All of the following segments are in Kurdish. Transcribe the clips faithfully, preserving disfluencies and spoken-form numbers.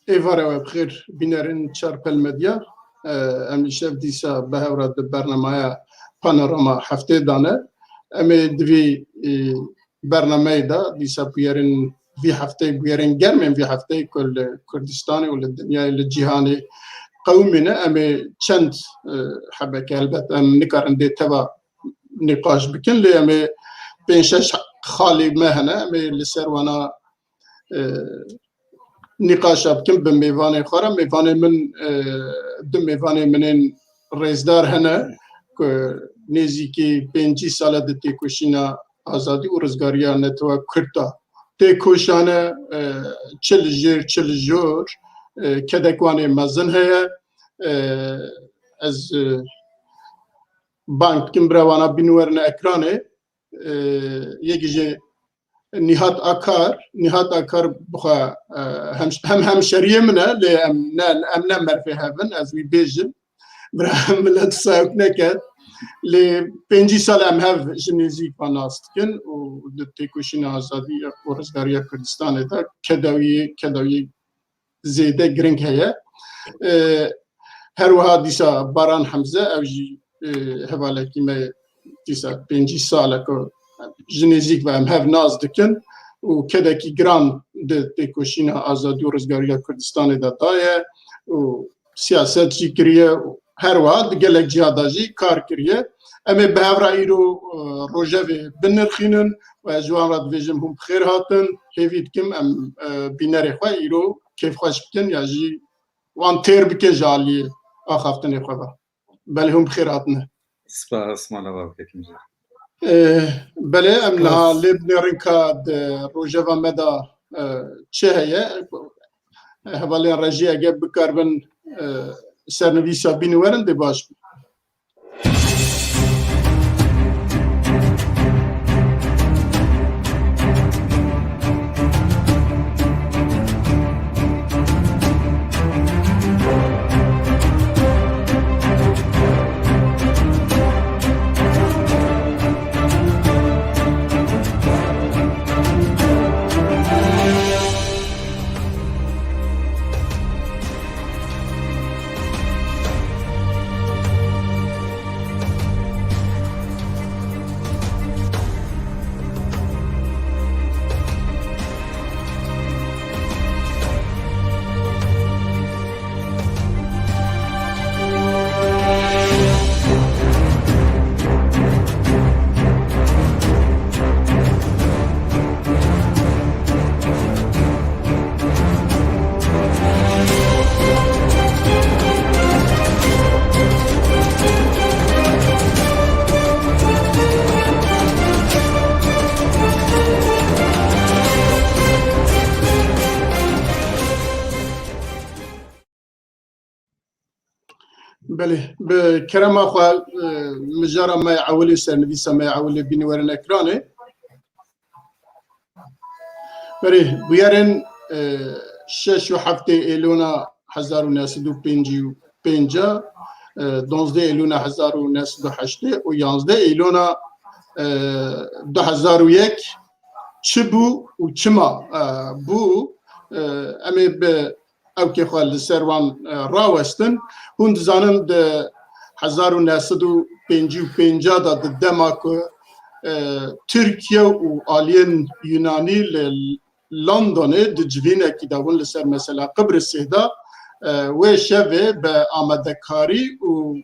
Êvara we bi xêr, bînerên Çarpel Medya. E, em îşev dîsa bi hev re di bernameya Panorama Heftê de ne. Em ê di vî, e, bernameyê de dîsa bûyerên vî hefteyê, bûyerên germên vî hefteyê ku li Kurdistanê û li dinyayê, li cîhanê qewimîne, em ê çend, e, hebeke, helbet em nikarin dê teva nîqaş bikin, lê em ê pênc şeş xalê me hene, em ê li ser wana, e, nîqaşa bikim bi mêvanê xwe re. Mêvanê min, e, du mêvanê min ên rêzdar hene ku nêzîkî pêncî sal e di têkoşîna azadî û rizgariya netewa Kurd de têkoşane, e, çi li jêr, çi li jor, e, kedek wan ê mezin heye. E, ez, e, bang dikim bira wana bînin werin ekranê. E, yekî jê Nihat Akar, Nihat Akar bixwe, e, hem, hem hemşeriyê min e, lê em ne, em ne merfê hev in, ez wî bêjim. Bira milet sayok neke. Lê pêncî sal em hev ji nêzîk ve nas dikin û di têkoşîna azadî û rizgariya Kurdistanê de kedawiyê, kedawiyê zêde giring heye. E, her wiha dîsa Baran Hemze, ew jî, e, hevalekî me dîsa pêncî sal e ku ji nêzîk ve em hev nas dikin û kedekî giran di têkoşîna azadî û rizgariya Kurdistanê de daye û siyaset jî kiriye û her wiha di gelek ciha de jî kar kiriye. Em ê bi hev re îro, e, rojevê binirxînin û ez ji wan re dibêjim hûn bi xêr hatin. Hêvî dikim em, e, bînerê xwe îro kêfxweş bikin ya jî wan têr bikin ji aliyê axaftinê xwe ve. Belê hûn bi xêr hatine. Spas, mala we bike, Kîmcar. E, belê, em niha lê binêrin ka di rojeva me de, e, çi heye. Hevalên rejî eger bikaribin, e, sernivîsa bînin werin dê baş bû. Belê, bi kerema xwe, e, mijara me yê ewilê, sernivîsa me yê ewilê bînin werin ekranê. Berê, bûyerên, e, şeş û heftê Êlona hezar û neh sed û pêncî û pênc, e, duwazdeh Êlona hezar û neh sed û heştê û yanzdeh Êlona, e, du hezar û yek çi bû û çima, e, bû? E, em ê bi ewkê xwe li ser wan, e, rawestin. Hûn dizanin di hezar û neh sed û pêncî û pênc de, di dema ku, e, Tirkiye û aliyên Yunanî li Londonê di civînekî de bûn li ser mesela Qibrisê de, e, wê şevê bi amadekarî û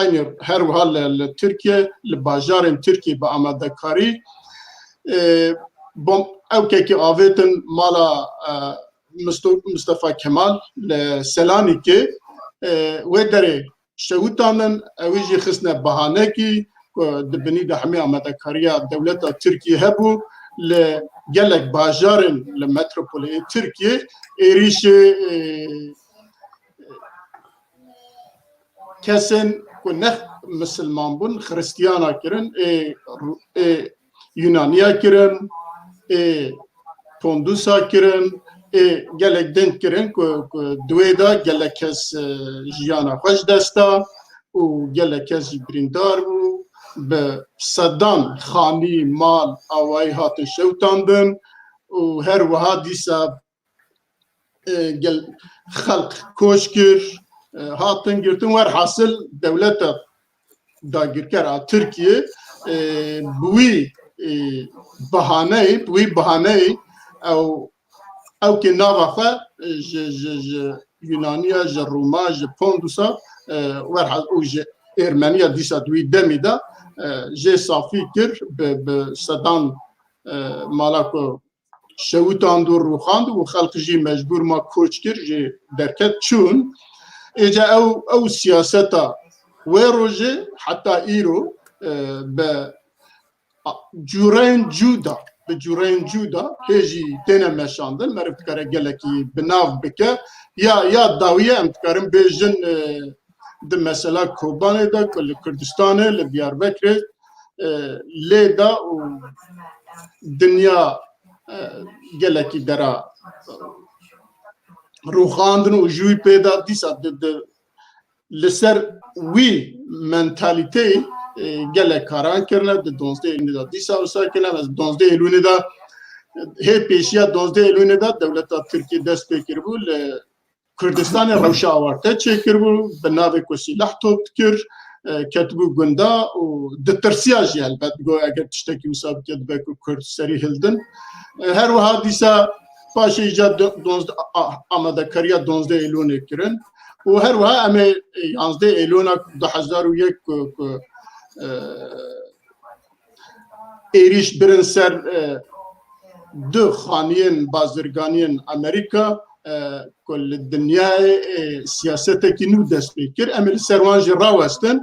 eynî her wiha li, li Tirkiye, li bajarên Tirkiye bi amadekarî, e, bom-, ewkekî avêtin mala, e, Misto-, Mistefa Kemal li Selanîkê, e, wê derê şewitandin, ewî jî xistine bahanekî ku di binî de hemî amadekariya dewleta Tirkiyê hebû, li gelek bajarên li metropoleyê Tirkiyê êrîşê, e, kesên ku ne misilman bûn, xiristiyana kirin, ê, ê Yunaniya kirin, ê Pondusa kirin, ê gelek din kirin ku, ku di wê de gelek kes, e, jiyana xwe ji dest da û gelek kes jî birîndar bû. Bi sedan xanî, mal, awayî hatin şewitandin û her wiha dîsa e, gel, xelq koç kir, e, hatin girtin, werhasil dewleta dagirker a Tirkiye, e, bi wî, e, bahaneyê, bi wî bahaneyê ew, ew kê nava xwe, e, ji, ji, ji Yunaniya, ji Rûma, ji Pondusa, e, werha-, û ji Ermeniya dîsa di wî demî de, e, jê safî kir, bi, bi sedan, e, mala ku şewitand û rûxand û xelq jî mecbûr ma koç kir, jê derket çûn. Êca ew, ew siyaseta wê rojê heta îro, e, bi cûreyên cû de, bi cûreyên cû de hê jî têne meşandin, meriv dikare gelekî bi nav bike. Ya, ya dawiyê em dikarin bêjin, e, di mesela Kobanê de ku li Kurdistanê, li Diyarbekirê, e, lê da û dinya, e, gelekî dera, e, rûxandin û ji wî pê de dîsa di, di, li ser wî mentalîteyê, e, gelek karan kirine, di donzdeh Eylûlê de dîsa wisa kirine, ez donzdeh Eylûlê de, hê pêşiya donzdeh Eylûlê de dewleta Tirkiyê dest pê kiribû li Kurdistanê rewşa awarte çêkiribû, bi navê ku sîleh top dikir, e, ketibû gunda û ditirsiya jî helbet, got eger tiştekî wisa bike dibe ku Kurd serî hildin. E, her wiha dîsa paşê îca do-, donzdeh, a-, amadekariya donzdeh Eylûnê kirin û her wiha em ê yanzdeh Eylûna du hezar û yek ku, ku, e, êrîş birin ser, e, du xaniyên bazirganiyên Amerîka, e, ku li dinyayê, e, siyasetekî nû dest pê kir. Em ê li ser wan jî rawestin.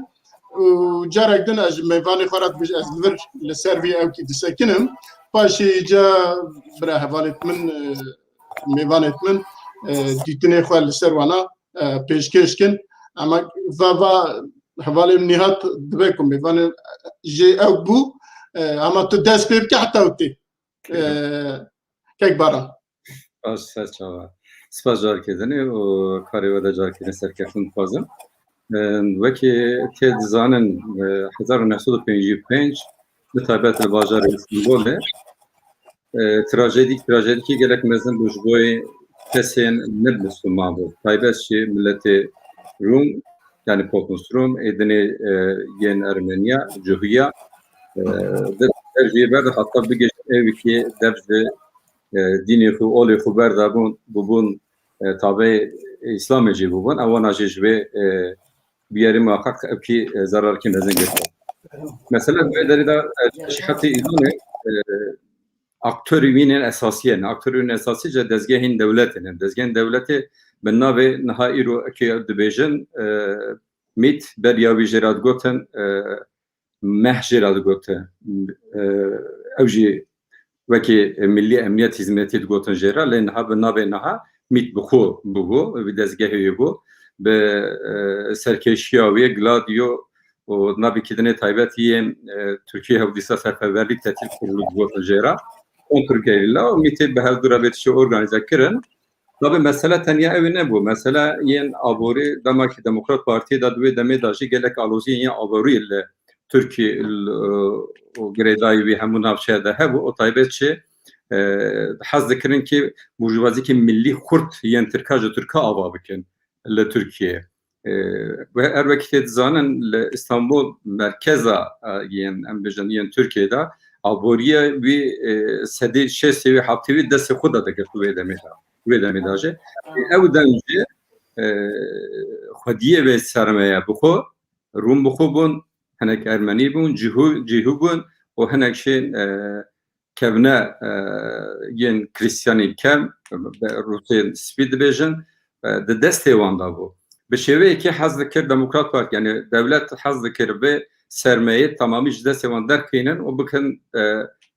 Û carek din ez ji mêvanê xwe re dibêjim, ez li vir li ser vî ewkî disekinim. Paşê îca bira hevalêt min, e, mêvanêt min, e, dîtinê xwe li ser wana, e, pêşkêş kin. Ama va, va hevalê min Nîhat dibe ku mêvanê jê ew bû, e, ama tu dest pê bike heta ew tê. E, kek Baran. Baş, ser çava. Spas carekê dinê û karê we de carekê din serkeftin dixwazim. E, wekî tê dizanin, e, hezar û neh sed û pêncî û pênc, bi taybet li bajarê Îstanbulê, e, trajedîk, trajedîkî gelek mezin bû ji bo kesên ne Misilman bû. Taybet jî miletê Rûm, yani Potnus Rûm, ê dinê, e, yên Ermeniya, Cuhiya, e, di, di dev jê berda heta bigihîşt ewikê dev ji, e, dînê xwe, olê xwe berda bûn, bûbûn, e, tabê Îslamê jî bûbûn. Ewana jî ji vê, e, biyarî muhaqqaq ewkî, e, zerarkî mezin girtiye. Mesela di vê derê de, e, şîxetê Îranê, e, aktorî wînên esasî ne. Aktorî wînên esasî ji dezgehên dewletê ne. Dezgehên dewletê bi navê niha îro eke dibêjin, e, mît, beriya wî jê re digotin, e, meh jê re digotin. E, ew jî wekî Millî Emniyet Hizmetî digotin jê re, lê niha bi navê niha mît bi xwe bûbû, bi dezgehê wî bû. Bi, e, serkêşiya wê Gladio û navê kî dinê taybet yên, e, Tirkiye hew dîsa Seferberlik Tetil Kurulu digotin jê re. Kontrgerîla û mîtê bi hevdû re vê tiştê organîze kirin. Tabi mesele tenya ew ê nebû. Mesele yên aborî dema ki Demokrat Partiyê de di wê demê de jî gelek aloziyên yên aborî li Tirkiye, l-, û girêdayî wî hemû navçeya de hebû. O taybet çi, e, hez dikirin ki burjuvazîkî millî xurt yên Tirka ji Tirka ava bikin li Tirkiye. E, we her wekî tê dizanin, li Îstanbul merkeza, e, yên, em bêjin, yên Tirkiyê de, aboriye wî, e, sedê şêstê wî, heftê wî destê xwe de digirt wê demê de, wê demê de jî. E, ew dem jî, e, xwediyê wê sermaye bi xwe, Rûm bi xwe bûn, hinek Ermenî bûn, Cihû, Cihû bûn û hinek jî, e, kevne, e, yên Krîstiyanên kevn, Rûsên spî dibêjin, e, di destê wan de bû. Bi şêweyekî hez dikir Demokrat Partî, yanî dewlet hez dikir vê sermayê tamamî ji destê wan derxînin û bikin, e,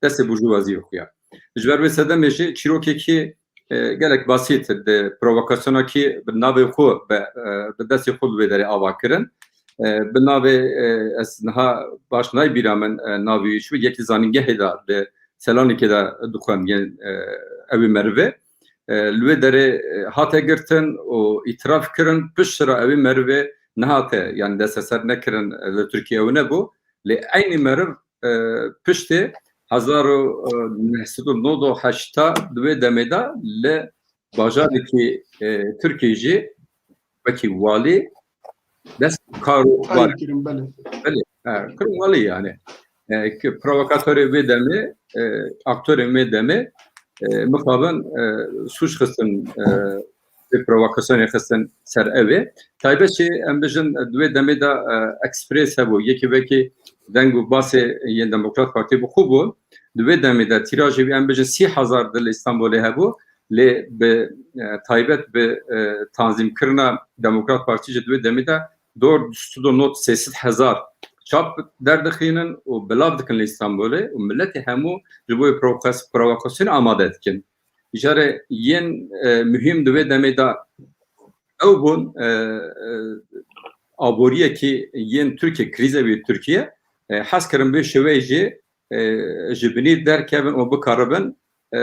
destê burjuvazî xwe ya. Ji ber wê sedemê jî çîrokekî, e, gelek basît di provokasyonekî bi navê xwe, bi, e, bi destê xwe bi vê derê ava kirin. E, bi navê, e, ez niha baş nayê bîra min, e, navê wî çi bû, yekî zanîngehê de li Selanikê de dixwend, yên, e, ewî merivê. E, li wê derê, e, hate girtin û îtiraf kirin, pişt re ewî merivê nehate, yani desteser nekirin, e, li Tirkiye ew nebû. Lê eynî meriv, e, piştê hezar û neh sed û nod û heşta di wê demê de li bajarekî e, Tirkiyê jî wekî walî dest kar û bar. Belê, e, kirin walî yani. E, ki provokatorê vê demê, e, aktorên vê demê e, mixabin e, sûc xistin e, vê provokasyonê xistin ser ev ê. Taybet jî em bijin di wê demê de e, eksprês hebû. Yekî wekî deng û basê yên Demokrat Partî bi xwe bû. Di wê demê de tîrajê wî em bijin sî hezar di li Îstanbulê hebû. Lê bi e, taybet bi e, tanzîmkirina Demokrat Partî jî di wê demê de dor du sed û nod sê sed hezar çap derdixînin û belav dikin li Îstanbulê û miletê hemû ji bo provokas-, provokasyonê amade dikin. Îcarê yên e, muhîm di wê demê de ew bûn, e, e, aboriyekî yên Tirkiye, krîze wî Tirkiye, e, hez kirin vê şêweyê jî e, ji binî derkevin û bikaribin e,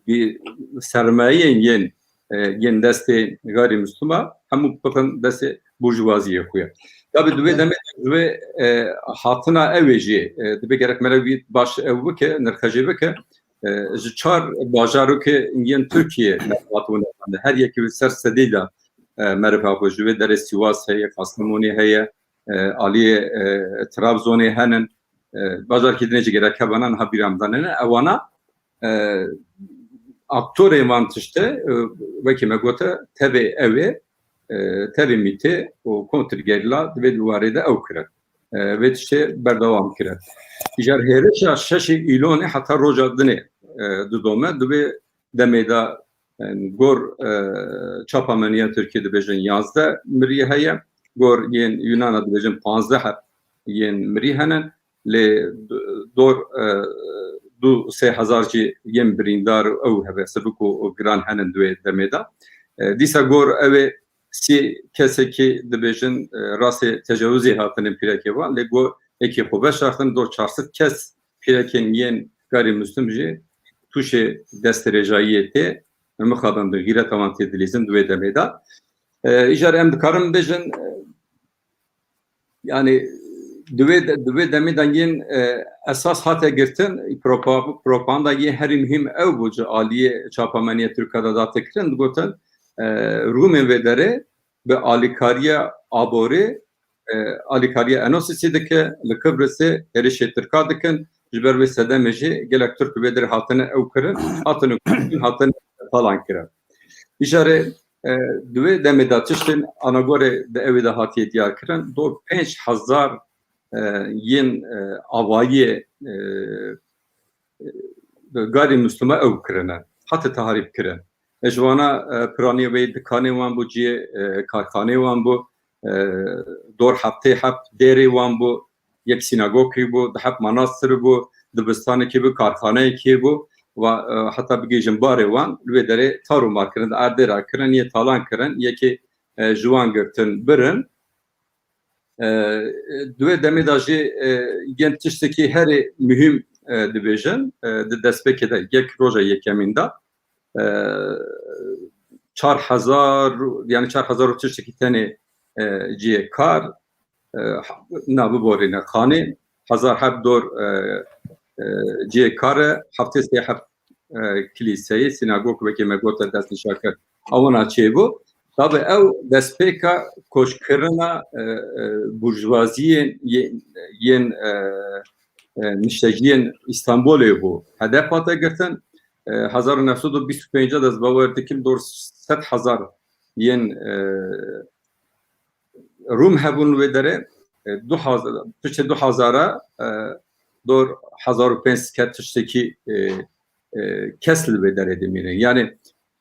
bi sermayeyên yên, e, yên destê gayrimîslima hemû bixin destê burjuvaziyê xwe ye. Tabî di wê demê de ji wê, e, hatina ew ê jî, e, dibe gerek meriv wî baş ew bike, nirxejê bike. E, ji çar bajarokê yên Tirkiyê meriv hatibûne xwendin. Her yekî wî ser sedî de, e, meriv hebû. Ji wê derê Sîwas heye, Kastamonî heye, e, aliyê, e, Trabzonê henin. E, bajarkî dinê jî gerek hebana niha bîra min de nene. Ewana, e, aktorê van tiştê, e, wekî me gote, tevê ew ê, e, tevê mîtê û kontrgerîla di vê warê de ew kirin. E, vê tiştê berdewam kirin. Îcar hêrişa şeşê Îlonê heta roja dinê, e, didome. Di vê demê de, e, gor, e, çapameniya Tirkiyê dibêjin yazdeh mirî heye. Gor yên Yunana dibêjin panzdeh heb yên mirî henin. Lê d-, dor, e, du sê hezar jî yên birîndar û ew hebe sivik û, û giran henin di wê demê de. E, dîsa gor ew ê sî kesekî dibêjin, e, rastê tecawizê hatine pîrekê wan, lê gor êkî xwe veşartin, dor çar sed kes pîrekên yên gayrimîslim jî tûşê destdirêjayiyê tê, mixabin bi xîreta wan tê dilîzin di wê demê de. E, îcar em dikarin bêjin, e, yani di wê de, di wê demê de yên, e, esas hate girtin, propa-, propaganda yên herî muhîm ew bû ji aliyê çapameniya Tirka de date kirin, digotin, e, Rûmên vê derê bi alîkariya aborê, e, alîkariya Enosisê dike, li Kibrisê hêrişê Tirka dikin, ji ber wê sedemê jî gelek Tirk vê derê hatine ew kirin, hatine kuştin, hatine talan kirin. Îjarê, e, di wê demê de tiştên anagorê di ewê de hatiye diyar kirin, dor pênc hezar, e, yên, e, avayiyê, e, e, gayrimîslima ew kirine, hate tahrîb kirin. E, ji wana, e, piranî wê dikanê wan bû, cihê, e, karxanê wan bû, e, dor heftê heb dêrê wan bû, yek sînagogkî bû, di heb manastir bû, dibistanekî bû, karxaneyekî bû, wa, e, heta bigihîjin barê wan, li wê derê tar û mar kirin, di erdê re kirin, yê talan kirin, yekê, e, ji wan girtin, birin. E, di wê demê de jî, e, yên tiştekî herî muhîm, e, dibêjin, e, di destpêkê de yek roja yekemîn de, e, çar hezar, yani çar hezar û tiştekî tenê, e, cihê kar, e, na biborîne xanê, hezar heb dor, e, e, cihê kar e, heftê sê heb e, kilîseyê, sînagog wekî me gote destnîşa kir. Ewana çêbû. Tabi ew destpêka koçkirina, e, e, burjuvaziyên, yê-, yên, e, e, nişteciyên Îstanbulê bû. Hedef hate girtin, e, hezar û neh sed û bîst û pênc de ez bawer dikim dor sed hezar yên, e, Rûm hebûn wê derê, e, du hezar, piştê du hezar e, e, dor hezar û pênc sed tiştekî, e, e, kes li vê derê dimînin. Yani,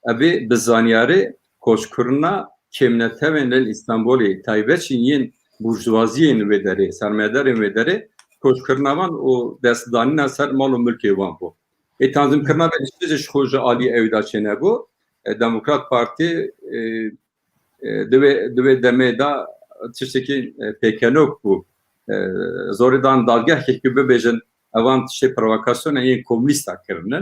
evê bi zanyarê koçkirina kêmnetewên li Îstanbulê, taybet jî yên burjuvaziyên wê derê, sermayedarên wê derê, koçkirina wan û destdanîna ser mal û milkê wan bû. Ê tanzîmkirina vê tiştê jî ji xwe ji alî ew de çênebû. E, Demokrat Partî, e, e, di wê, di wê demê de tiştekî, e, pêkenok bû. E, zorê dan dadgehkê ku bibêjin, evan tiştê provokasyona yên komînîsta kirine.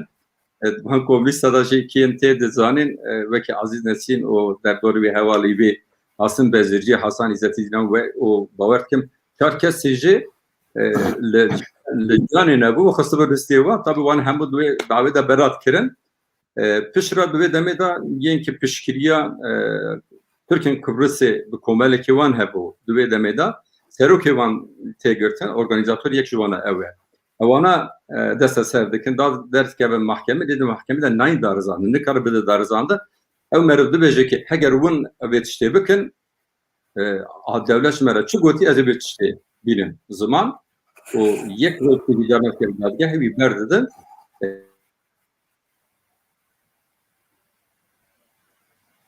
E, van komînîsta de jî kêm tê dizanîn, e, wekî Ezîz Nesîn û derdorê wê hevalî wê Asim Bezircî, Hasan Îzzetî Dînan we û bawer dikim çar kesî jî, e, li, li canê nebû, xistibû listê wan, tabi wan hemû di wê dawê de berat kirin. E, piştre di wê demê de yên ki piştgiriya, e, Tirkên Qibrisê bi komelekê wan hebû di wê demê de, serokê wan tê girtin, organîzator yek ji wan e ew e. Ewana, e, deste ser dikin, da derdikevin mahkemê, dê di mahkemê de nayîn darizandin, nikare bide darizandin. Ew meriv dibêje ki heger win vê tiştê bikin, e, a dewlet ji me re çi gotî, ez ê vê tiştê bînim ziman û yek roj ku vî carna dadgehê wî berdidin. E,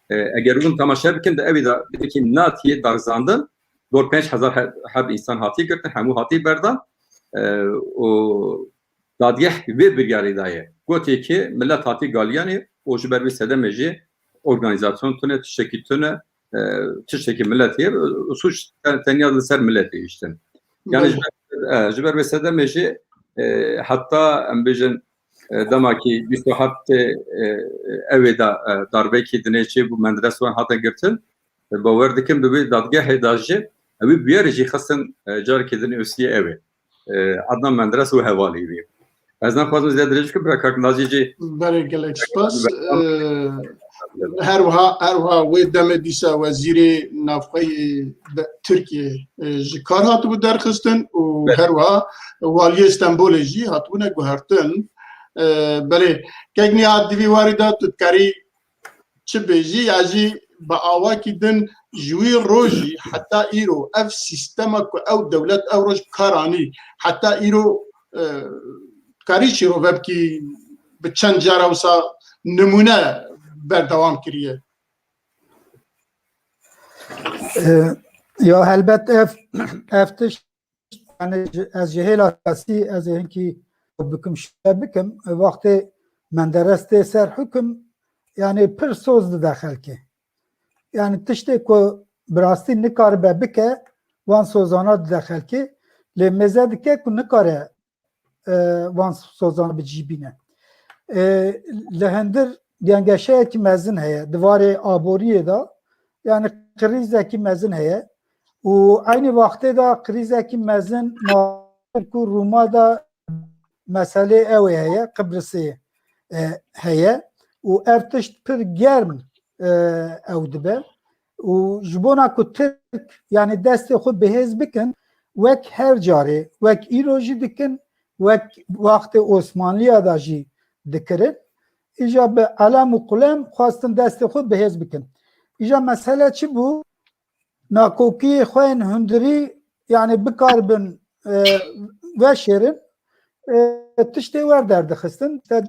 e, eger hûn temaşe bikin, di evî de belkî natiyê darizandin, dor pênc hezar he-, heb însan hatiye girtin, hemû hatiye berdan. E, û dadgeh vê biryarê daye. Gotê ki millet hatiye galiyanê û ji ber vê sedemê jî organîzasyon tune, tiştekî tune, e, tiştekî milletê ye, suç te-, tenya li ser milletê hiştin. Yani ji ber, e, ji ber vê sedemê jî, e, heta em bêjin, e, dema ki bîst û heftê, e, ewê de, e, darbekî dinê çê bû, Menderes wan hate girtin, e, bawer dikim bi wê dadgehê de jî, e, wî bûyerê jî xistin, e, carekê din ûsiyê ewê. E, Adnan Menderes û hevalî wî. Ez naxwazim zêde dirêj bikim, bira kak Nazî jî. Belê, gelek spas. E, her wiha, her wiha wê demê dîsa wezîrê navxweyê de, Tirkiyê, e, ji kar hatibû derxistin û Belê. her wiha waliyê Stenbolê jî hatibûne guhertin. E, belê, kek Nîhat, di vî warî de tu dikarî çi bêjî ya jî bi awakî din ji wî rojî heta îro ev sîstema ku ew dewlet ew roj bi kar anî, heta îro, e, karî şîrove bikî bi çend cara wisa nimûne berdewam kiriye. E, ya helbet ev, ev tişt, yani ji, ez ji hêla siyasî ez ê hinkî bikim şe bikim. E, wextê Menderes tê ser hukum, yani pir soz dide xelkê. Yani tiştê ku bi rastî nikaribe bike, wan sozana dide xelkê. Lê mêze dike ku nikare, e, wan sozana bi cî bîne. E, li hundir gengeşeyekî mezin heye. Di warê aboriyê de, yani krîzekî mezin heye. Û eynî wextê de krîzekî mezin ma ku Rûma de meselê ew ê heye, Qibrisê, e, heye û ev tişt pir germ, e, ew dibe û ji bona ku Tirk, yani destê xwe bihêz bikin, wek her carê, wek îro jî dikin, wek wextê Osmanliya da jî dikirin. Îja bi elem û qulem xwestin destê xwe bihêz bikin. Îja mesele çi bû? Nakokiyê xwe yên hundirî, yani bikaribin, e, veşêrin, e, tiştê wer derdixistin. Te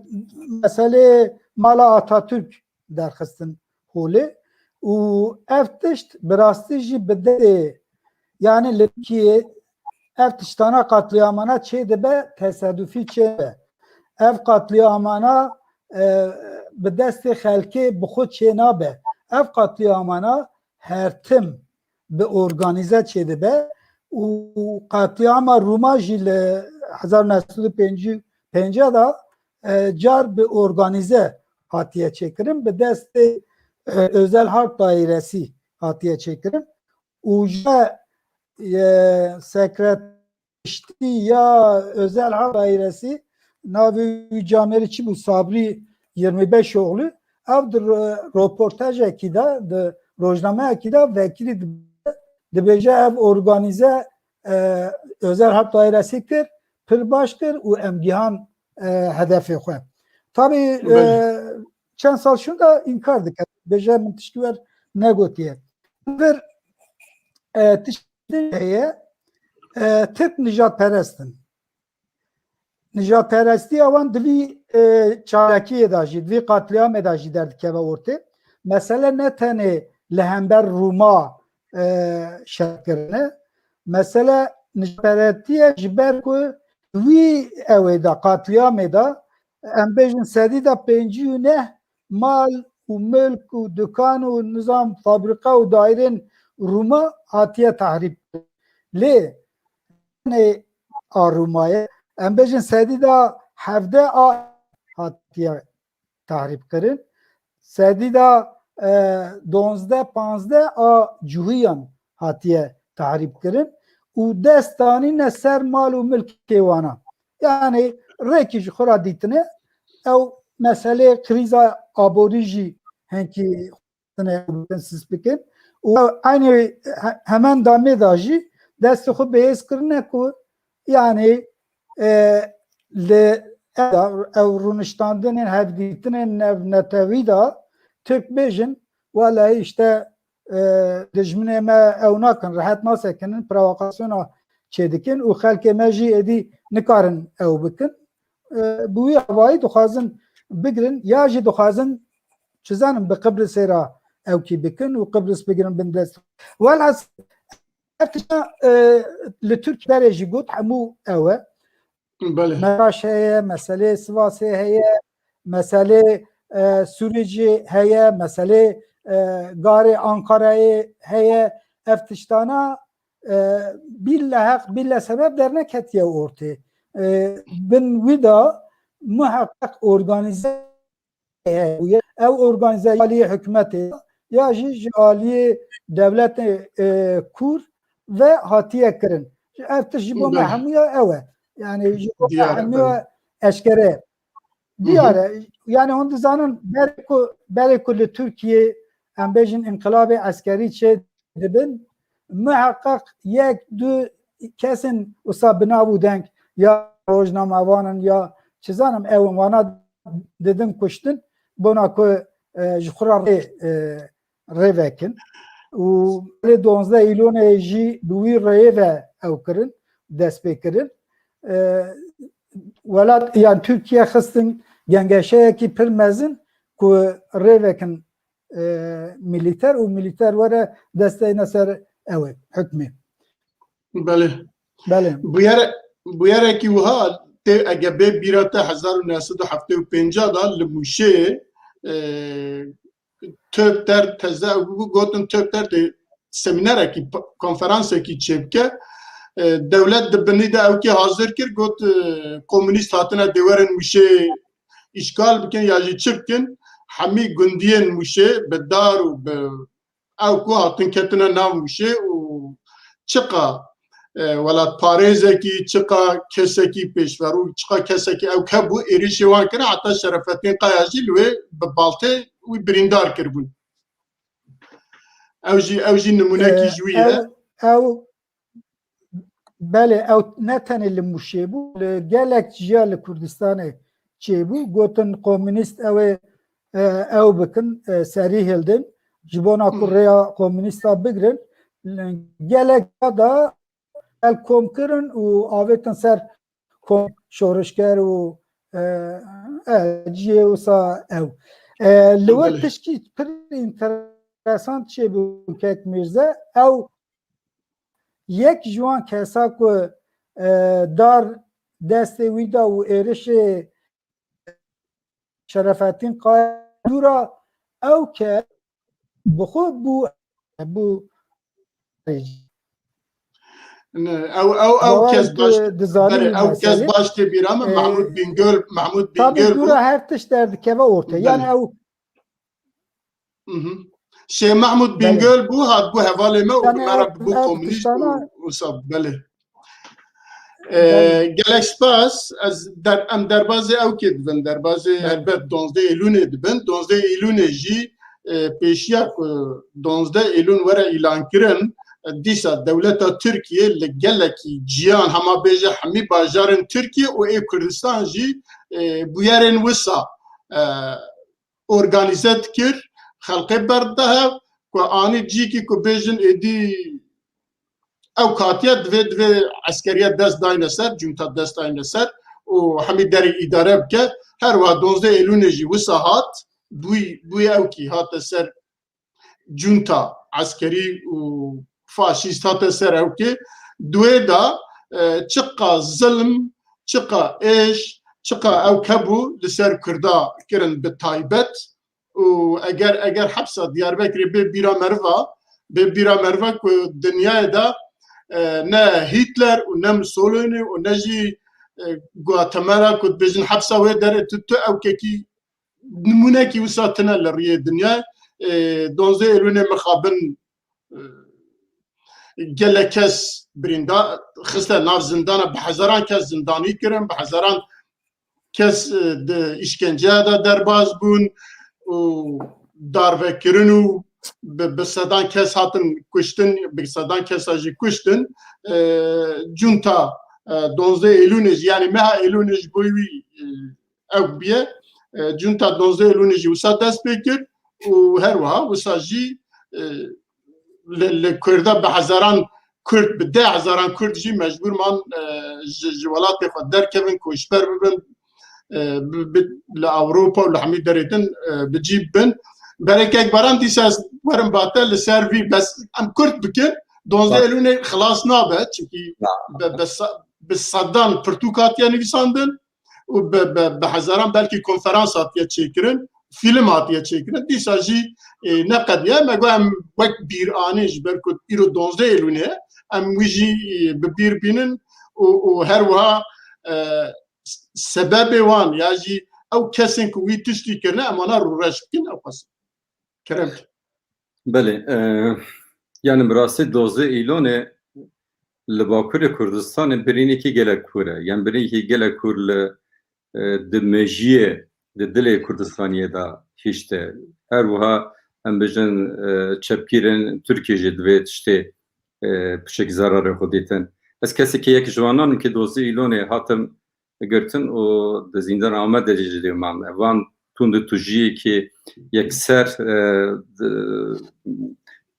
meselê mala Atatürk derxistin holê û ev tişt bi rastî jî bi dê, yani li Tirkiyê ev tiştana qatliyamana çê dibe, tesadufî çê dibe. Ev qatliyamana, e, bi destê xelkê bi xwe çê nabe. Ev qatliyamana her tim bi organîze çêdibe û qetlîama Rûma jî li hezar û neh sed û pêncî û pênc de, e, car bi organîze hatiye çêkirin, bi destê, e, Özel Harp Dairesi hatiye çêkirin û ji, e, sekret- piştî ya Özel Harp Dairesi, navê wî camêrî çi bû? Sabrî Yirmi Beşoğlu. Ev di ro-, roportajekî de, di rojnameyekî de vekirî di-, dibêje ev organîze, e, Özel Harp Dairesi kir, pir baş kir û em gihan, e, hedefê xwe. Tabii, e, Belê. Çend sal şûnda înkar dike. Bêje min tiştî wer negotiye. Vir, e, tişt- heye, e, Tirk nijadperest in. Nijadperestiya wan di vî, e, çalakiyê de jî, di vî qetlîamê de jî derdikeve ortê. Mesele ne tenê li hember Rûma, e, şer kirine. Mesele nijadperestiye ji ber ku wî ewê de, qetlîamê de, em bêjin sedî de pêncî û neh mal û milk û dukan û nizam fabrîka û daîrên Rûma hatiye tehrîb. Lê ne a Rûmayê, em bêjin sedî de hevdeh a hatiye tehrîb kirin. Sedî de, e, donzdeh panzdeh a cihûyan hatiye tehrîb kirin û dest danîne ser mal û milkê wana. Yani rêkî ji xwe ra dîtine, ew meselê krîza aborî jî hinkî xwestine bikin, sis bikin. Û eynî he-, hemen demê de jî destê xwe bi hêz kirine ku, yanî, e, li ev, ev rûniştandinên hevdîtinên navnetewî de Tirk bêjin, welehî işte, e, dijminê me ew nakin, rehet nasekinin, provokasyona çêdikin û xelkê me jî êdî nikarin ew bikin. E, bi wî havayî dixwazin bigirin, ya jî dixwazin, çi zanim, bi Qibrisê re ewkî bikin û Qibris bigirin bin dest. Welhas, ev tişta, e, li Tirkiye berê jî got, hemû ew e. Belê. Meraş heye, meselê Sivasê heye, meselê, e, Sûrî jî heye, meselê, e, garê Ankarayê heye. Ev tiştana, e, bîleheq, bîlesebeb derneketiye ortê. E, bin wî de muheqeq organîze heye. Ew organîze aliyê hikûmetê ya jî ji aliyê dewletê, e, kûr ve hatiye kirin. Ev tişt ji bo me Belê. hemûya ew e. Yani ji bo me Diyar e, hemûya belê. eşkere ye. Hı hı. Diyar e. Yani hûn dizanin berê ku, berê ku li Tirkiye, em bêjin, înqilabê eskerî çê dibin, muheqeq yek, du kesên wisa bi nav û deng ya rojnamevan in ya çi zanim ew in, wana didin kuştin, bona ku, e, ji xwe re rê, e, rê vekin. Û lê duwazdeh Îlonê jî bi wî rêyê ve ew kirin, destpêkirin. E, welat, yan Tirkiye xistin gengeşeyekî pir mezin ku rê vekin, e, milîter û milîter were desteyne ser ew ê hukmê. Belê. Belê. Bûyere-, bûyerekî wiha tê, ege bê bîra te hezar û neh sed û heftê û pênc de li Mûşê, e, Töpter teze ew bû, gotin Töpter dê semînerekî, konferansekî çêbike. E, dewlet di binî de ew kê hazir kir, got, e, komûnîst hatine dê werin Mûşê îşgal bikin ya jî çi bikin. Hemî gundiyên Mûşê bi dar û bi ew ku hatin ketine nav Mûşê û çiqa, e, welatparêzekî, çiqa kesekî pêşverû, çiqa kesekî ew hebû êrîşê wan kir, heta Şerefettin Kaya jî li wê bi baltê wî birîndar kiribûn. Ew jî, ew jî nimûnekî E, ji wî ye. ew, ew, belê, ew ne tenê li Mûşê bû, li gelek ciya li Kurdistanê çêbû. Gotin komûnîst ew ê, e, ew bikin, e, serî hildin. Ji bona ku Hmm. rêya komûnîsta bigirin, gelek da el kom kirin û avêtin ser kom şorişger û, e, e, cihê wisa ew. E, li wir Belê. tişkî pir înteresant çêbû kek Mîrze, ew yek ji wan kesa ku, e, dar destê wî da û êrişê Şerefettin Kaya dûra ew ke bi xwe bû, bû Ne, ew, ew, ew Bawer kes tu baş, dizanî belê, ew kes meselê. baş tê bîra min, E, Mahmud Bingöl, Mahmud tabî Bingöl bû. dûra her tişt derdikeve ortê. Yani Belê. ew Mhm. Şêx Mahmud Belê. Bingöl bû, hat bû hevalê me û Yani me re ev, bû ev komûnîst tiştana û, û sab, belê. Ee, Belê. Gelek spas. Ez der, em derbazê ew kê dibin, derbazê Belê. helbet duwazdeh Êlûnê dibin. Duwazdeh Êlûnê jî, e, pêşiya ku duwazdeh Êlûn were îlankirin, e, dîsa dewleta Tirkiye li gelekî ciyan, hema bêje hemî bajarên Tirkiye û ê Kurdistan jî, e, bûyerên wisa, e, organîze dikir, xelkê berdide hev, ku anî cîkî ku bêjin êdî ew katiye divê, divê eskeriye dest dayne ser, cunta dest dayne ser û hemî derê îdare bike. Her wiha duwazdeh Êlûnê jî wisa hat, bûy, bûyî ew kî hate ser cunta eskerî û faşîst hate ser ewkê. Di wê de, e, çiqa zilm, çiqa êş, çiqa ewk hebû li ser Kurda kirin bi taybet. Û eger, eger hepsa Diyarbekirê bê bîra meriva, bê bîra meriva ku dinyayê de, e, ne Hitler û ne Mussolini û ne jî, e, Guatemala ku dibêjin hepsa wê derê tu, tu ewkekî nimûnekî wisa tine li riyê dinya. E, duwazdeh Êlûnê mixabin, e, gelek kes birînda xiste nav zindana, bi hezaran kes zindanî kirin, bi hezaran kes, e, di îşkenceya de derbas bûn û darvekirin û bi, bi sedan kes hatin kuştin, bi sedan kesa jî kuştin. E, Cunta, e, duwazdeh Êlûnê jî, yanî meha Êlûnê ji bo wî, e, ew bûye. E, Cunta duwazdeh Êlûnê jî wisa dest pê kir û her wiha wisa jî, e, li, li Kurda bi hezaran Kurd, bi deh hezaran Kurd jî mecbûr man, e, ji, ji welatê xwe derkevin, koçber bibin, e, bi, bi, li Ewropa û li hemî derê din, e, bi cî bibin. Berê kek Baran dîsa ez werim bate li ser vî, bes em kurt bikin, duwazdeh Êlûnê xilas nabe, çimkî bi, bi, bi sedan pirtûk hatiye nivîsandin û bi, bi, bi hezaran belkî konferans hatiye çêkirin, fîlm hatiye çêkirin. Dîsa jî, e, neqediye. Me got em wek bîranî ji ber ku îro duwazdeh Êlûnê ye, em wî jî, e, bi bîr bînin û, û her wiha, e, s-, sebebê wan ya jî ew kesên ku wî tiştî kirine, em wana rûreş bikin, ew qas. Kerem. Belê, e, yani bi rastî duwazdeh Îlonê li Bakurê Kurdistanê birînekî gelek kûr e. Yani birînekî gelek kûr li, e, di mejiyê, di dilê Kurdistaniyê de hişte. Her wiha em bêjin, e, çepgîrên Tirkiyê jî divê tiştê, e, piçek zerarê xwe dîtin. Ez kesekî yek ji wanan im ki duwazdeh Îlonê hatim girtin û di zîndana Amedê jî dê mam. Van tund û tujiyekî yekser, e, di,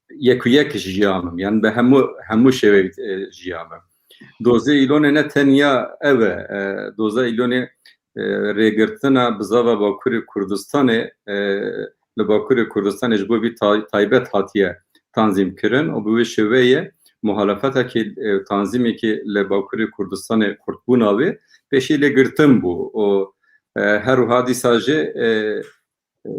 yek û yek jiyanim. Yani bi hemû, hemû şêweyê, e, jiyanim. Duwazdeh Îlonê ne tenya ev e, e, duwazdeh Îlonê, e, rêgirtina bizava Bakurê Kurdistanê, e, li Bakurê Kurdistanê ji bo vî tay-, taybet hatiye tanzîm kirin û bi wê şêweyê muhalefetekî, e, tanzîmekî li Bakurê Kurdistanê xurtbûna wê pêşî lê girtin bû û, e, her wiha dîsa jî, e, e,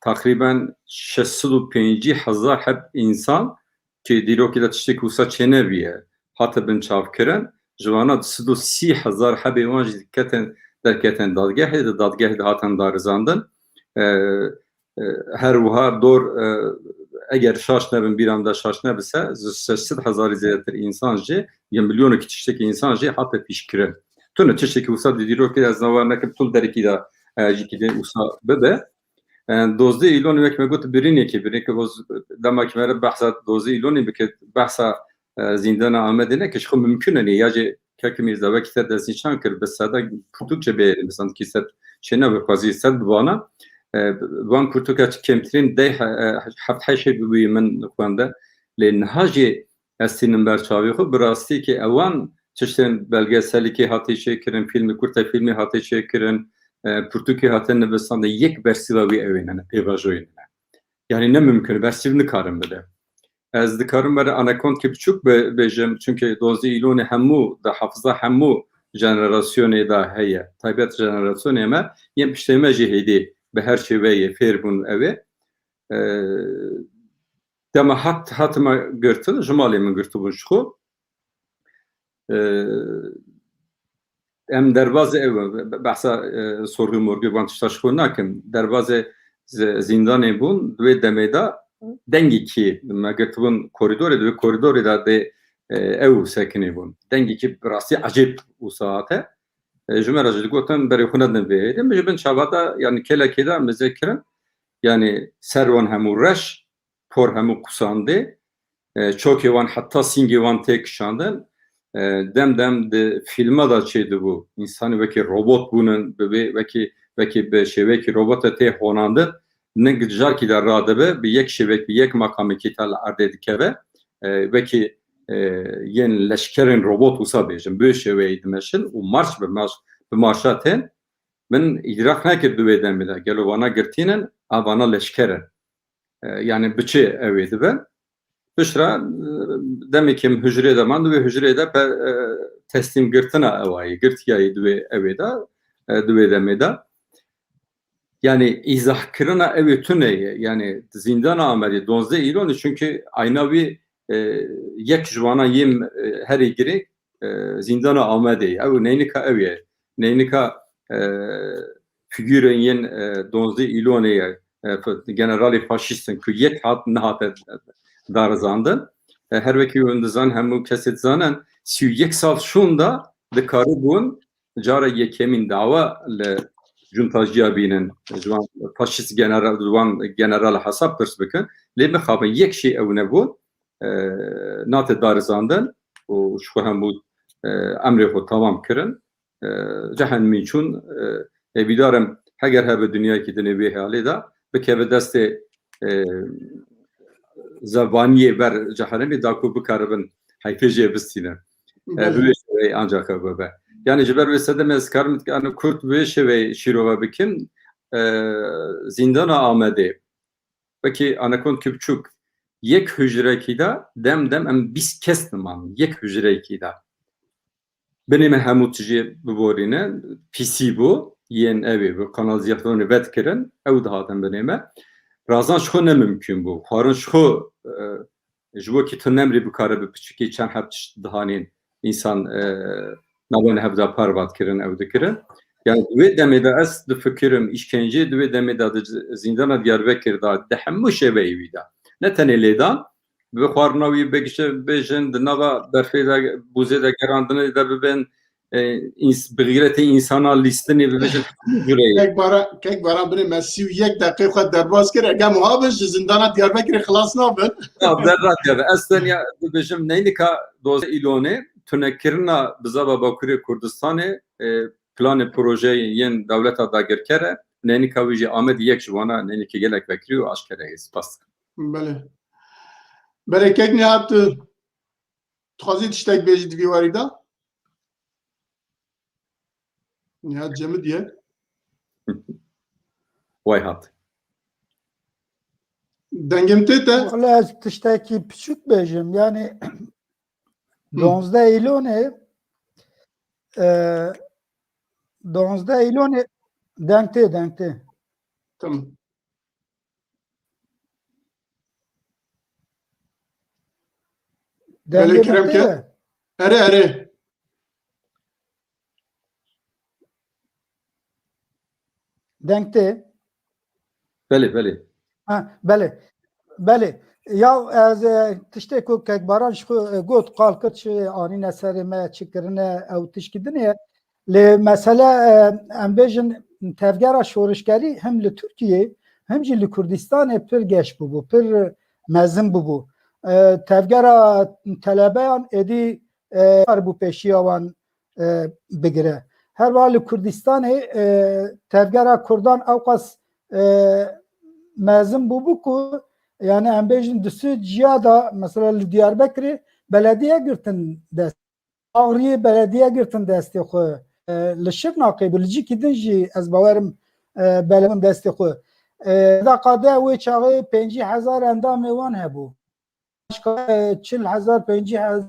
teqrîben şeş sed û pêncî hezar heb însan ki dîrokê de tiştekî wisa çênebûye, hate binçavkirin. Ji vana du sed û sî hezar hebê wan jî ketin, derketin dadgehê, di dadgehê de hatin darizandin. E, e, her wiha dor, e, eger şaş nebim, bîra min de şaş nebise, ji şeş sed hezarî zêdetir însan jî, ya milyonekî tiştekî însan jî hate pîşkirin. Tune tiştekî wisa di dîrokê de ez nava nekim, tu li derekî de, e, jî kî dê wisa bibe. E, duwazdeh Îlonê wek me got birînekî, birînekî boz, dema ki mere behsa duwazdeh Îlonê bike, behsa, e, zîndana Amedê neke, ji xwe mimkun e, ya jî kek Mîrza wekî te destnîşan kir, bi seda pirtûkçe bê, mesela kî sed çêne bi xwezî sed bibana, e, van pirtûka çi kêmtirîn dey he-, e, heft heşê bibûyî min xwende, lê niha jî ez tînim ber çavê xwe, bi rastî ki ewan tiştên belgeselîkê hatî çêkirin, fîlmê, kurte fîlmê hatî çêkirin, e, pirtûkê hate nivîsandin, yek bersîva wî ew ê nene, pêvajoyê nene. Yani ne mimkun, bersîv nikarin bide. Ez dikarim were anekdotke biçûk bi-, bêjim, çünkü duwazdeh Îlonê hemû, di hafiza hemû jenerasyonê de heye. Taybet jenerasyonê me, yên piştê me jî hêdî bi her şêweyê fêr bûn ew ê. E, dema hat, hatima girtin, ji malê min girtibûn ji xwe. E, em derbazê ew, behsa, e, sorgu morgu van tişta ji xwe nakim. Derbazê z-, zîndanê bûn, di wê demê de dengekî me girtibûn koridorê, di wê koridorê de dê, e, ew sekinê bûn. Dengekî bi rastî ecêb wisa hate. E, ji me re jî digotin, berê xwe nedin vê hêdî. Min ji bin çava de, yani kêlekê de mizê kirin. Yani ser wan hemû reş, por hemû qusandê. E, çokê wan heta sîngê wan tê kişandin. E, dem dem di fîlma de çêdibû. Însanî wekî robot bûnin, bi vê, wekî, wekî bi şêwekî robota tê honandin. Ning di carkî de radibe, bi yek şêwek, bi yek maqamekî te li erdê dikeve. E, wekî, e, yên leşkerên robot wisa bêjin. Bi wê şêweyî dimeşin û marş bi marş, bi marşa tên. Min îdrak nekir di wê demê de. Gelo vana girtînin, a vana leşker in. E, yani bi çi ew ê dibe? Piştre, e, demekî em hicrê de man, di wê hicrê de pe-, e, teslîm girtina ewayî, girtiyayî di wê ew ê de, e, di wê demê de. Yani îzahkirina ew ê tune ye. Yani zîndana Amedê duwazdeh Îlonê, çünkü ayna wî, e, yek ji wana yê, e, herî girê, e, zîndana Amedê ye. Ew neynika ew ye. Neynika, e, figurên yên, e, duwazdeh Îlonê ye. E, f-, generalê faşîst in ku yek hat nehate darizandin. E, her wekî hûn dizan, hemû kesê dizanin, sî û yek sal şûnda dikaribûn cara yekemîn dawa li junta jiya bînin, ji wan faşîst general, ji wan general hesab pirs bikin. Lê mixabin yek şey ew nebû, e, nate darizandin û ji xwe hemû, e, emrê xwe tamam kirin. E, cehen min çûn, e, hêvîdar im heger hebe dinyayekî dinê vê halê de bikeve destê, e, zevaniyê ber cehennemê da ku bikaribin heyfê jê bistînin. E, bi Belê. Vê şêweyê ancak ew bibe. Yani ji ber vê sedemê ez karim, yani kurt bi vê şêweyê şîrove bikim, e, zîndana Amedê. Wekî Anekon Kipçûk yek hujrekî de dem dem em bîst kes diman yek hujrekî de. Binê me hemû tijê biborîne, P C bû, yên ew ê bi kanalizasyonê vedkirin, ew dihatin binê me. Razan ji xwe ne mimkûn bû. Xwarin ji xwe, e, ji wekî tu nemrî bikare bi piçikî çend heb tişt dihanîn, însan, e, navên hev de parvat kirin, ew dikirin. Yani di wê demê de ez difikirim, îşkenceyê di wê demê de di zîndana Diyarbekir de, di hemû şeveyê wî de. Ne tenê lêdan, bi xwarina wî bigişe-, bêjin, di nava berfê de, bûzê de gerandinê de bibin, e, ins-, bi xîretê însana lîstinê bibêjin, hemû cureyê. Kek Baran, Kek Baran, binê me sî û yek deqê xwe derbas kir. Eger muha bin, ji zindana Diyarbekirê xilas nabin. Ya, berra keve. Ez tenya dibêjim, neynika dozdeh Îlonê, tunekirina bizava Bakurê Kurdistanê, e, planê projeyê yên dewleta dagirker e. Neynika wî jî Amedî yek ji wana neynikê gelek vekirî û aşkere ye. Spas. Belê. Belê, Kek Nihat, tu dixwazî tiştek bêjî di vî warî de? Nihat Cemidî ye. Way hat. Dengê min tê te? Wala ez tiştekî piçûk bêjim. Yani, Hmm. Donzdeh Îlonê, e, donzdeh Îlonê deng tê, deng tê. Tamam. Belê, dengê kerem ke. Erê, erê. Deng tê. Belê, belê. Ha, belê. Belê. Ya ez, e, tiştê ku Kekbaran ji xwe, e, got, qal kir, çi anîne serê me, çi kirine, ew tişkî din e. Lê mesele, e, em bêjin tevgera şorişgerî him li Tirkiyê, him jî li Kurdistanê pir geş bûbû, pir mezin bûbû. E, tevgera telebeyan êdî, e, kar bû pêşiya wan, e, bigire. Her wiha li Kurdistanê, e, tevgera Kurdan ewqas, e, mezin bûbû ku, yani em bêjin di sê ciya de, mesela li Diyarbekirê belediye girtin dest. Agiriyê belediye girtin destê xwe. E, li Şirnexê bû, li cîkî din jî ez bawerim, e, belediye destê xwe. E, D K D wê çaxê pêncî hezar endamê wan hebû. Başka, e, çil hezar, pêncî hezar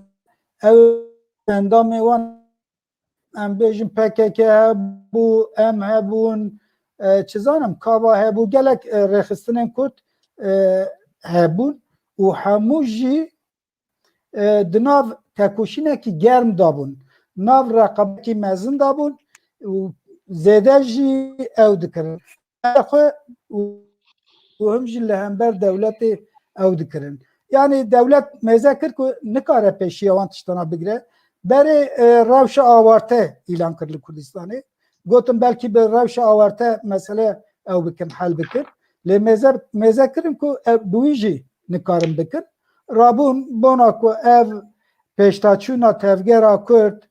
ew endamê wan, em bêjin P K K hebû, em hebûn, e, çi zanim, Kaba hebû, gelek, e, rêxistinên Kurd, e, hebûn û hemû jî e, di nav tekoşînekî germ de bûn, nav reqabekî mezin de bûn û zêde jî ew dikirin. Xwe û, û him jî li hember dewletê ew dikirin. Yani dewlet mêze kir ku nikare pêşiya wan tiştana bigire. Berê, e, rewşa awarte îlan kir li Kurdistanê. Gotin belkî bi rewşa awarte mesele ew bikin, hel bikin. Lê mêze, mêze kirin ku ev bi wî jî nikarin bikin. Rabûn bona ku ev pêştaçûna tevgera Kurd,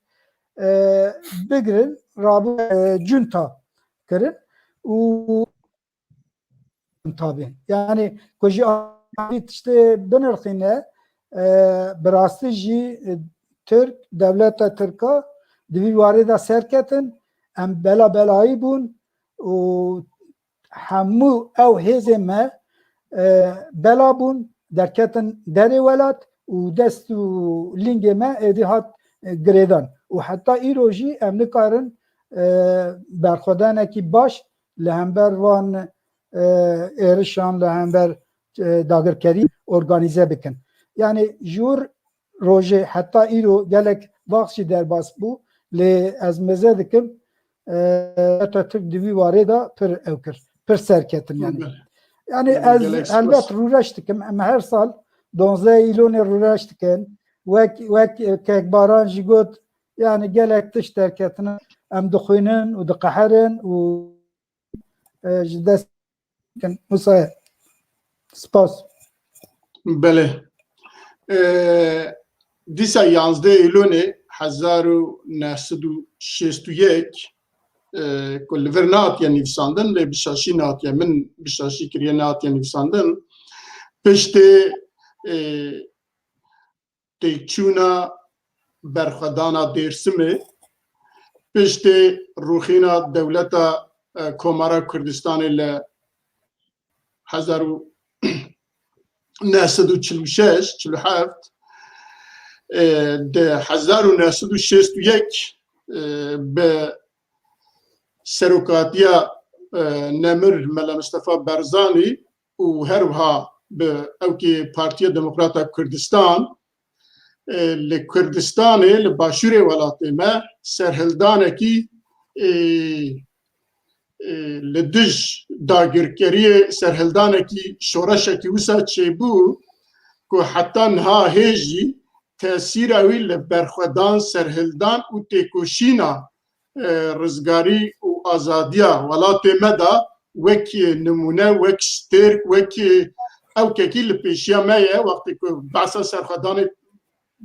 e, bigirin, rabûn, e, cunta kirin û tabî. Yani ku jî tiştê binirxîne, e, bi rastî jî, e, Tirk, dewleta Tirka di vî warê de serketin, em bela belayî bûn û hemû ew hêzên me, e, bela bûn, derketin derê welat û dest û lingê me êdî hat, e, girêdan. Û heta îro jî em nikarin, e, berxwedanekî baş li hember van, e, êrişan, li hember, e, dagirkerî organîze bikin. Yani ji wir rojê heta îro gelek vaxt jî derbas bû, lê ez mêze dikim, e, Atatürk di vî warê de pir ew kir, pir serketin yani. Yani ez helbet rûreş dikim, em her sal donzdeh Îlonê rûreş dikin. Wek, wek Kekbaran jî got, yani gelek tişt derketine. em dixwînin û diqeherin û, e, ji dest dikin. Wisa ye. Spas. Belê. E, dîsa yanzdeh Îlonê hezar û neh sed û şêst û yek, e, ku li vir nehatiye nivîsandin, lê bi şaşî nehatiye, min bi şaşî kiriye, nehatiye nivîsandin. Piştê, e, têkçûna berxwedana Dêrsimê, piştê rûxîna dewleta, e, Komara Kurdistanê li hezar û neh sed û çil û şeş, çil û heft, e, di hezar û neh sed û şêst û yek, e, bi serokatiya, e, nemir Mela Mistefa Barzanî û her wiha bi ewkê Partiya Demokrata Kurdistan, e, li Kurdistanê, li başûrê welatê me serhildanekî, e, e, li dij dagirkeriyê serhildanekî, şoreşekî wisa çêbû ku heta niha hê jî tesîra wî li berxwedan, serhildan û têkoşîna, e, rizgarî û azadiya welatê me de wek nimûne, wek stêrk, wek ewkekî li pêşiya me ye. Wextê ku behsa serxwedanê,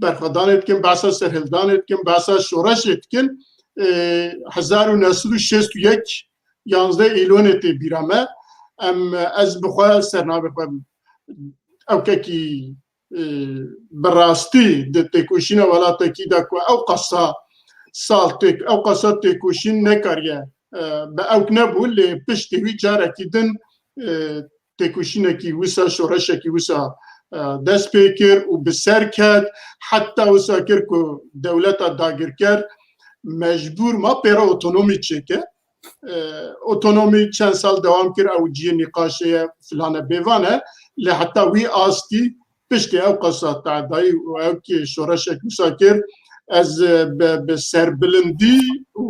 berxwedanê dikin, behsa serhildanê dikin, behsa şoreşê dikin, e, hezar û neh sed û şêst û yek, yanzdeh Îlonê tê bîra me. Em, ez bi xwe, sernavê xwe ewkekî, e, bi rastî di têkoşîna welatekî de ku ew qasa sal têk-, ew qasa têkoşîn nekariye, e, bi ewk nebû, lê piştî wî carekî din, e, têkoşînekî wisa, şoreşekî wisa, e, dest pê kir û bi ser ket, heta wisa kir ku dewleta dagirker mecbûr ma pêre otonomî çêke. E, otonomî çend sal dewam kir, ew cihê nîqaşê ye, filan e, bêvan e, lê heta wî astî piştî ew qasa tehdayî û ew kê şoreşek wisa kir, ez, e, bi, bi serbilindî û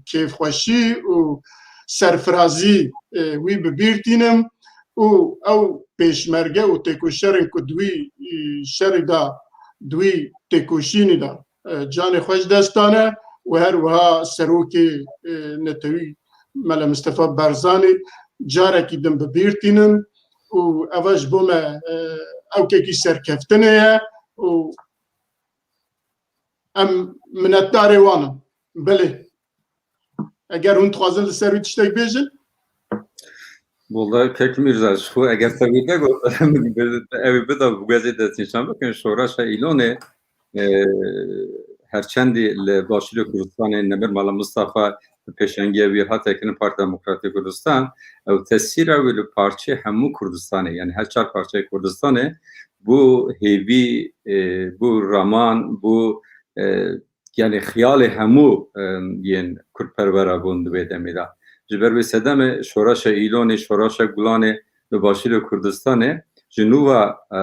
kêfxweşî û serfirazî, e, wî bi bîr tînim û ew pêşmerge û têkoşerên ku di wî, e, şerî de, di wî têkoşînî de, e, canê xwe ji dest dane û her wiha serokê, e, netewî Mele Mistefa Barzanî carekî din bi bîr tînim û eva ji bo me, e, ewkekî serkeftinê ye û em minetdarê wan in. Belê. Eger hûn dixwazin li ser wî tiştek bêjin. Wala kek Mîrza, ji xwe eger te wî negot, min bi-, ew ê bida bi guhê destnîşan bikin. Şoreşa Îlonê, e, herçendî li Başûrê Kurdistanê nemir Mala Mistefa bi pêşengiya wî hate kirin Partiya Demokratîk Kurdistan, ew tesîra wî li parçeyê hemû Kurdistanê, yanî her çar parçeyê Kurdistanê, bû hêvî, e, bû raman, bû, e, yanî xiyalê hemû, e, yên kurdperwera bûn di wê demê de. Ji ber wê sedemê şoreşa Îlonê, şoreşa Gulanê li Başûrê Kurdistanê ji nû ve, e,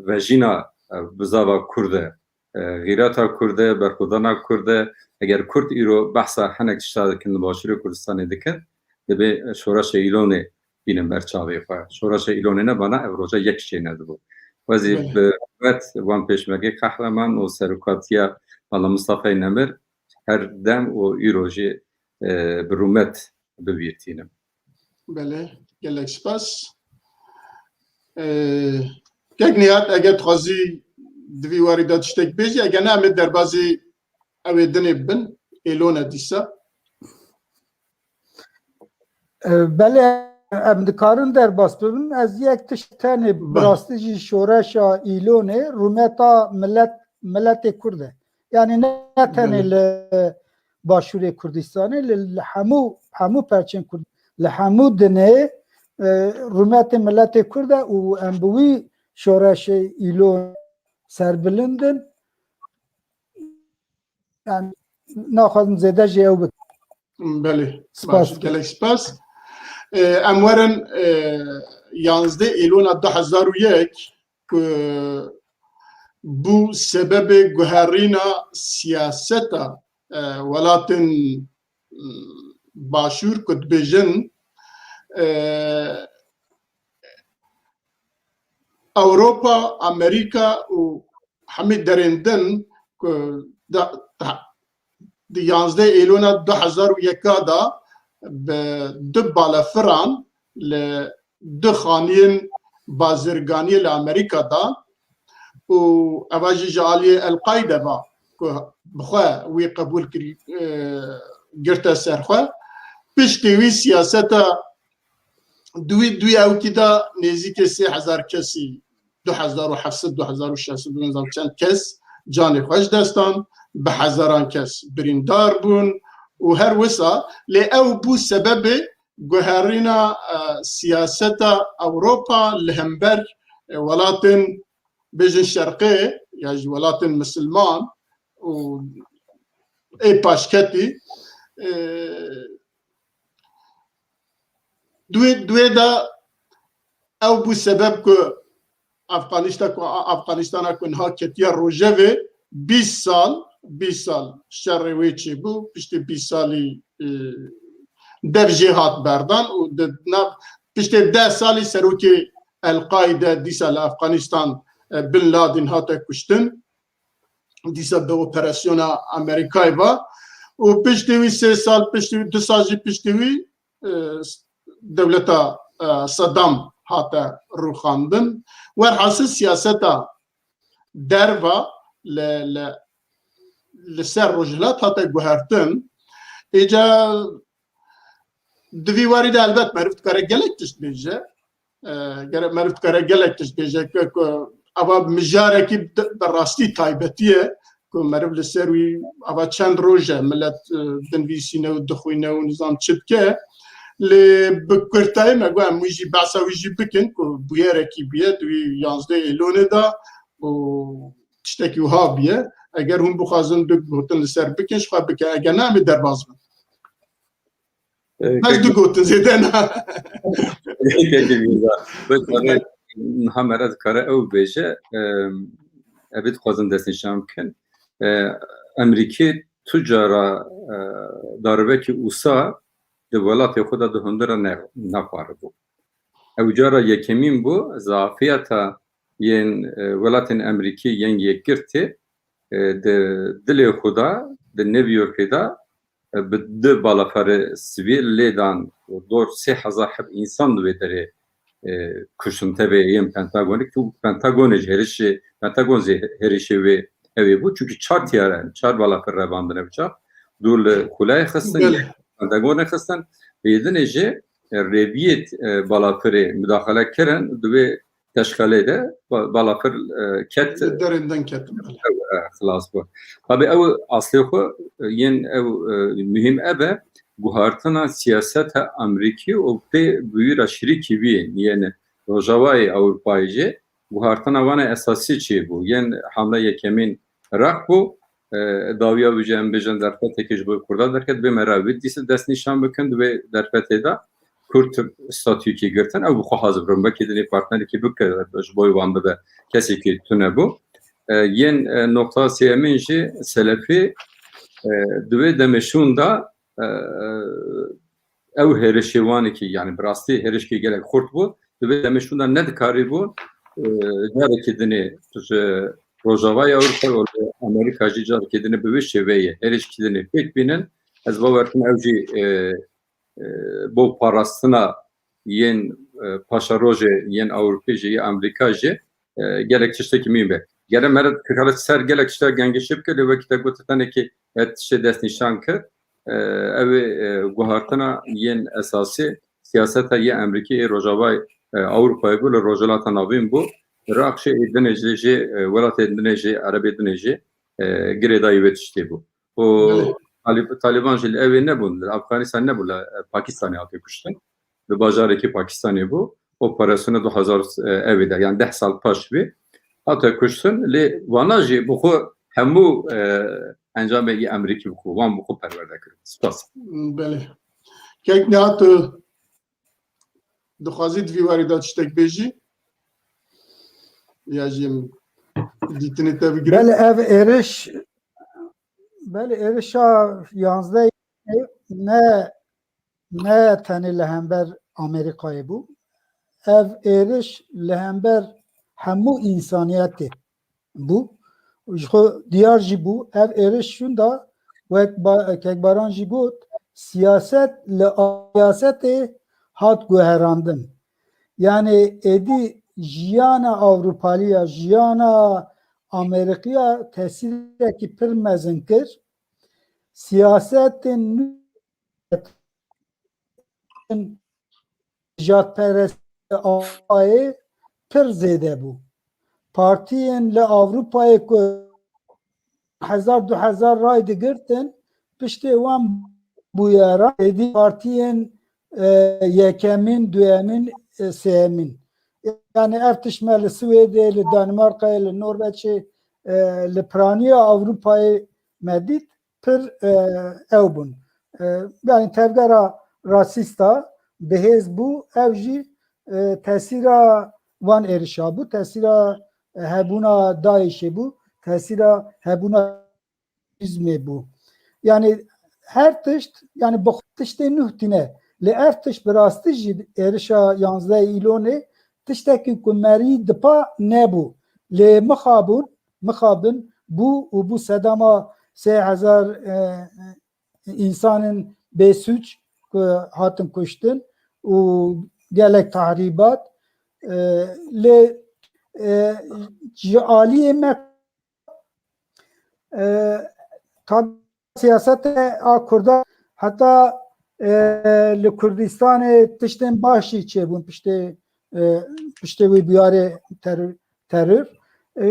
vejîna, e, bizava kurd e, e, xîreta kurd e, berxwedana kurd e. Eger kurd îro behsa hinek tişta dikin li Başûrê Kurdistanê dikin, divê şoreşa Îlonê bînin ber çavê xwe. Şoreşa Îlonê nebana ev roja yek çê nedibû. Xwezî Belê. bi hurmet wan pêşmergê qehreman û serokatiya Mala Mistafayê Nemir her dem û îro jî, e, bi rûmet bibîrtînim. Belê, gelek spas. E, kek Nihat, eger dixwazî di vî warî de tiştek bêjî, eger ne, em ê derbazî ew ê dinê bin, Îlone dîsa. E, belê, em dikarin derbas bibin. Ez yek tişt tenê, bi Bang. rastî jî şoreşa Îlonê rûmeta milet, miletê Kurd e. Yanî ne tenê Belê. li Başûrê Kurdistanê, li, li hemû, hemû perçên Kurd, li hemû dinê, e, rûmetê miletê Kurd e û em bi wî şoreşê Îlon serbilind in. Yani, naxwazim zêde jî ew bikim. Belê. Spas. Baş, gelek spas. E, em werin, e, yanzdeh Îlona du hezar û yek ku bû sebebê guherîna siyaseta, e, welatên, m, başûr ku dibêjin, e, Ewropa, Amerîka û hemî derên din ku da, da, di yanzdeh Êlona du hezar û yeka de bi du balefiran li du xaniyên bazirganiyê li Amerîka de û eva jî ji aliyê El-Qaîde ve ku bi xwe wî qebûl kirî, e, girte ser xwe. Piştî wî siyaseta Duwî, duwî ewkî de nêzîkê sê hezar kesî, du hezar û heft sed, du hezar û şeş sed, nizam çend kes canê xwe ji dest dan, bi hezaran kes birîndar bûn û her wisa lê ew bû sebebê guherîna, e, siyaseta Ewropa li hember, e, welatên, bêjin şerqê ya jî welatên misilman û ê paşketî, e, Duê, duê de ew bû sebeb ku Afganîşta-, ku A-, Afganîstana ku niha ketiye rojevê, bîst sal, bîst sal şerê wê çêbû, piştî bîst salî, e, dev jê hat berdan û di nav, piştê deh salî serokê El-Qaîde dîsa li Afganîstan, e, Bin Laden hate kuştin. Dîsa bi operasyona Amerîkayê ve û piştî wî sê sal piştî wî, du sal jî piştî wî, e, dewleta, e, Saddam hate rûxandin. Werhasil siyaseta derva li, li, li ser Rojhilat hate guhertin. Îca di vî warî de helbet meriv dikare gelek tişt bêje. E, gere-, meriv dikare gelek tişt bêje ku, ku eva mijarekî bi, bi rastî taybetî ye ku meriv li ser wî eva çend roj e, milet, e, dinivîsîne û dixwîne û nizam çi dike. Lê bi kurtayî me got em wî jî behsa wî jî bikin ku bûyerekî bûye di wî yanzdeh Êlonê de û tiştekî wiha bûye. Eger hûn bixwazin du gotin li ser bikin, ji xwe bikin. Eger ne, em ê derbas bin. Ee, Ez du gotin zêde ne. Kekê Mîrza, bi kare, niha mere dikare ew bêje, e, evê dixwazin destnîşan bikin. E, Emerîkê tu cara, e, daribekî usa di welatê xwe de di hundir re ne-, nexwaribû. Ew cara yekemîn bû, zafiyeta yên, e, welatên Emerîkî yên yekgirtê, e, di dilê xwe de, di New Yorkê de, e, bi du balaferê sivîl lê dan û dor sê hezar heb însan di wê derê, e, kuştin tevê yên Pentagonê, ku Pentagonê ji hêrişê, Pentagon zê hêrişê wê ew ê bû, çunkî çar tiyare, çar balafer revandine bi çax, dûr li xulayê xistin, Belê. Pentagonê xistin, lê dinê jî, e, rêviyê, e, balaferê mudaxele kirin, di wê teşxelê de ba-, balafir, e, ket. Li derên din ket. E, xilas bû. Tabi ew aslê xwe, e, yên ew, e, muhîm ev e, guhartina siyaseta Amerîkî û pê bûyî re şirîkî wî yên Rojavayê Ewropayê jî guhartina wan e esasî çêbû. Yên hamle yekemîn Iraq bû. E, dawiya wî jî em bêjin derfetekê ji bo Kurda derket. Bê me re wî dîsa destnîşan bikin di wê derfetê de. Kurd statûyekê girtin, ew bi xwe hazir bûn. Belkî dinê partnerekî bike, ji bo wan bibe, kesekî tune bû. E, yên, e, noqta sêyemîn jî Selefî, e, di wê demê şûn de, e, ew hêrişê wanekî, yani bi rastî hêrişkî gelek xurt bû, di vê demê şûn de nedikarîbû, e, carekî dinê ji Rojavayê Ewropa û li Amerîka jî carekî dinê bi wê şêveyê hêrişkî dinê pêk bînin. Ez bawer dikim ew jî, e, e, bo parastina yên, e, paşerojê yên Ewropê jî, yê Amerîka jî, e, gelek tiştekî mîn be. Gere mere dikare ser gelek tiştek gengeşê bike, lê wekî te got tenekê et tiştê destnîşan kir. E, ew ê, e, guhartina yên esasî siyaseta yê Amerîkê ê Rojavayê, e, Ewropayê bû, li Rojhilata Navîn bû. Iraq jî ê dinê jî, jî, e, welatê dinê jî, Erebê dinê jî, e, girêdayî wê tiştê bû. û Belê. Talib-, Taliban jî li ew ê nebûn, li Afganistan nebûn, li, e, Pakistanê hate kuştin. Li bajarekî Pakistanê bû. Operasyona du hezar, e, ew ê de, yani deh sal paş vê hate kuştin. Lê wana jî bi xwe hemû, e, encamê yê Amerîkî bi xwe, wan bi xwe perwerde kirin. Spas. Belê. Kek Nihat, tu dixwazî di vî warî de tiştek bêjî? Ya jî em dîtinê te bigirin. Belê ev êriş, belê êrişa yanzdeh ne, ne tenê li hember Amerîkayê bû. Ev êriş li hember hemû însaniyetê bû. Ji xwe diyar jî bû. Ev êriş şûnda Wek Ba-, Kekbaran jî got, siyaset li a-, siyasetê hat guherandin. Yani êdî jiyana Ewropaliya, jiyana Amerîkiya tesîrekî pir mezin kir. Siyasetên nû nijadperestî Ewropayê pir zêde bû. Partiyên li Ewropayê ku hezar du hezar ray digirtin, piştê wan bûyera êdî partiyên, e, yekemîn, duyemîn, e, sêyemîn. Yani ev tişt me li Swêdê, li Danimarkayê, li Norveçê, e, li piraniya Ewropayê me dît, pir, e, ew bûn. E, yani tevgera rasîsta bihêz bû, ew jî, e, tesîra van êrişa bû, tesîra, e, hebûna DAIŞê bû, tesîra hebûna terorîzmê bû. Yani her tişt, yani bi xwe tiştê nuh tîne. Lê ev tişt bi rastî jî êrişa yanzdeh Îlonê tiştekî ku merî dipa nebû. Lê mixabûn, mixabin bû û bû sedema sê hezar, e, însanên bêsûc ku hatin kuştin û gelek tahrîbat, e, lê, e, ji aliyê me, e, tab-, siyasete a Kurda heta, e, li Kurdistanê tiştên baş jî çêbûn piştê, e, piştê wî bûyarê teror, teror. E,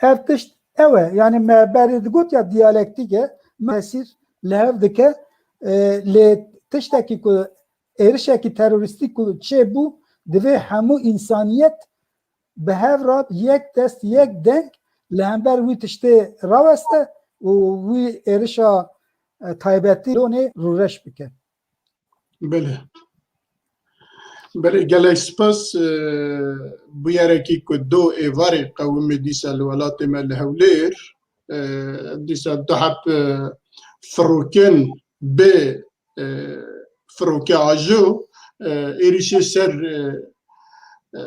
ev tişt ew e. Yani me berê digot ya diyalektîk e, me tesîr li hev dike. E, lê tiştekî ku êrişekî terorîstîk ku çêbû, divê hemû însaniyet bi hev re yek dest, yek deng li hember wî tiştê raweste û wî êrişa, e, taybetî Îlonê rûreş bike. Belê. Belê, gelek spas. E, bûyerekî ku do êvarê qewimî dîsa li welatê me li Hewlêr, e, dîsa du heb, e, firokên bê, e, firoke ajo, e, êrîşê ser, e, e,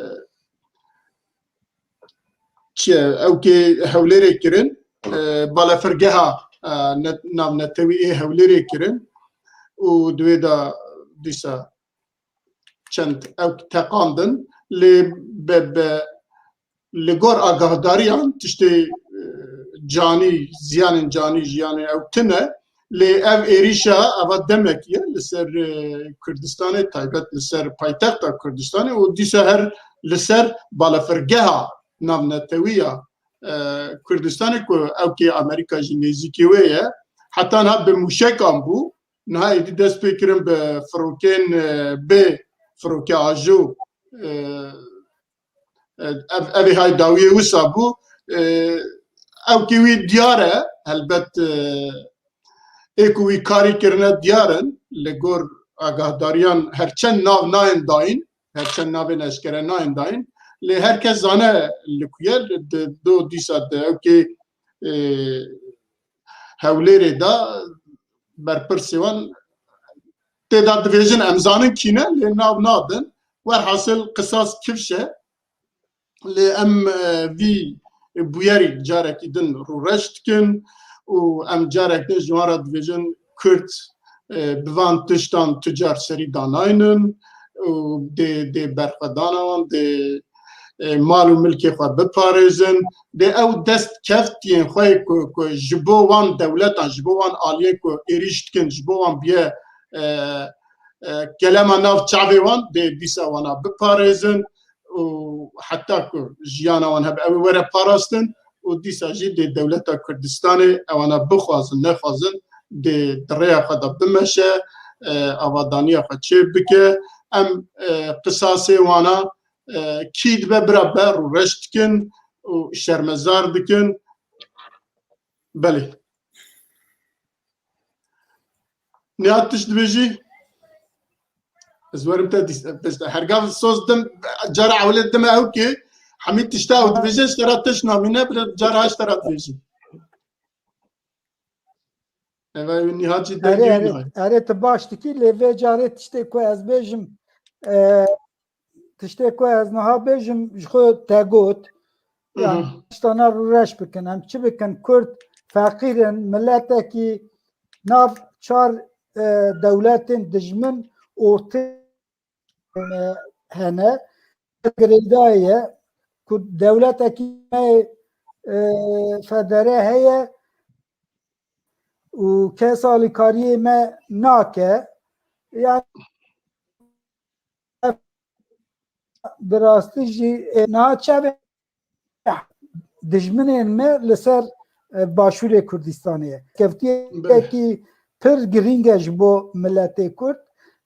çi ye, ewkê Hewlêrê kirin, e, balefirgeha, e, net-, navnetewî ê Hewlêrê kirin û di wê de dîsa çend ewk teqandin, lê be, be, li gor agahdariyan tiştê, e, canî, ziyanên canî, jiyanê ew tune, lê ev êrîşa eva demekî ye li ser, e, Kurdistanê, taybet li ser paytexta Kurdistanê û dîsa her li ser balefirgeha navnetewî ya, e, Kurdistanê ku ewkê Amerîka jî nêzîkî wê ye. Heta niha bi mûşekan bû, niha êdî dest pê kirin bi firokên, e, bê firoke ajo, e, e, ev, evê hay dawiyê wisa bû. E, ewkê wî diyar e, helbet, e, ê ku wî karî kirine diyar in, li gor agahdariyan her çend nav nayên dayîn, her çend navên eşkere nayên dayîn, lê her kes zane li ku ye, di do dîsa di ewkê, e, Hewlêrê de berpirsê wan tê de dibêjin, em zanin kî ne, lê nav nadin. Werhasil qisas kifş e. Lê em, e, vî bûyerî carekî din rûreş dikin û em carek din ji wan re dibêjin Kurd, e, bi van tiştan tu car serî danaynin û dê, dê berxwedana wan, dê, e, mal û milkê xwe biparêzin, dê ew dest keftiyên xwe ku, ku ji bo wan dewletan, ji bo wan aliyên ku êrîş dikin, ji bo wan biye, e, e, kelema nav çavê wan, dê dîsa wana biparêzin û heta ku jiyana wan hebe ew ê were parastin û dîsa jî dê dewleta Kurdistanê ewana bixwazin, nexwazin, dê di rêya xwe de bimeşe, e, avadaniya xwe çê bike. Em, e, qisasê wana, e, kî dibe bira be rûreş dikin û şermezar dikin. Belê. Nihat tişt dibêjî? Ez werim te dîs-, pişta. Hergav soz dim, cara ewlê dime ew ki, hemî tişta ew dibêje, ji te re tişt namîne, bile cara ji te re dibêjî. Eva ew Nihat jî Erê, dengê wî erê, nayê. Erê, tu baş dikî, lê vê carê tiştê ku ez bêjim, e, tiştê ku ez niha bêjim, ji xwe te got. Hı hı. Yani, tiştana rûreş bikin. Em çi bikin? Kurd feqîr in, miletekî nav çar, e, dewletên dijmin ortê, e, hene. Girêdayî ye ku dewletekî me, e, federe heye û kes alîkariyê me nake. Yani bi rastî jî, e, niha çavê dijminên me li ser, e, Başûrê Kurdistanê ye. Kevtiyekî pir girîng e ji bo miletê Kurd.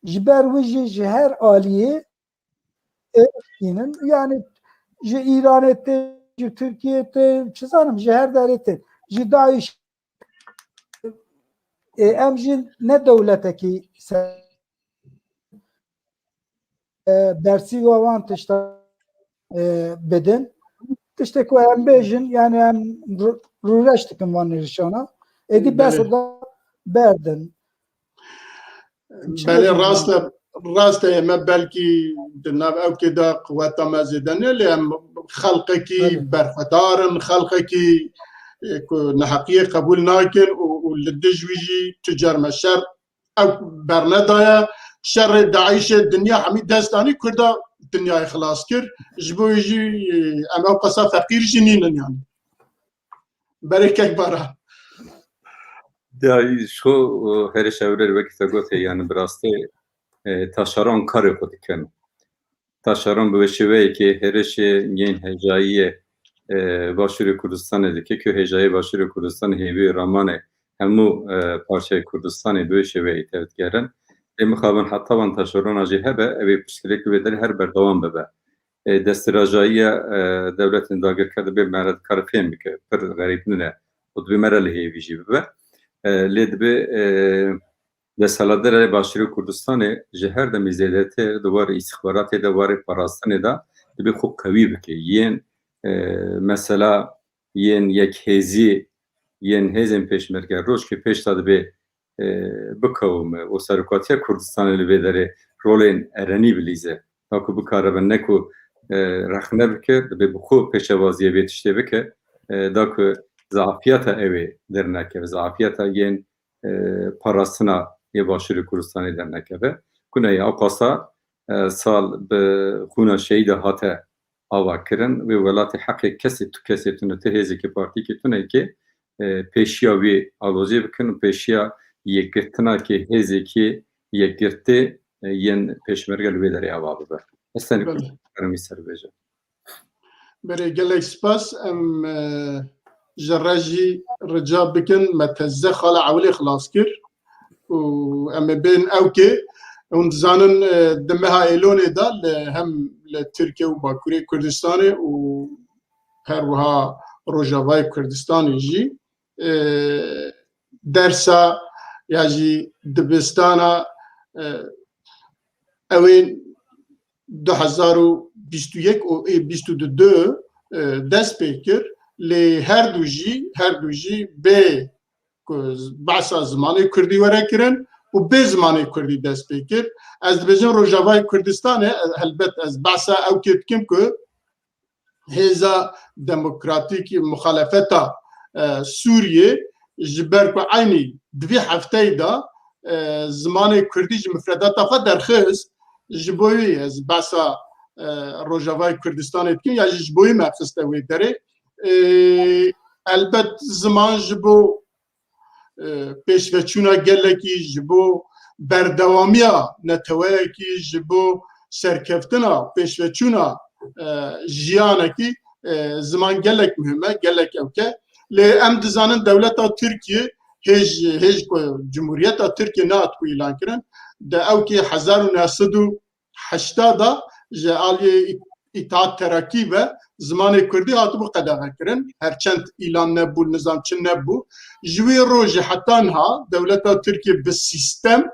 Ji ber wî jî ji her aliyê êrişînin. Yani ji Îranê tên, ji Tirkiyê tên, çi zanim, ji her derê tên. Ji DAIŞ, e, em jî ne dewletekî ser, e, bersîva wan tişta, e, bidin. Tiştê ku em bêjin, yani em rû-, rûreş dikin van êrişana. Êdî bes Belê. Da berdin. Belê, rast e, rast e, me belkî di nav ewkê de quweta me zêde ne, lê em xelqekî Belê. Berxwedar in, xelqekî, e, ku neheqiyê qebûl nakin û, û li dij wî jî tu car me şer ew bernedaye. Şerê DAIŞê dinya hemî dest anî, Kurda dinyayê xilas kir. Ji bo wî jî, e, em ew qasa feqîr jî nînin yani. Berê kek Baran. Ya, ji xwe, e, hêrişa ewrê wekî te gotê, yani bi rastî, e, taşeron karê xwe dikin. Taşeron bi wê şêweyekê hêrişê yên hêjayiyê, e, Başûrê Kurdistanê dike, ku hêjayê Başûrê Kurdistanê hêvî ramanê hemû, e, parçeyê Kurdistanê bi wê şêweyê tevdigerin. Lê mixabin heta wan taşerona jî hebe, ew ê piştgirêk li wê derê her berdewam bibe. E, destirajayiya, e, dewletên dagirker dibe me re dikare fêm bike, pir xerîb nine û dibe me re li hêvî jî bibe. E, lê dibe, e, desthilatdarê Başûrê Kurdistanê ji her demî zêdetir di warê îstixbaratê de, warê parastinê de dibe xwe qewî bike. Yên, e, mesela yên yekhêzî, yên hêzên pêşmerge roj ke pêş de dibe, e, bikewime û serokatiya Kurdistanê li vê derê rolên erenî bilîze. Da ku bikaribe ne ku, e, rexne bike, dibe bi xwe pêşewaziyê vê tiştê bike, e, da ku zafiyeta ew ê dernekeve, zafiyeta yên, e, parastina yê Başûrê Kurdistanê dernekeve. Ku ne ya qasa, e, sal bi xûna şehîda hate ava kirin. Wê welatê heqê kesê tu, kesê tune, tu hêzekê, partîkê tune ke, e, pêşiya wê alozê bikin û pêşiya yekgirtina ke hêzekê yekgirtê, e, yên pêşmerge li wê derê ava bibe. Ez tenê Belê. Karim wî ser bêjim. Berê gelek spas. Em, e, ji re jî rica bikin, me teze xala ewilê xilas kir û em ê bên ewkê. Hûn dizanin, e, di meha Êlonê de li hem li Tirkiye û Bakurê Kurdistanê û her wiha Rojavayê Kurdistanê jî, e, dersa ya jî dibistana, e, ew ê du hezar û bîst û yek û ê bîst û du, e, dest pê kir. Lê her du jî, her du jî bê ku z-, behsa zimanê kurdî were kirin û bê zimanê kurdî dest pê kir. Ez dibêjim Rojavayê Kurdistanê, e, helbet ez behsa ew kê dikim ku Hêza Demokratîk Muxalefeta, e, Sûriyê ji ber ku eynî di vî hefteyê de, e, zimanê kurdî ji mifredata xwe derxist, ji bo wî ez behsa, e, Rojavayê Kurdistanê dikim, ya jî ji bo wî me xiste wê derê. E, elbet ziman ji bo e, pêşveçûna gelekî, ji bo berdewamiya neteweyekî, ji bo serkeftina pêşveçûna, e, jiyanekî, e, ziman gelek muhim e, gelek ewk e. Lê em dizanin dewleta Tirkiye hêj, hêj ku Cumhuriyeta Tirkiye nehat ku îlan kirin, di ewkê hezar û neh sed û heşta de ji aliyê Ît-, Îtihat Terakî ve zimanê kurdî hatibû qedexekirin. Her çend îlan nebû, nizam çi nebû. Ji wî rojê heta niha dewleta Tirkiye bi sîstem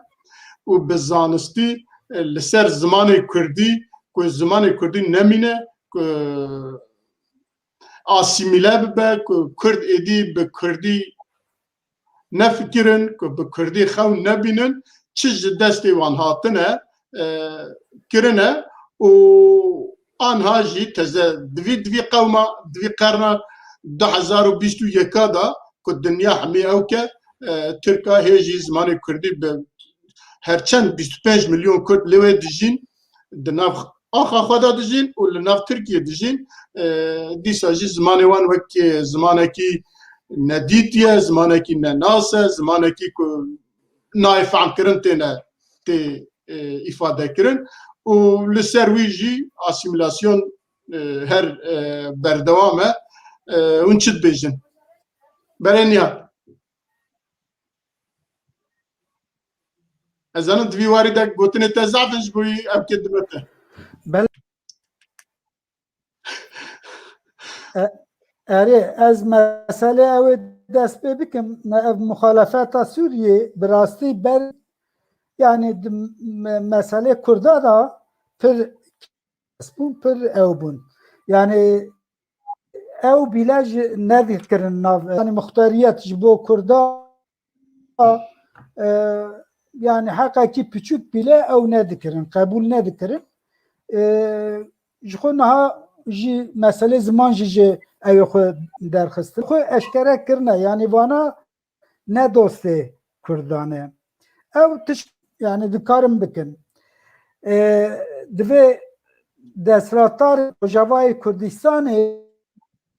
û bi zanistî, e, li ser zimanê kurdî, ku zimanê kurdî nemîne, ku asîmîle bibe, ku kurd êdî bi kurdî nefikirin, ku bi kurdî xewn nebînin, çi ji destê wan hatine, e, kirine û anha jî teze di vî, di vî qewma, di vî qerna du hezar û bîst û yeka de ku dinya hemî ewk e, e, Tirka hê jî zimanê Kurdî bi her çend bîst û pênc milyon Kurd li wê dijîn, di nav axa xwe de dijîn û li nav Tirkiyê dijîn. E, dîsa jî zimanê wan wek, e, zimanekî nedîtiye, zimanekî nenas e, zimanekî ku nayê fehmkirin têne, tê, e, îfade kirin û li ser wî jî asîmîlasyon, e, her, e, berdewam e. E, hûn çi dibêjin? Berê Niyad. Ez zanim di vî warî de gotinê te zaf in, ji bo wî ev kê dibe te. Belê. E, erê, ez meselê ew ê dest pê bikim. Me ev muxalefeta Sûriyê bi rastî ber, yani di me-, meselê Kurda da pir kes bûn, pir ew bûn. Yani ew bîle ji nedikirin nav, yani muxtariyet ji bo Kurda, e, yani heqekî piçûk bîle ew nedikirin, qebûl nedikirin. E, ji xwe niha jî meselê ziman jî ji ew ê xwe derxistin. Xwe eşkere kirine, yani vana ne dostê Kurdan e. Ew tişt, yani dikarin bikin. E, divê desthilatdar Rojavayê Kurdistanê,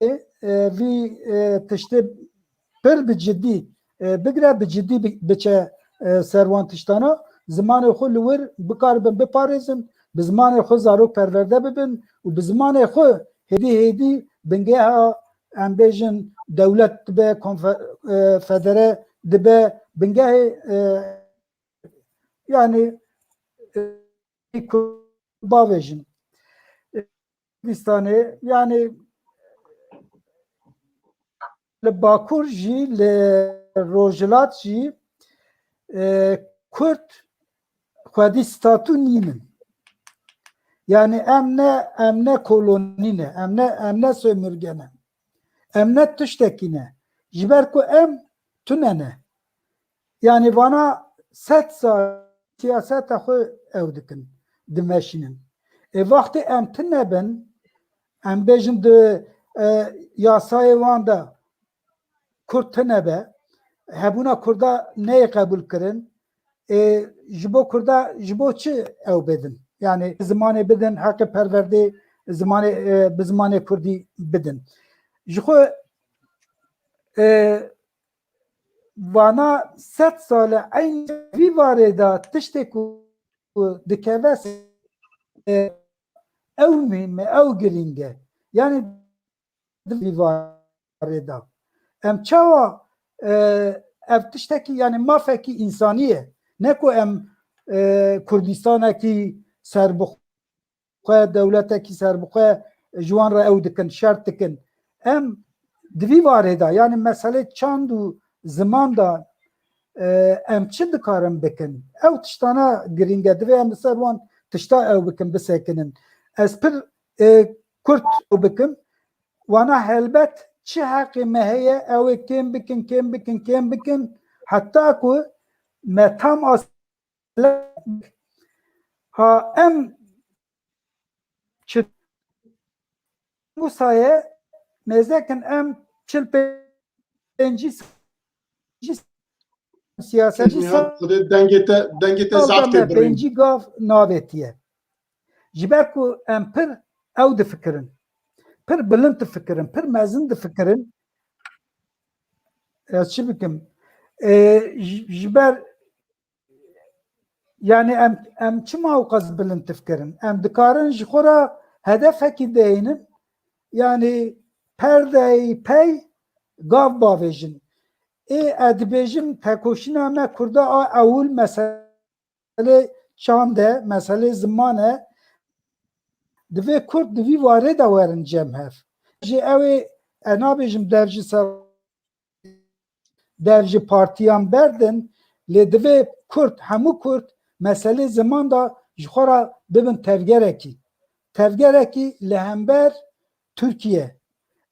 e, vî, e, tiştê pir bi cidî, e, bigire, bi cidî bi-, biçe, e, ser wan tiştana, zimanê xwe li wir bikaribin biparêzin, bi zimanê xwe zarok perwerde bibin û bi zimanê xwe hêdî hêdî bingeha, em bêjin, dewlet dibe, konfe-, e, federe dibe, bingehê, e, yani, e, bavêjin. Kurdistanê, yani li Bakur jî, li Rojhilat jî, e, Kurd xwedî statû nînin. Yani em ne, em ne kolonî ne, em ne, em ne sömürge ne. Em ne tiştekî ne. Ji ber ku em tune ne. Yani vana sed sal siyaseta xwe ew dikin, dimeşînin. Ê, wextê em tune bin, em bêjin di, e, yasayê wan de Kurd tune be, hebûna Kurda neyê qebûl kirin, ê, ji bo Kurda, ji bo çi ew bidin? Yani zimanê bidin, heqê perwerdê zimanê, e, bi zimanê Kurdî bidin. Ji xwe, e, vana sed sal e eyn vî warê de tiştê ku dikeve, e, ew muhîm e, ew girîng e. Yani di vî warê de em çawa, e, ev tiştekî, yani mafekî însanî ye. Ne ku em, e, Kurdistanekî serbixwe xwe, dewletekî serbixwe ji wan re ew dikin, şert dikin. Em di vî warê de, yani meselê çand û ziman de, e, em çi dikarin bikin? Ew tiştana girîng e, divê em li ser wan tişta ew bikin, bisekinin. Ez pir, e, kurt ew bikim. Wana helbet çi heqê me heye, ew ê kêm bikin, kêm bikin, kêm bikin. Heta ku me tam as Ha em çi Musaye mêzekin em çil pêncî siyasetçî Xwedê dengê te, dengê te sal zaf de tê me birîn. Pêncî gav navêtiye. Ji ber ku em pir ew difikirin. Pir bilind difikirin, pir mezin difikirin. Ez çi bikim? Ê, ji, ji ber Yani em, em çima ew qas bilind tifkirin? Em dikarin ji xwe re hedefekî deynin, yani perdeyî pey gav bavêjin. Ê, ez dibêjim tekoşîna me Kurda a ewil meselê çand e, meselê ziman e. Divê Kurd di vî warê de werin cem hev. Jî ew ê, ez nabêjim dev ji ser dev ji partiyan berdin, lê divê Kurd, hemû Kurd meselê ziman de ji xwe re bibin tevgerekî. Tevgerekî li hember Tirkiye.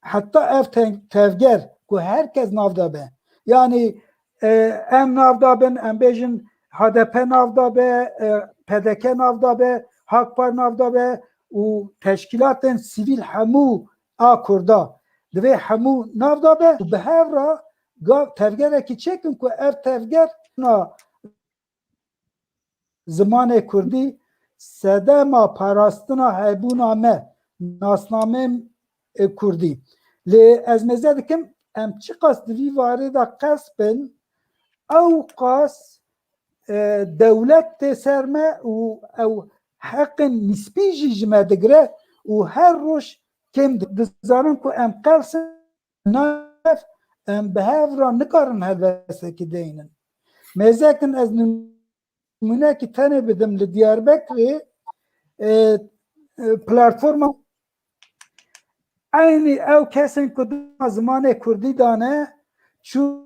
Heta ev te-, tevger ku her kes nav de be. Yani, e, em nav de bin, em bêjin H D P nav de be, e, P D K nav de be, Hakpar nav de be û teşkîlatên sivîl hemû a Kurda. Divê hemû nav de be û bi hev re gav tevgerekî çêkin ku ev tevger na zimanê kurdî sedema parastina hebûna me, nasnameyên kurdî. Lê ez mêze dikim, em çiqas di vî warê de qels bin, ew qas, e, dewlet tê ser me û ew heqên nîspî jî ji me digire û her roj kêm di-, dizanin ku em qels in, nayef, em bi hev re nikarin helbestekî deynin. Mêzekin ez nimûnekî tenê bidim li Diyarbekirê, e, e, platforma eynî ew kesên ku dema zimanê kurdî dane çû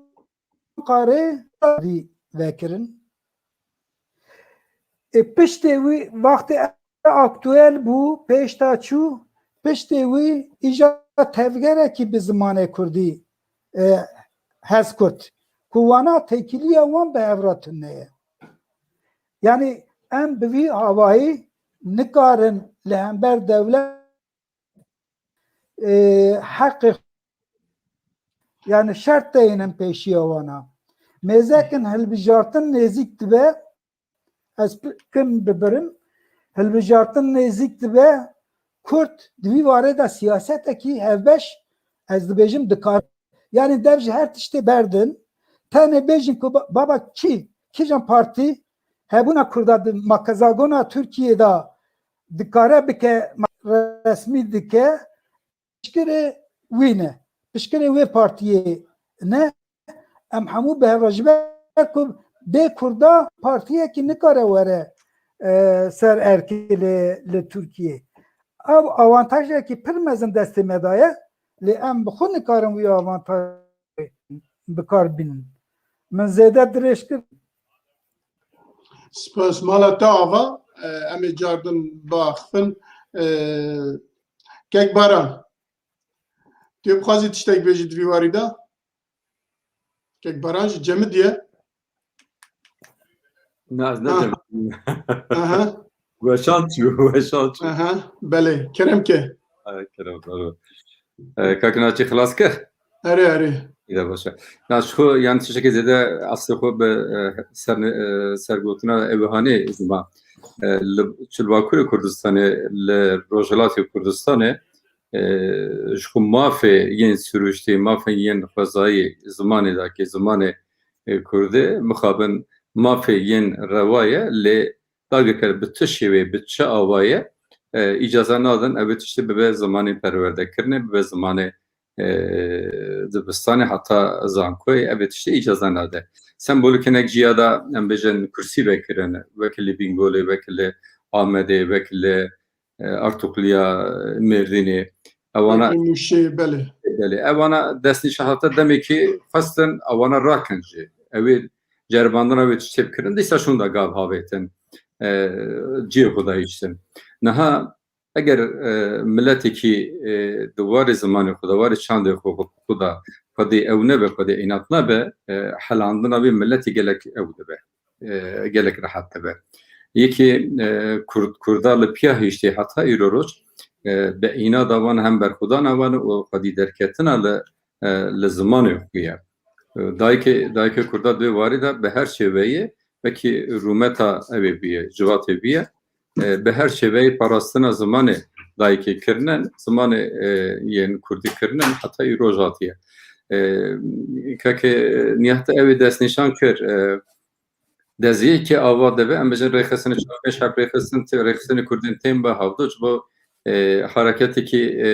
qarê vî vekirin. E, piştê wî wextê aktuel bû, pêş de çû, piştê wî îja tevgerekî bi zimanê kurdî, e, hez kurt. Ku wana têkiliya wan bi hev re tune ye. Yanî em bi vî awayî nikarin li hember dewlet, e, heqê, yanî şert deynin pêşiya wana. Mêzekin hilbijartin nêzîk dibe, ez kin bibirim, hilbijartin nêzîk dibe, Kurd di vî warê de siyasetekî hevbeş, ez dibêjim, dikar. Yanî dev ji her tiştê berdin, tenê bêjin ku ba-, baba kî, kîjan partî hebûna Kurda di makezagona Tirkiyê de dikare bike, resmî dike, piştgirê wî ne. Piştgirê wê partiyê ne. Em hemû bi hev re ji ber ku bê Kurda partiyekî nikare were, e, ser erkê li, li Tirkiyê. Ev avantajekî pir mezin destê me de ye, lê em bi xwe nikarin wî avantaj bi kar bînin. Min zêde dirêj kir. Spas mala te ava, e, em ê cardin biaxifin. E, Kek Baran, tu yê bixwazî tiştek bêjî di vî warî de? Kek Baran jî cemidî ye. Na, ez ne Ha. cemidî. Aha. Weşan çû, weşan çû. Aha, belê, kerem ke. Ay, kerem, bravo. E, Kak Naçî xilas kir? Erê, erê. Îde baş e. Na, ji xwe, yani, tiştekî zêde eslê xwe bi, e, ser, e, sergotina Ewîhanê zima. E, li, çi li Bakurê Kurdistanê, li Rojhilatê Kurdistanê, e, ji xwe mafê yên sirûştê, mafê yên xwezayî zimanê dake, zimanê, e, kurdê, mixabin mafê yên rewa ye, lê dagirker bi tu şêwê, bi çi awayê, e, îcaza nadin ev ê tiştê bibe zimanê perwerdekirinê, bibe zimanê, e, dibistanê heta zankoyê, ev ê tiştê îcaza nade. Sembolîk hinek ciya de em bêjin kursî vekirin, wek li Bîngolê, wek li Amedê, wek li, e, Artukliya Mêrdînê. Ewana Wek Mûşê, belê. Belê. Ewana destnîşan heta demekî xwestin, ewana rakin jî. Ew ê ceribandina wê tiştê bikirin, dîsa şûnda gav havêtin, e, cihê xwe dahiştin. Niha eger, e, miletekî, e, di warê zimanê xwe de, warê çandê xwe, xwe de, xwedê ew nebe, xwedê înat nebe, e, helandina wê miletî gelek ew dibe. E, gelek rehet dibe. Yekê, e, Kurd, Kurda li piya hiştê heta îro roj, e, bi înada wan hem berxwedana wan û xwedî derketina li, e, li zimanê xwe ye. E, dayikê, dayikê Kurda di wê warî de bi her şêweyê, wekî rûmeta ew ê bûye, civatê bûye, e, bi her şêweyê parastina zimanê dayikê kirinin, zimanê, e, yên Kurdî kirinin, heta îroj hatiye. E, Keke Nihat ew ê destnîşan kir, e, deziyekê ava dibe, em bêjin rêxistinê çar pênc heb rêxistin, tê-, rêxistinê Kurdên tên be hevdu, ji bo, e, hareketekî, e,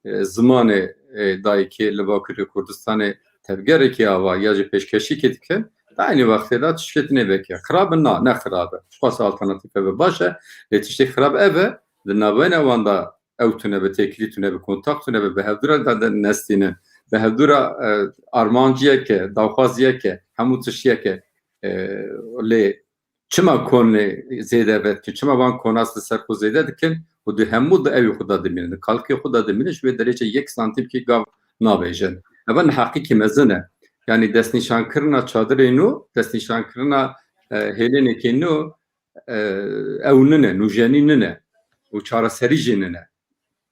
e, zimanê, e, dayikê li Bakurê Kurdistanê tevgerekî ava ya jî pêşkeşîkê dikin, di eynî wextê de tişkê dinê veke. Xirab e? Na, ne xirab e. Ji xwe alternatîfe be baş e. Lê tiştê xirab ev e, di navbeyna wan de ew tune be, têkilî tune be, kontak tune be, bi hevdû re de, de nestînin. Bi hevdû re, e, armanciyeke, daxwaziyeke, hemû tiştiyeke, e, lê çima konê zêde vedikin? Çima van konas li ser xwe zêde dikin û di hemû di ewî xwe de dimînin, di kalkê xwe de dimînin, ji wê derê yek santîmkî gav navêjin? Eva neheqîkî mezin e. Yanî destnîşankirina çadirê nû, destnîşankirina, e, hêlênekê nû, e, ew nine, nûjenî nine û çareserî jî nine.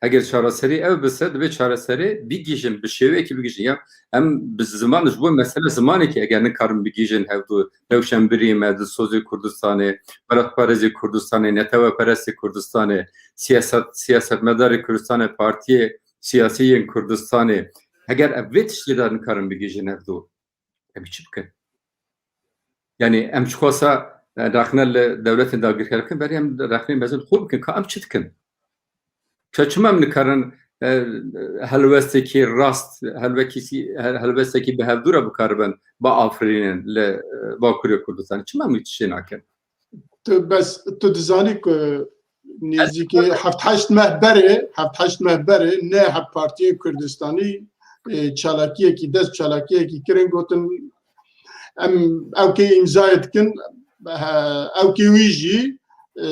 Eger çareserî ev bise, divê çareserî bigihîjin, bi şêweyekî bigihîjin. Ya em bi ziman, ji bo mesele zimanekî eger nikarin bigihîjin hevdu, rewşenbirî me, dilsozê Kurdistanê, welatparêzê Kurdistanê, neteweperestê Kurdistanê, siyaset, siyasetmedarê Kurdistanê, partiyê siyasî yên Kurdistanê, eger ev vê tiştê de nikarin bigihîjin hevdu, em çi bikin? Yani em çiqasa, e, rexne li dewletên dagirker bikin, berê em rexnê mezin xwe bikin, ka em çi dikin? Çi, çima em nikarin, e, helwestekî rast, helwekî-, hel-, helwestekî bi hevdû re bikaribin, biafirînin li, e, Bakurê Kurdistan? Çima em wî tiştê nakin? Tu bes, tu dizanî ku nêzîkî heft heşt meh berê, heft heşt meh berê ne hep partiyên Kurdistanî, e, çalakiyekî, dest çalakiyekî kirin, gotin, em ewkê îmzayê dikin, he, ewkê wî jî, e,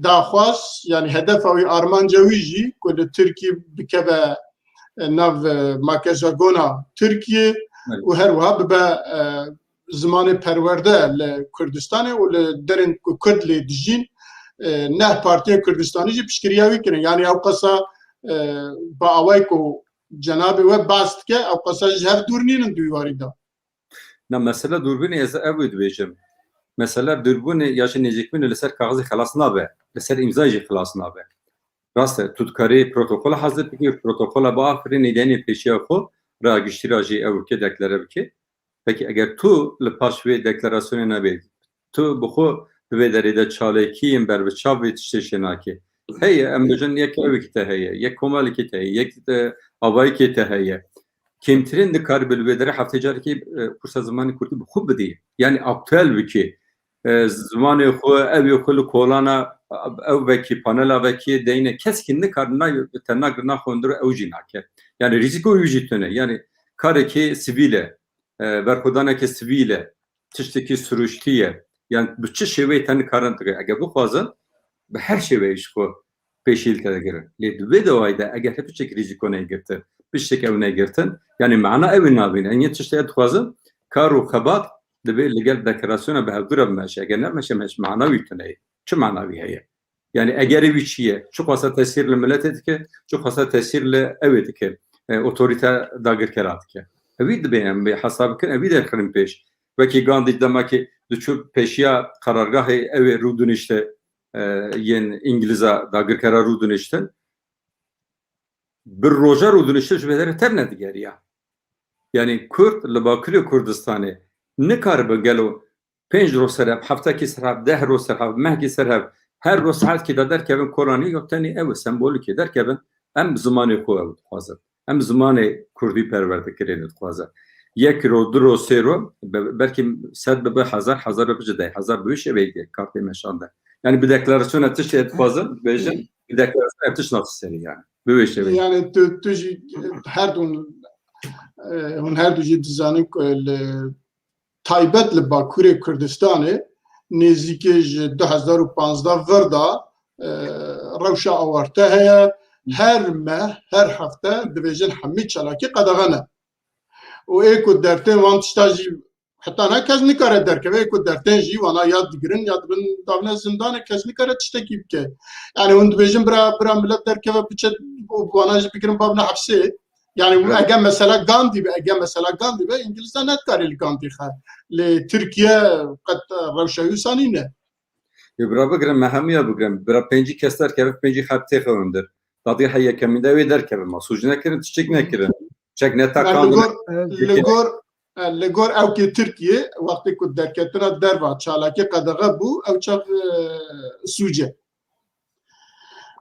daxwaz, yani hedefa wî, armanca wî jî ku li Tirkiyê bikeve, e, nav, e, makezagona Tirkiyê Evet. û her wiha bibe, e, zimanê perwerde li Kurdistanê û li derên ku Kurd lê dijîn, e, neh partiyên Kurdistanî jî piştgiriya wî kirin. Yani ew qasa, e, bi awayî ku cenabê we behs dike, ew qasa ji hev dûr nînin di wî warî de. Na, mesele dûrbûnê ez ev wê dibêjim. Mesele dûrbûnê ya jî nêzîkbûnê li ser kaxizê xelas nabe, li ser îmzayê jî xelas nabe. Rast e, tu dikarî protokola hazir bikî, protokola biafirînî, deynê pêşiya xwe, raya giştî ra jî ew bike, deklare bike. Pekî eger tu li paş vê deklarasyonê nebê, tu bi xwe di vê derê de çalakiyên berbiçav vê tiştê çênakê. Heye, em bêjin yek ewekî te heye, yek komelekî te heye, yek, e, avayekê te heye. Kêmtirîn dikarî bi li vê derê heftê carekê, e, kursa zimanê kurdî bi xwe bidî. Yani aktuel bikî. E, zimanê xwe, ewê xwe li kolana, ew vekî, panela vekî deyne. Kesekî nikar, na-, te nagir naxwe hundir ew jî nake. Yani rîzîko wî jî tune. Yani karekî sivîl e. E, berxwedaneke sivîl e, tiştekî siruştî ye. Yan bi çi şêweyê te nikarin dike? Eger bixwazin, bi her şêweyê ji xwe pêşî li te digirin. Lê di vê dawayî de eger hep tiştek rîzîko neyê girtin, tiştek ew neyê girtin, yanî mana ew ê nabîne. Em yê tiştê dixwazin, kar û xebat divê li gel deklarasyona bi hevdû re bimeşe. Eger nemeşe, meş mana wî tune ye. Çi mana wî heye? Yani egerê wî çi ye? Çiqasa tesîr li miletê dike, çiqasa tesîr li ewê dike, e, otorîte dagirkera dike. Evî dibê em bê hesab bikin, evî derxin pêş. Wekî Gandî demekî diçû pêşiya qerargahê ewê rûdinişte, e, yên Îngilîza dagirkera rûdiniştin. Bi roja rûdiniştin ji vê derê tev nedigeriya. Yani Kurd li Bakurê Kurdistanê nikaribe gelo pênc roj ser hev, heftekî ser hev, deh roj ser hev, mehkî ser hev, her roj saetkî de derkevin kolanî, ya tenê ew e, sembolîkê derkevin, em zimanê xwe ew dixwazin. Em zimanê kurdî perwerdekirî dixwazin. Yek roj, du roj, sê roj, be-, belkî sed bibe, hezar, hezar bibe, bice deh hezar, bi wê şêweyê kar tê meşandin. Yani bi deklarasyona tiştê dixwazin, dibêjin, bi deklarasyona tişt naxist serê yani. Bi wê şêweyê. Yani tu, tu jî her du, e, hûn her du jî dizanin ku li taybet li Bakurê Kurdistanê nêzîkî ji du hezar û panzdeh vir de, e, rewşa awarte heye. Her meh, her hefte dibêjin hemî çalakî qedexe ne. Û ê ku dertên wan tişta jî heta ne kes nikare derkeve, ê ku dertên jî wana ya digirin ya dibin davne zindanê, kes nikare tiştekî bike. Yani hûn dibêjin bira, bira milet derkeve biçe û wana jî bigirin babne hepsê. Yani Evet. eger mesela Gandhi be, eger mesela Gandhi be, Îngilîzler nedikarê li Gandhi xe. Lê Tirkiye qet rewşa wî wisa nîne. Ê bira bigirin, me hemiya bigirin. Bira pêncî kes derkeve, pêncî xeb têxe hundir. Dadî he yekemîn de wê derkeve. Ma sûc nekirin, tiştek nekirin. Çek ne Li takan gor, Evet. li gor, e, li gor ewkê Tirkiye, wextê ku derketina derva çalakî qedexe bû, ew çax, e, sûc e.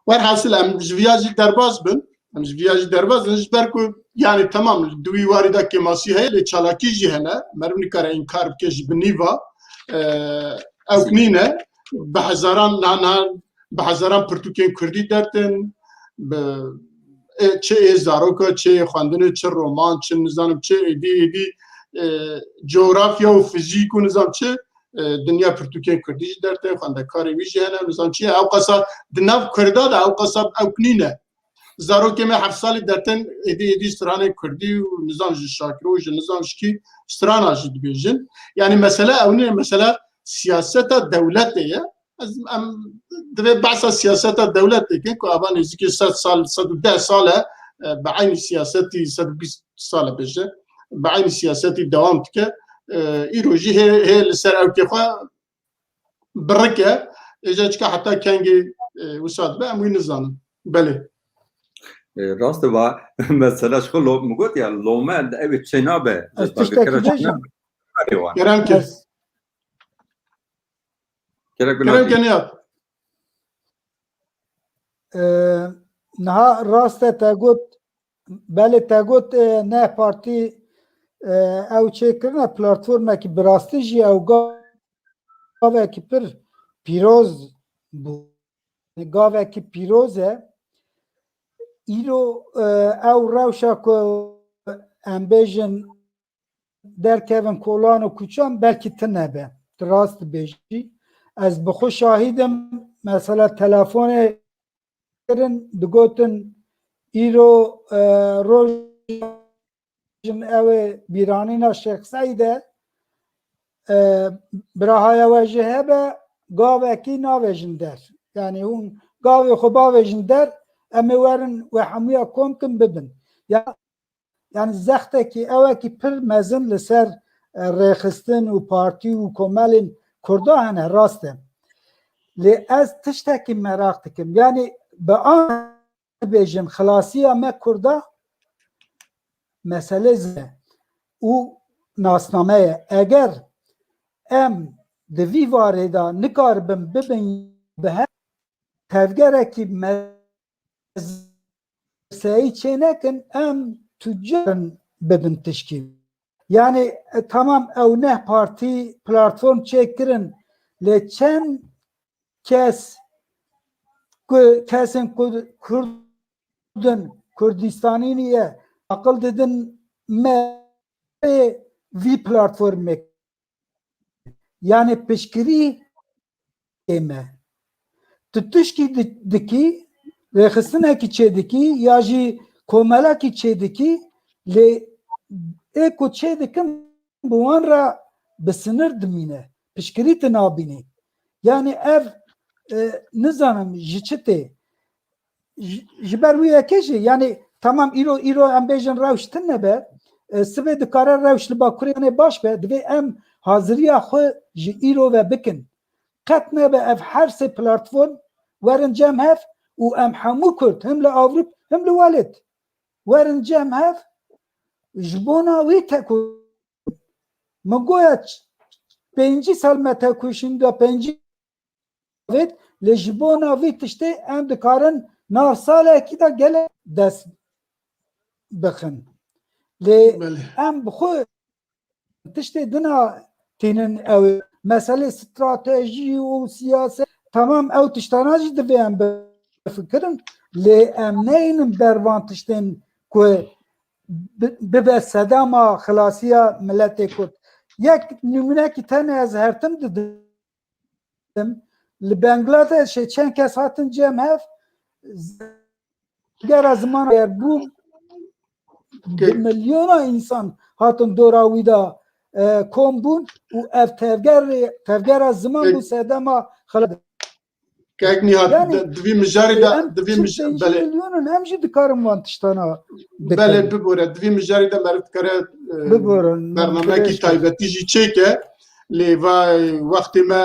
Werhasil em ji viya jî derbas bin, em ji viya jî derbas bin, ji ber ku, yani, temam, di wî warî de kêmasî heye, lê çalakî jî hene, meriv nikare înkar bike ji binî va, e, ew nîne, bi hezaran, na, na, bi hezaran pirtûkên kurdî dertin, bi, e, çi ê zaroka, çi ê xwendinê, çi roman, çi nizanim çi, êdî, êdî, e, coğrafya û fizîk û nizam çi, e, dinya pirtûkên kurdî jî dertê, xwendekarê wî jî hene, nizam çi ye. Ew qasa di nav kurda de ew qasa ew nîne. Zarokê me heft salî dertên êdî êdî stranên kurdî û nizam ji Şakiro, ji nizam ji kî strana jî dibêjin. Yani mesele ew nîne, mesele siyaseta dewletê ye. Ez, em divê behsa siyaseta dewletê bikin ku ava nêzîkî sed sal, sed û deh sal e, e, bi eynî siyasetî, sed û bîst sal e bêje, bi eynî siyasetî dewam dike. E, îro jî hê, hê li ser ewkê xwe birik e. Êca çika heta kengê, e, wisa dibe, em wî nizanin. Belê. E, rast e, va, mesela ji xwe lo-, min got ya, lome ew ê çênabe. Ez tiştekî bêjim. Kerem kir. Ez Kerem kir. Kerem kir, Nihat. E, niha rast e te got, belê te got, e, ne partî, e, ew çêkirine platformekî bi rastî jî ew gavekî pir pîroz bû. Gavekî pîroz e. Îro, e, ew rewşa ku em bêjin derkevin kolan û kuçan belkî tune be. Tu rast dibêjî. Ez bi xwe şahîd im. Mesela telefonê kirin, digotin îro, e, roj ew ê bîranîna Şêx Seîd e, e, birahaya we jî hebe, gavekî navêjin der. Yanî hûn gavê xwe bavêjin der, em ê werin we hemûya kom kin bibin. Ya, yanî zextekî ewekî pir mezin li ser, e, rêxistin û partî û komelên Kurda hene, rast e. Lê ez tiştekî meraq dikim. Yanî bi an bêjin xilasiya me Kurda mesele zî û nasname ye. Eger em di vî varê de nikaribin bibin bi hev tevgerekî me-, seyî çê nekin, em tu carin bibin tişkî. Yanî, e, tamam ew neh partî platform çêkirin, lê çend kes ku kesên ku Kurd in, Kurdistanî niye, aqil didin me vî platformê. Yanî piştgirî ê me. Tu tişkî di-, dikî, rêxistinekî çêdikî ya jî komelekî çêdikî, lê ê ku çêdikin bi wan re bi sinir dimîne. Piştgirî tu nabînî. Yanî ev, e, nizanim ji çi tê. Ji, ji ber wî yekê jî, yanî, tamam, îro, îro em bêjin rewş tune be, e, sibê dikare rewş li Bakurê Îranê baş be, divê em haziriya xwe ji îro ve bikin. Qet nebe ev her sê platform werin cem hev û em hemû Kurd, him li Ewrop, him li welêt, werin cem hev ji bona wî teko-, min goya ç-, pêncî sal me tekoşîn da, pêncî avêt, lê ji bona vî tiştê em dikarin nav salekî de gelek dest bixin. Lê Belê. Em bi xwe tiştê dina tînin ew ê. Meselê stratejî û siyaset, tamam, ew tiştana jî divê em bifikirin, lê em neynin ber van tiştên ku bi-, bibe sedema xilasiya miletê Kurd. Yek nimûnekî tenê ez her tim didim. Li Bangladeshê çend kes hatin cem hev, tevgera ziman yer bû, bi milyona însan hatin dora wî de, e, kom bûn û ev tevger, tevgera ziman bû sedema xelet. Kek Nihat, Yanî, di-, di vî mijarê de, em di vî çil mij-, pêncî belê. Milyonin, em jî dikarin wan tiştana bikin. Belê, bibore, di vî mijarê de meriv dikare, e, Bibore, bernamekî pêş taybetî jî çêke. Lê va, e, wextê me,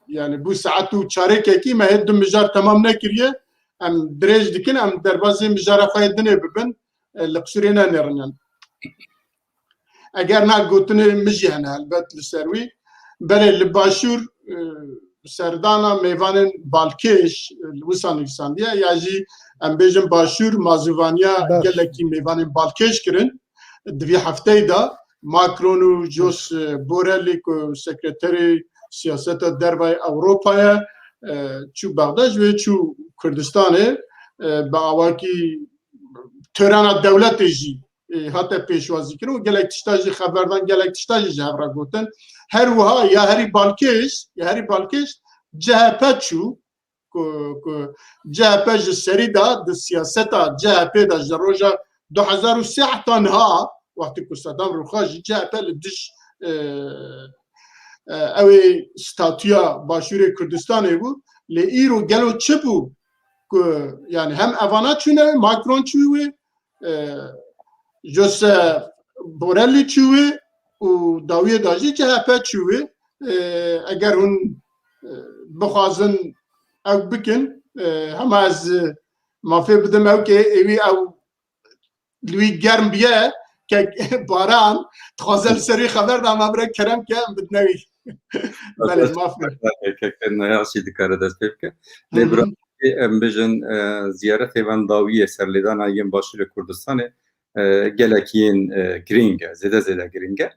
yani, bû saet û çarekekî, me hê du mijar temam nekiriye. Em dirêj dikin, em derbazê mijara xwe yê dinê bibin, e, li qisûrê nenêrin, yani. Eger na gotinê min jî hene helbet li ser wî. Belê li Başûr, e, serdana mêvanên balkêş, e, li wisa nivîsandiye, ya jî em bêjin Başûr mazûvaniya Baş. Gelekî mêvanên balkêş kirin. Di vî hefteyê de Macron û Jos, e, Borrellî ku sekreterê siyaseta dervayê Ewropa ye, e, çû Bexda, ji wê çû Kurdistanê, e, bi awakî törana dewletê jî, e, hate pêşwazîkirin û gelek tişta jî xeberdan, gelek tişta jî ji hev re gotin. Her wiha ya herî balkêş, ya herî balkêş C H P çû, ku, ku C H P ji serî de di siyaseta C H P de ji roja du hezar û sê heta niha, wextê ku Sedam rûxa jî C H P li dij, e, e, ew ê statûya Başûrê Kurdistanê bû. Lê îro gelo çi bû ku, yani, hem evana çûne wê, Macron çû wê, e, Josep Borrell çû wê û dawiyê de jî C H P çû wê. E, eger hûn, e, bixwazin ew bikin, e, hema ez, e, mafê bidim ew kê êwî ew li wî germ biye, kek Baran, dixwaze li ser wî xeber da, ma bire kerem ke, em bidine wî. Belê, maf be. Kek Neyasî dikare dest pê bike. Lê Hı hı. bira, em bijin, e, ziyaretê van dawiyê serlêdana yên Başûrê Kurdistanê, e, gelek yên, e, girîng e, zêde zêde girîng e.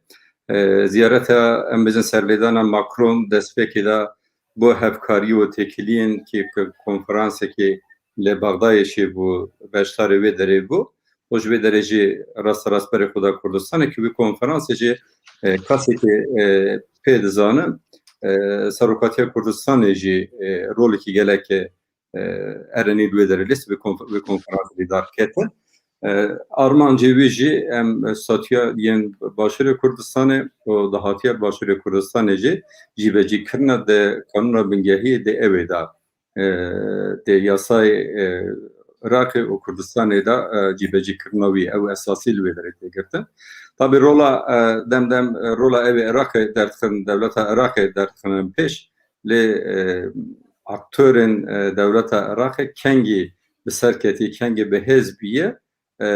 E, ziyareta, em bijin, serlêdana Macron destpêkê de bo hevkarî û têkiliyên ki, ki konferansekê li Bexdayê çêbû, beşdarê wê derê bû. Û ji vê derê jî rasterast berê xwe da Kurdistanê, ki wî konferansê jî, e, kasekê, e, pê dizane, e, serokatiya Kurdistanê jî, e, rolekî gelek, e, erenî li wê derê lîst, wê konf-, wê konferansê lîdar ketin. E, armancê wî jî em statuya yên Başûrê Kurdistanê û dahatiya Başûrê Kurdistanê jî cîbecî kirina di kanûna bingehiyê di ew ê de, e, di yasayê, e, Iraqê û Kurdistanê de, e, cîbecî kirina wî, ew esasî li wê derê tê girtin. Tabî rola, e, dem dem, e, rola ew ê Iraqê derdixin, dewleta Iraqê derdixin pêş, lê, e, aktorên, e, dewleta Iraqê kengî bi ser ketî, kengî bi hêz bûye, e,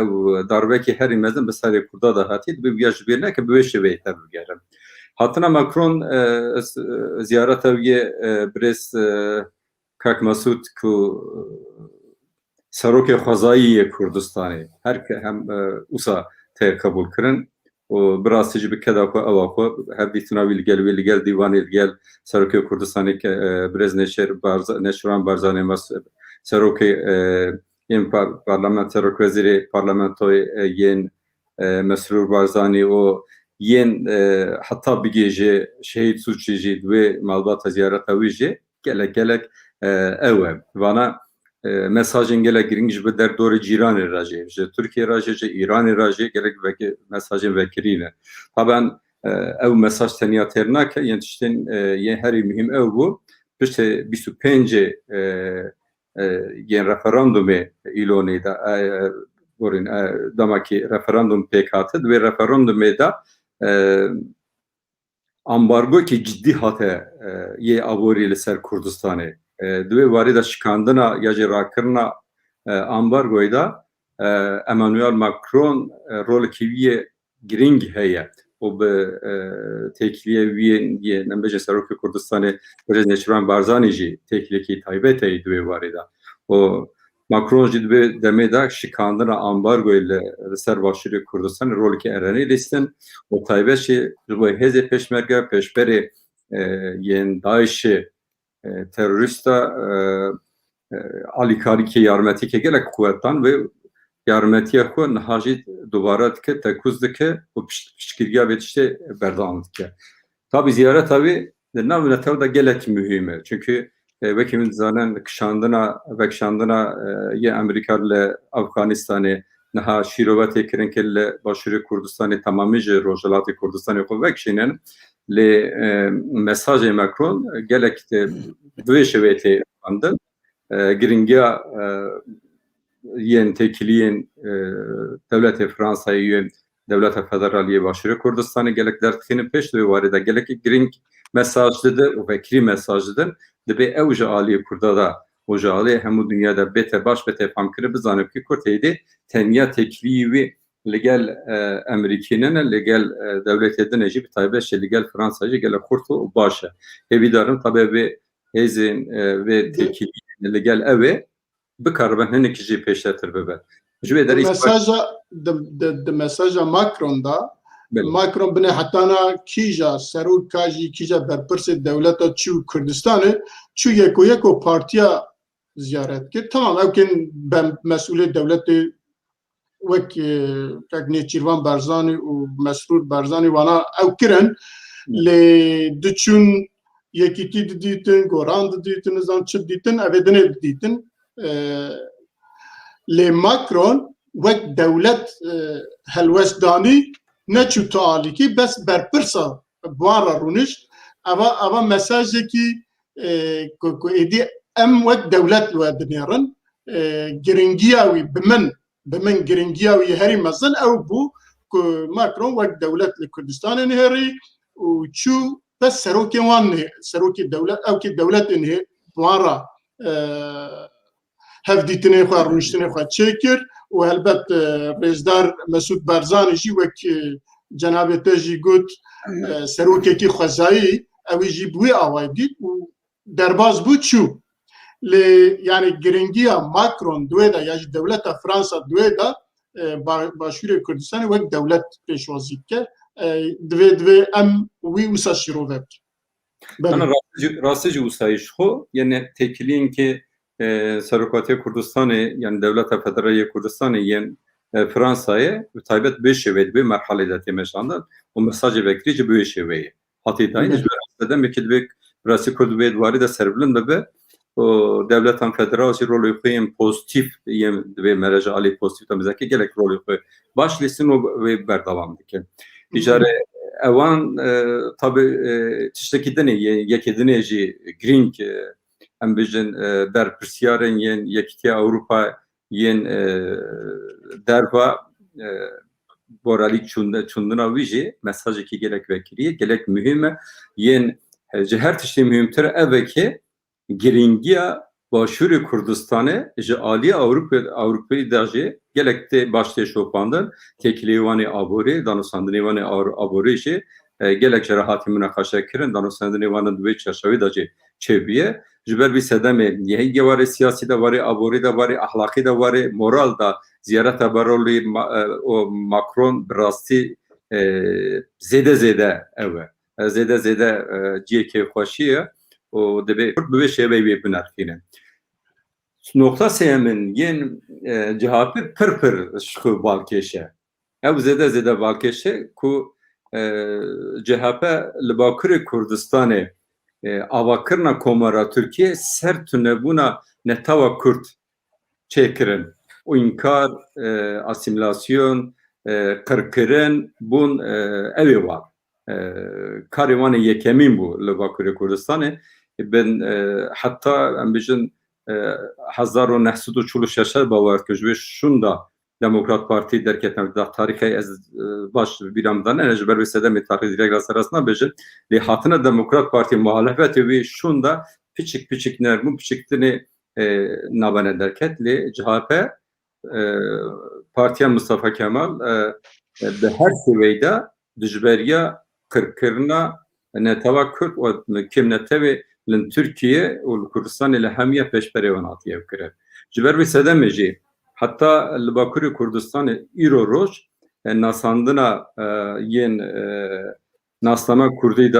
ew darbekî herî mezin bi serê Kurda de hatî, dibe wiya ji bîr neke, bi wê şêweyê tevbigerin. Hatina Macron, e, z-, ziyareta wî yê, e, birêz, e, Kak Mesûd ku, e, serokê xwezayî yê Kurdistanê, her ke hem, e, usa tê qebûl kirin û bi rastî jî bi keda xwe ewa xwe, hevdîtina wî li gel wê, li gel dîwanê, li gel serokê Kurdistanê ke, e, birêz Neçer Barza-, Neçiran Barzanî, mes-, serokê, e, yên par-, parlament, serokwezîrê parlamentoyê, e, yên, e, Mesrûr Barzanî û yên, e, heta bigêje Şehîd Sûçî jî di wê malbata ziyareta wî jî gelek gelek, e, ew e. Vana, e, mesajên gelek girîng ji bi derdorê cîranê re jî, ji Tirkiyê re jî, ji Îranê re jî gelek veke-, mesajên vekirî ne. Taben, e, ew mesaj tenya têr nake, yên tiştên, e, yên herî muhîm ew bû, piştê bîst û pêncê, e, e, yên referandumê Îlonê de, e, e, borîn, e, dema ki referandum pêk hate, di wê referandumê de, e, ambargoyekî cidî hate, e, yê aborî li ser Kurdistanê. E, di wê warî de şikandina ya jî rakirina, e, ambargoyê de, e, Emmanuel Macron, e, rolekî wî yê girîng heye û bi, e, têkiliyê wî yê, yê, em bêjin, Serokê Kurdistanê, Birêz Nêçîrvan Barzanî jî têkiliyekî taybet heye di wê warî de. Û Macron jî di vê demê de şikandina ambargoyê li, li ser Başûrê Kurdistanê rolekî erenî lîstin û taybet jî ji bo hêzê pêşmerge, pêşberê, e, yên DAIŞê, e, terorîsta, e, e, alîkarîkê, yarmetîkê gelek quwet dan, wê yarmetiya xwe niha jî dubare dike, tekûz dike û pişt-, piştgiriya vê tiştê berdewam dike. Tabî ziyareta wê di nav netew de gelek muhîm e. Çunkî, e, wekî min dizanin, kişandina, vekişandina, e, yê Amerîka li Afganistanê niha şîrove tê kirin ke li Başûrê Kurdistanê, temamî ji Rojhilatê Kurdistanê xwe vekişînin. Lê, e, mesajê Macron gelek, e, bi vê şêweyê tê xwendin. E, giringiya, e, yên têkiliyên, e, dewletê Fransayê yên dewleta federal yê Başûrê Kurdistanê gelek derdixînin pêş, di wê warê de gelekî girîng mesaj didin û vekirî mesaj didin. Dibê ew ji aliyê Kurda de û ji aliyê hemû dinya de bête baş, bête famkirin, bizane ku Kurd hêdî tenya têkiliyî wî li gel, e, Amerîkî nene, li gel, e, dewletê din e jî, bi taybet jî li gel Fransa jî gelek xurt û baş e. Hêvîdarim tabe vê hêzên, e, vê têkiliyên li gel ew ê bikaribin hinekî jî pêşetir bibin. Ji vê derê mesaja, di, di, di mesaja Macron de, Belê. Macron binê hetana kîja serok ka jî kîja berpirsê dewleta çû Kurdistanê, çû yeko yeko partiya ziyaret kir. Tamam, ew kên ben mesûlê dewletê wek, e, kek Nêçîrvan Barzanî û Mesrûr Barzanî wana ew kirin. Hı. Lê diçûn Yekîtî didîtin, Goran didîtin, nizam çi didîtin, evê dinê didîtin. E, lê Macron wek dewlet, e, helwest danî, neçû tu alîkî, bes berpirsa bi wan re rûnişt. Eva, eva mesajekî, e, ku, ku êdî em wek dewlet li we dinêrin, e, giringiya wî bi min, bi min giringiya wî herî mezin ew bû ku Macron wek dewlet li Kurdistanê nihêrî û çû pes serokê wan nihê-, serokê dewlet, ewkê dewletê nihê-, bi wan re, e, hevdîtinê xwe, rûniştinê xwe çêkir û helbet, e, rêzdar Mesûd Barzanî jî wek, e, cenabê te jî got, e, serokekî xwezayî, ew jî bi wî awayî dît û derbas bû çû. Lê yani giringiya Macron di wê de ya jî dewleta Fransa di wê de, e, ba-, Başûrê Kurdistanê wek dewlet pêşwazî dike. E, divê, divê em wî wisa şîrove bikin. Belê. Ana rastî jî, rastî jî wisa yî ji xwe, yani têkiliyên ki, e, Serokatiya Kurdistanê, yani Dewleta Federal yê Kurdistanê yên, e, Fransayê, bi taybet bi vê şêweyê, di vê merhalê de tê meşandin û mesajê vekirî jî bi vê şêweyê hatî dayîn. Belê. Ji ber sedemê ki divê rastî Kurd bi vê warî de serbilind bibe û dewletan federal jî rolê xwe yên pozîtîf, yên divê mere ji alî pozîtîf de mizeke gelek rolê xwe baş lîstin û wê berdewam dikin. Îcarê ewan, e, tabi, e, tiştekî dinê, ye-, yekê dinê jî girîng, e, em bijin, e, berpirsiyarên yên Yekîtiya Ewropa yên, e, derva, e, boralîk çûnde-, çûndina wî jî mesajekî gelek vekirî ye, gelek muhîm e. Yên, e, ji her tiştî muhîmtir ev e ki girîngiya Başûrê Kurdistanê ji alî Ewropa, Ewropayê de jî gelek tê baş tê şopandin. Têkiliyê wan ê aborî, danûstandinê wan ê ar-, aborî jî, e, gelek jê re hatî munaqeşe kirin. Danûstandinê wan di wê çerçevê de jî çêbûye. Ji ber vî sedemê yê hingê warê siyasî de, warê aborî de, warê ahlaqî de, warê moral de ziyareta berolî Ma-, e, û Macron bi rastî, e, zêde zêde ew e. E, zêde zêde, e, cihê kêfxweşî ye û divê Kurd bi vê şêweyê wê binirxîne. Noqta sêyemin yên, e, C H P pir pir ji xwe balkêş e. Ew zêde zêde balkêş e ku, e, C H P li Bakurê Kurdistanê, e, avakirina Komara Tirkiyê ser tunebûna netewa Kurd çêkirin. Û înkar, e, asîmîlasyon, e, qirkirin bûn, e, ew ê war. E, karê wan ê yekemîn bû li Bakurê Kurdistanê. Bin, e, heta em bijin, e, hezar û neh sed û çil û şeş bawer dike ji wê şûnda Demokrat Partî derketin. Da tarîxê ez, e, baş bîra min de ne, ji ber wê sedemê tarîxê direkt rasterast nabêjin. Lê hatina Demokrat Partî muhalefetê wê şûnda piçik piçik nerm û piçik tinê, e, nabene derket. Lê C H P, e, Partiya Mustafa Kemal, e, e, bi her şêweyî de dijberiya qirkirina netewa Kurd û kêmnetewê li Tirkiye û li Kurdistanê li hemiya pêşberê wan hatiye kirin. Ji ber vê sedemê jî heta li Bakurê Kurdistanê îro roj, e, nasandina, e, yên, e, nasname Kurdî de,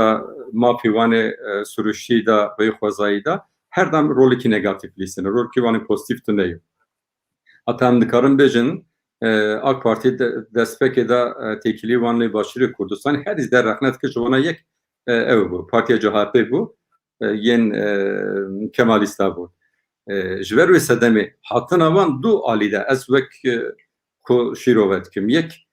mafê wan ê, e, siruştî de, wê xwezayî de her dem rolekî negatîf lîstin, rolekî wan ê pozîtîf tune ye. Heta em dikarin bêjin, e, AK Partî de, destpêkê de, e, têkilî wan lê Başûrê Kurdistanê herî zêde rexne dike ji wana yek, e, ew bû, Partiya C H P bû, e, yên, e, Kemalîsta bû. E, ji ber wê sedemê hatina wan du alî de ez wek, e, xwe şîrove dikim. Yek,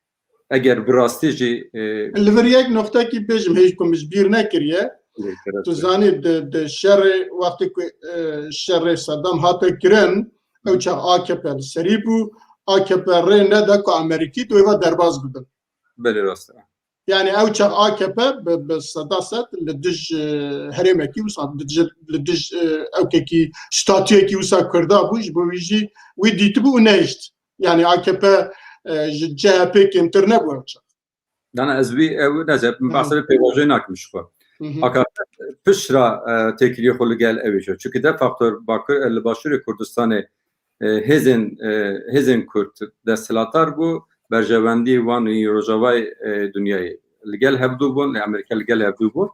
eger bi rastî jî, e, Li vir yek noqtekî bêjim, hêj ku min ji bîr nekiriye. Lê, kerem Tu be. zanî, di, di şerê, wextê ku, e, şerê Sedam hate kirin, ew çax A K P li serî bû, A K P rê neda ku Amerîkî tu êva derbas bibin. Belê, rast e. Yani ew çax A K P bi, bi seda sed li dij, e, herêmekî wisa, li dij, li dij, e, ewkekî, statuyekî wisa Kurda bû, ji bo wî jî wî dîtibû û nehişt. Yani A K P, e, ji C H P kêmtir nebû ew çax. Dana ez wî ew neze, Hı. behsa vê pêvajoyê nakim ji xwe. Hı hı. A K P piştra, e, têkiliyê xwe li gel ew ê çû. Çunke de faktor Bakur, e, li Başûrê Kurdistanê, e, hêzên, e, hêzên Kurd desthilatdar bû, berjewendî wan û Rojavayê, e, dinyayê li gel hevdû bûn, li Amerîka li gel hevdû bûn.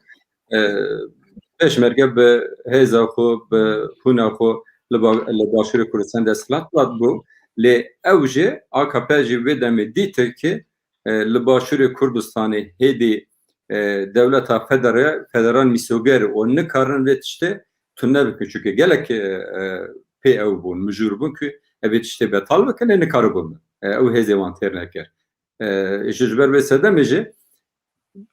E, Pêşmerge bi hêza xwe, bi hûna xwe li ba-, li Başûrê Kurdistan desthilat bû. Lê ew jî, A K P jî vê demê dîtir ki, e, li Başûrê Kurdistanê hêdî, e, dewleta federe-, federal mîsoger û nikarin vê tiştê tune bikin. Çunke gelek, e, e, pê ew bûn, mijûr bûn ku ev ê tiştê betal bikin, lê nikaribûn. E, ew hêzê wan têr nekir. E, ji, ji ber vê sedemê jî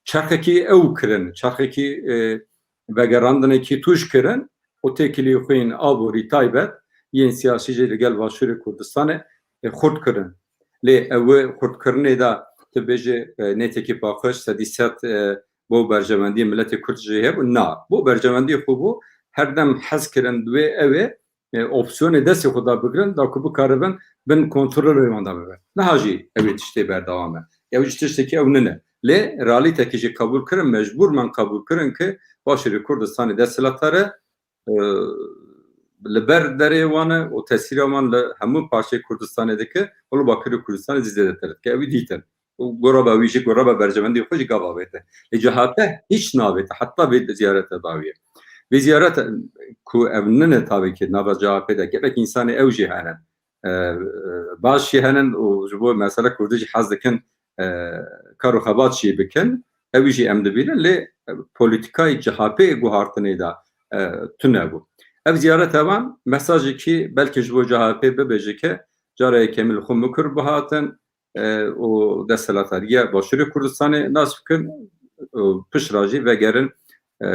çerxekî ew kirin, çerxekî, e, vegerandinekî tûj kirin û têkilî xwe yên aborî taybet yên siyasî jî li gel Başûrê Kurdistanê, e, xurt kirin. Lê ew xurtkirinê de tu bêjî, e, nêtekî paqij sedî sed, e, bo berjewendiyê miletê Kurd jî hebû? Na. Bo berjewendiyê xwe bû, her dem hez kirin divê ew ê e, opsiyonê destê xwe de bigirin, da ku bikaribin bin kontrolê wan de bibin. Niha jî ew ê tiştê berdewam e. Ew jî tiştekî ew nine. Lê realîtekî jî qebûl kirin, mecbûr man qebûl kirin ki Başûrê Kurdistanê desthilatdar e, e, li ber derê wan e û tesîra wan li hemû parçeyê Kurdistanê dike û li Bakurê Kurdistanê zî zêdetir dike. Ew ê dîtin. Û goraba wî jî, goraba berjewendî xwe jî gava avête. Lê C H P hîç navête, heta vê ziyarete dawî ye. Vê ziyarete ku ev nine tabii ki nava C H P de gelek însanê ew jî hene. E, e, baş jî hene û ji bo mesele Kurdî jî hez dikin, e, kar û xebat jî bikin. Ew jî em dibînin, lê, e, polîtîkayê C H P guhartinê de, e, tune bû. Ev ziyarete van mesajekî belkî ji bo C H P bibêje ke cara yekemîn li xwe Mikur bihatin, e, û desthilatdariya Başûrê Kurdistanê nas bikin û pişt re jî vegerin, e,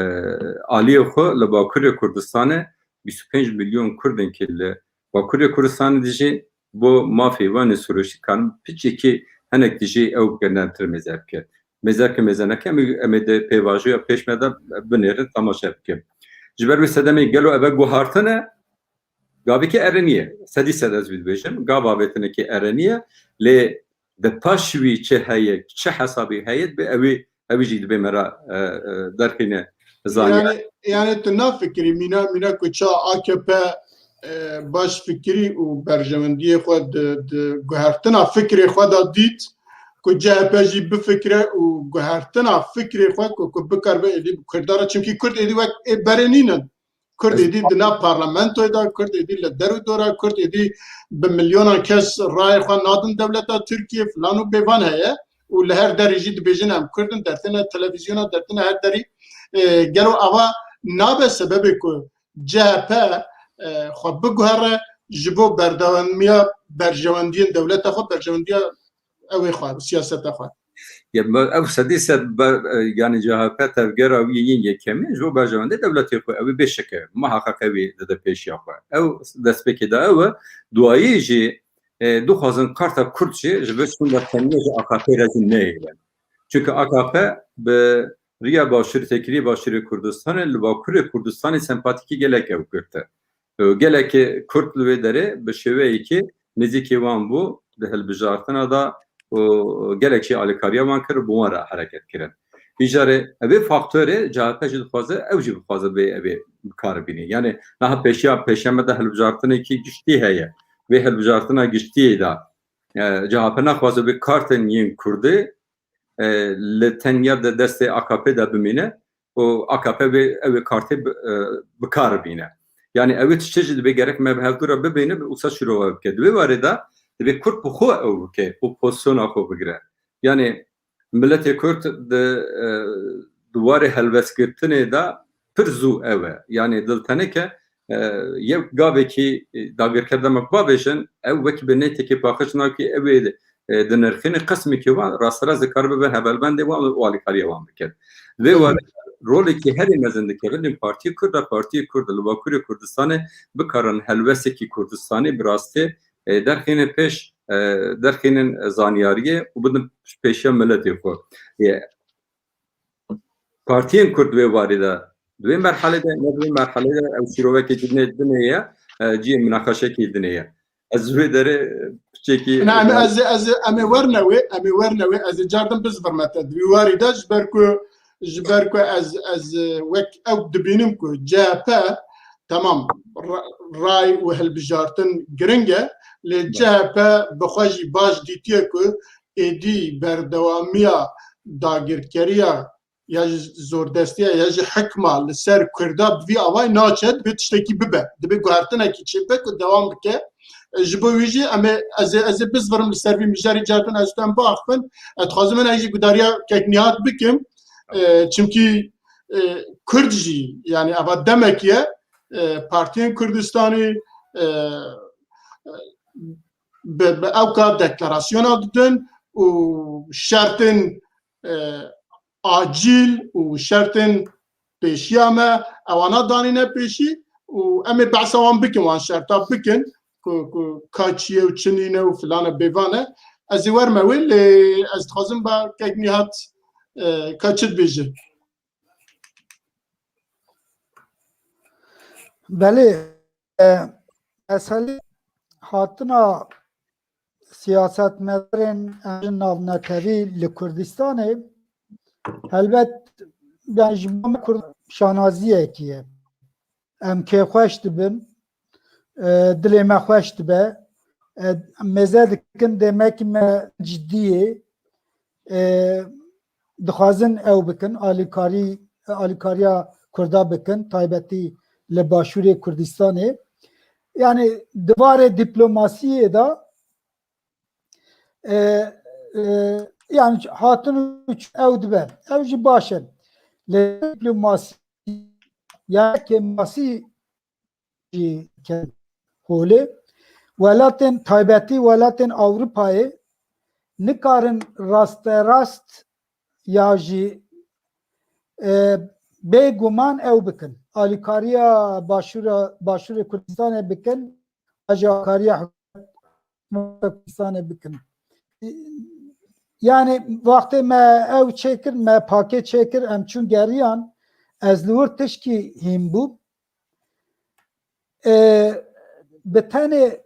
aliyê xwe li Bakurê Kurdistanê bîst û pênc milyon Kurdên ki li Bakurê Kurdistanê dijî bo mafê wan ê sirûştî karin piçekî hinek dijî ew bigirine em tir mêze bike. Mêze ke mêze neke em, em ê di pêvajoya pêş me de binêrin temaşe bikin. Ji ber wê sedemê gelo eve guhartin e? Gavekî erênî ye. Sedî sed ez vî dibêjim. Gav avêtinekî erênî ye. Lê di paş wî çi heye, çi hesabî heye, dibe ew ê, ew jî dibe me re, e, e, derxîne zaniya. Yani, yani tu nafikirî, mîna, mîna ku ça A K P, e, baş fikirî û berjewendiyê xwe di, di guhertina fikrê xwe de dît, ku C H P jî bifikire û guhertina fikrê xwe ku, ku bikaribe êdî bi Kurda re, çimkî Kurd êdî wek ê berê nînin. Kurd êdî di nav parlamentoyê de, Kurd êdî li der û dora, Kurd êdî bi milyonan kes rayê xwe nadin dewleta Tirkiye filan û bêvan heye û li her derê jî dibêjin em Kurd in, dertine televîzyona, dertine her derî. E, gelo ava nabe sebebê ku C H P, e, xwe biguhere ji bo berdewamiya berjewendiyên dewleta xwe, berjewendiya ew ê xwe, siyaseta xwe. Ya, me, ew sedî sed ber, e, yani C H P tevgera wî yên yekemîn ji bo berjewendê dewletê xwe, ew ê bê şike, muheqeq ew ê dide pêşiya xwe. Ew destpêkê de ew e, duayî jî, e, dixwazin karta Kurd jî ji vir çûn ve teniya ji A K P re jî neyêrin. Çunke A K P bi riya Başûrê, têkilî Başûrê Kurdistanê li Bakurê Kurdistanê sempatîkî gelek ew girte. Û gelekî Kurd li wê derê bi şêweyekî nêzîkî wan bû di hilbijartina de û gelek jî alîkariya wan kir û bi wan re hereket kirin. Îcarê evê faktorê C H P jî dixwaze, ew jî bixwaze bê evê bi kar bînî. Yani niha pêşiya pêşiya me de hilbijartinekî giştî heye. Vê hilbijartina giştiyê de, e, C H P naxwaze bê kartên yên Kurdê e, li tenya de destê A K P de bimîne û A K P vê, ew ê kartê bi, e, bi kar bîne. Yani ew ê tiştê jî dibê gerek me bi hevdû re bibîne, bi wisa şîrove bike. Di vê warê de dibê Kurd bi xwe ew bike û pozisyona xwe bigire. Yani miletê Kurd di, e, di warê helwestgirtinê de pir zû ew e. Yani dil tenike, e, yew gavekî, e, dagirker dema ku bavêjin, ew wekî bi nêtekê paqij nakî ew ê, e, dinirxîne, qismekî wan rasterast dikare bibe hevalbendê wan û alîkariya wan bike. Vê Hı hı. warê rolekî herî mezin dike, bilin Partiyê Kurd e, Partiyê Kurd li Bakurê Kurdistanê bikarin helwestekî Kurdistanê bi rastî, e, derxînin pêş, e, derxînin zanyariyê û bidin pêşiya miletê xwe. E, Partiyên Kurd di wê warî de, di wê merhelê de, ne di wê merhelê de ew şîrovekê dinê, dinê ye, e, cihê minaqeşekî dinê ye. Ez ji wê derê piçekî Na, em, ez, ez, em ê werne wê, em ê werne wê, ez ê cardin bizvirme te. Di wî warî de ji ber ku, ji ber ku ez, ez, e, wek ew dibînim ku C H P, temam, ra-, ray û hilbijartin giring e, lê Be. C H P bi xwe jî baş dîtiye ku êdî berdewamiya dagirkeriya ya ji zordestiya ya ji hikma li ser Kurda bi vî avayî naçe, divê tiştekî bibe. Divê guhertinekî çêbibe ku dewam bike. E, ji bo wî jî em ê, ez ê, ez ê bizvirim li ser vî mijarî, cardin ez tu em biaxivin. Ez dixwazim min jî gudariya kek Nîhat bikim. E, çimkî, e, Kurd jî, yani eva demek ye, e, partiyên Kurdistanê, e, bi, bi ewka deklarasyona didin û şertên, e, acîl û şertên pêşiya me, ewana danîne pêşî û em ê behsa wan bikin, wan şerta bikin ku, ku ka çi ye û çi nîne û filan e bêvan e. Ez ê werme wê, lê ez dixwazim ba kek Nîhat, e, ka çi dibêje? Belê, e, meselê hatina siyasetmedarên navnetewî li Kurdistanê, helbet, yani ji bo me Kurd şanaziyekî ye. Em kêfxweş dibin, e, dilê me xweş dibe, e, mêze dikin, demekî me cidî yê, e, dixwazin ew bikin, alîkarî, alîkariya Kurda bikin, taybetî li Başûrê Kurdistanê. Yani di warê diplomasiyê de, e, e, yani hatin û çûn ew dibe. Ew jî baş e. Lê diplomasî, ya kêmasî jî ket holê. Welatên taybetî, welatên Ewropayê nikarin rasterast ya jî, e, bêguman ew bikin. Alîkariya Başûra, Başûrê Kurdistanê bikin, ya jî alîkariya hikûmeta Kurdistanê bikin. Yani wextê me ew çêkir, me pakê çêkir, em çûn geriyan, ez li wir tişkî hîn bûm. E, bi tenê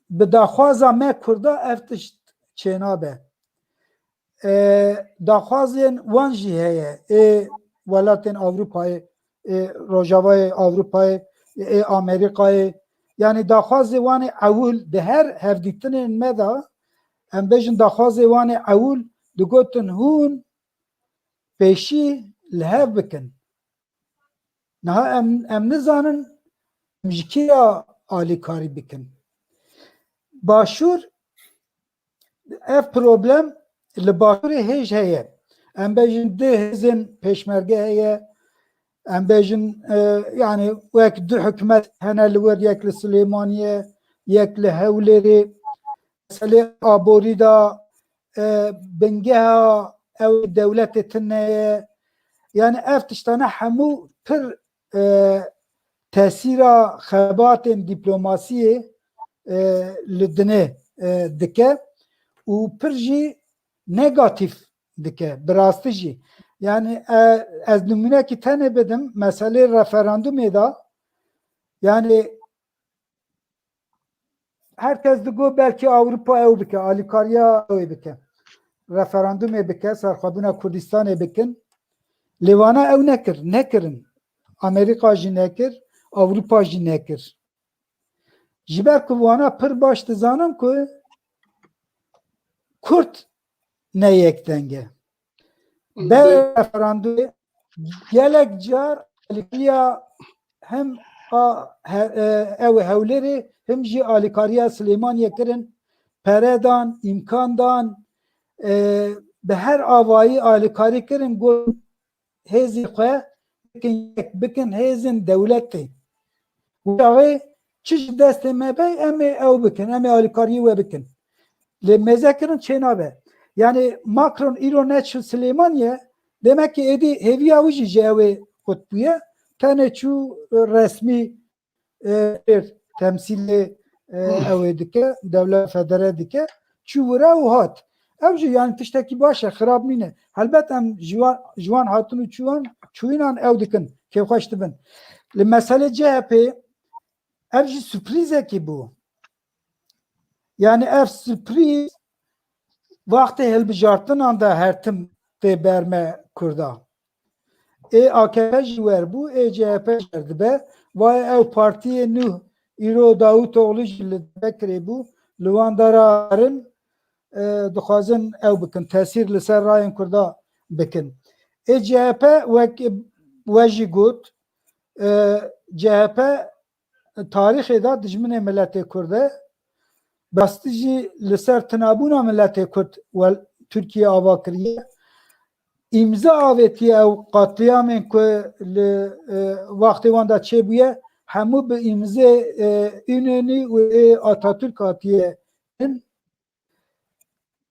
bi daxwaza me Kurda ev tişt çênabe. E, daxwazên wan jî heye, ê welatên Ewropayê, ê Rojavayê Ewropayê, ê Amerîkayê. Yani daxwazê wan ê ewil di her hevdîtinên me de, em bêjin daxwazê wan ê ewil digotin hûn pêşî li hev bikin. Niha em, em nizanin em ji kê re alîkarî bikin. Başûr, ev problem li Başûrê hêj heye. Em bêjin du hêzên pêşmerge heye. Em bêjin, e, yani wek du hikûmet hene li wir, yek li Silêmaniyê, yek li Hewlêrê. Meselê aborî de, e, bingeha ew dewletê tune ye. Yani ev tiştane hemû pir, e, tesîra xebatên dîplomasiyê, e, li dinê, e, dike û pir jî negatîf dike, bi rastî jî. Yani, e, ez nimûnekî tenê bidim, meselê referandumê de, yani, her kes digot belkî Ewropa ew bike, alîkariya ew ê bike. Referandumê bike, serxwebûna Kurdistanê bikin. Lê wana ew nekir, nekirin. Amerîka jî nekir, Ewropa jî nekir. Ji ber ku wana pir baş dizanin ku Kurd ne yekdeng e. Ber referandumê gelek car alîkariya hem a, he, e, ew ê Hewlêrê hem jî alîkariya Silêmaniyê kirin, pere dan, îmkan dan, e, bi her avayî alîkarî kirin, got hêzê xwe bikin yek, bikin hêzên dewletê. Û çaxê çi ji destê me be, em ê ew bikin, em ê alîkariyê we bikin. Lê mêzekirin çênabe. Yani Macron îro neçû Silêmaniye, demek ki êdî hêviya wî jî ji ew ê qut bûye. Tenê çû resmî, e, temsîlê, e, ew ê dike, dewlet federe dike. Çû wira û hat. Ew jî yani tiştekî baş e, xirab nîne. Helbet em ji wan, ji wan hatin û çûyan, çûyînan ew dikin, kêfxweş dibin. Li meselê C H P, ev jî surprîzekî bû. Yani ev surprîz wextê hilbijartinan de her tim tê ber me Kurda. Ê A K P jî wer bû, ê C H P jî wer dibe. Vay ew partiyê nû îro Davutoglu jî li vekirê bû. Li wan dara herin, e, dixwazin ew bikin, tesîr li ser rayên Kurda bikin. Ê C H P wek we jî got, e, C H P tarîxê de dijminê miletê Kurd e. Bi rastî jî li ser tinabûna miletê Kurd wel Tirkiye ava kiriye. Îmze avêtiye ew qatliyamên ku li, e, wextê wan de çêbûye, hemû bi îmzê, e, Înonî û ê Atatürk hatiye kirin.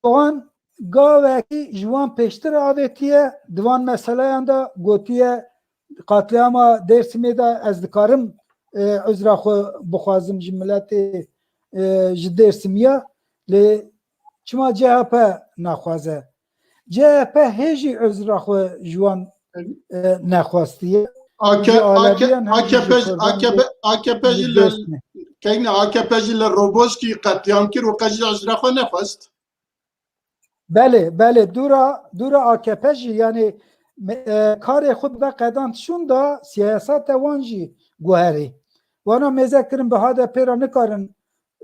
Wan gavekî ji wan pêştir avêtiye, di van meseleyan de gotiye, qatliama Dêrsimê de ez dikarim, e, uzra xwe bixwazim ji miletê, e, ji Dêrsimî ya, lê çima C H P naxwaze? C H P hê jî uzra xwe ji wan, e, nexwestiye. Ji Aleviyan hem jî ji Kurdan ve ji Dêrsimê. Keyne A K P jî li Roboskî qetlîam kir û qe jî uzra xwe nexwest. Belê, belê, dûra, dûra A K P jî, yanî, me-, e, karê xwe bi qedan şûnda siyaseta wan jî guherî. Wana mêze kirin bi H D P re nikarin,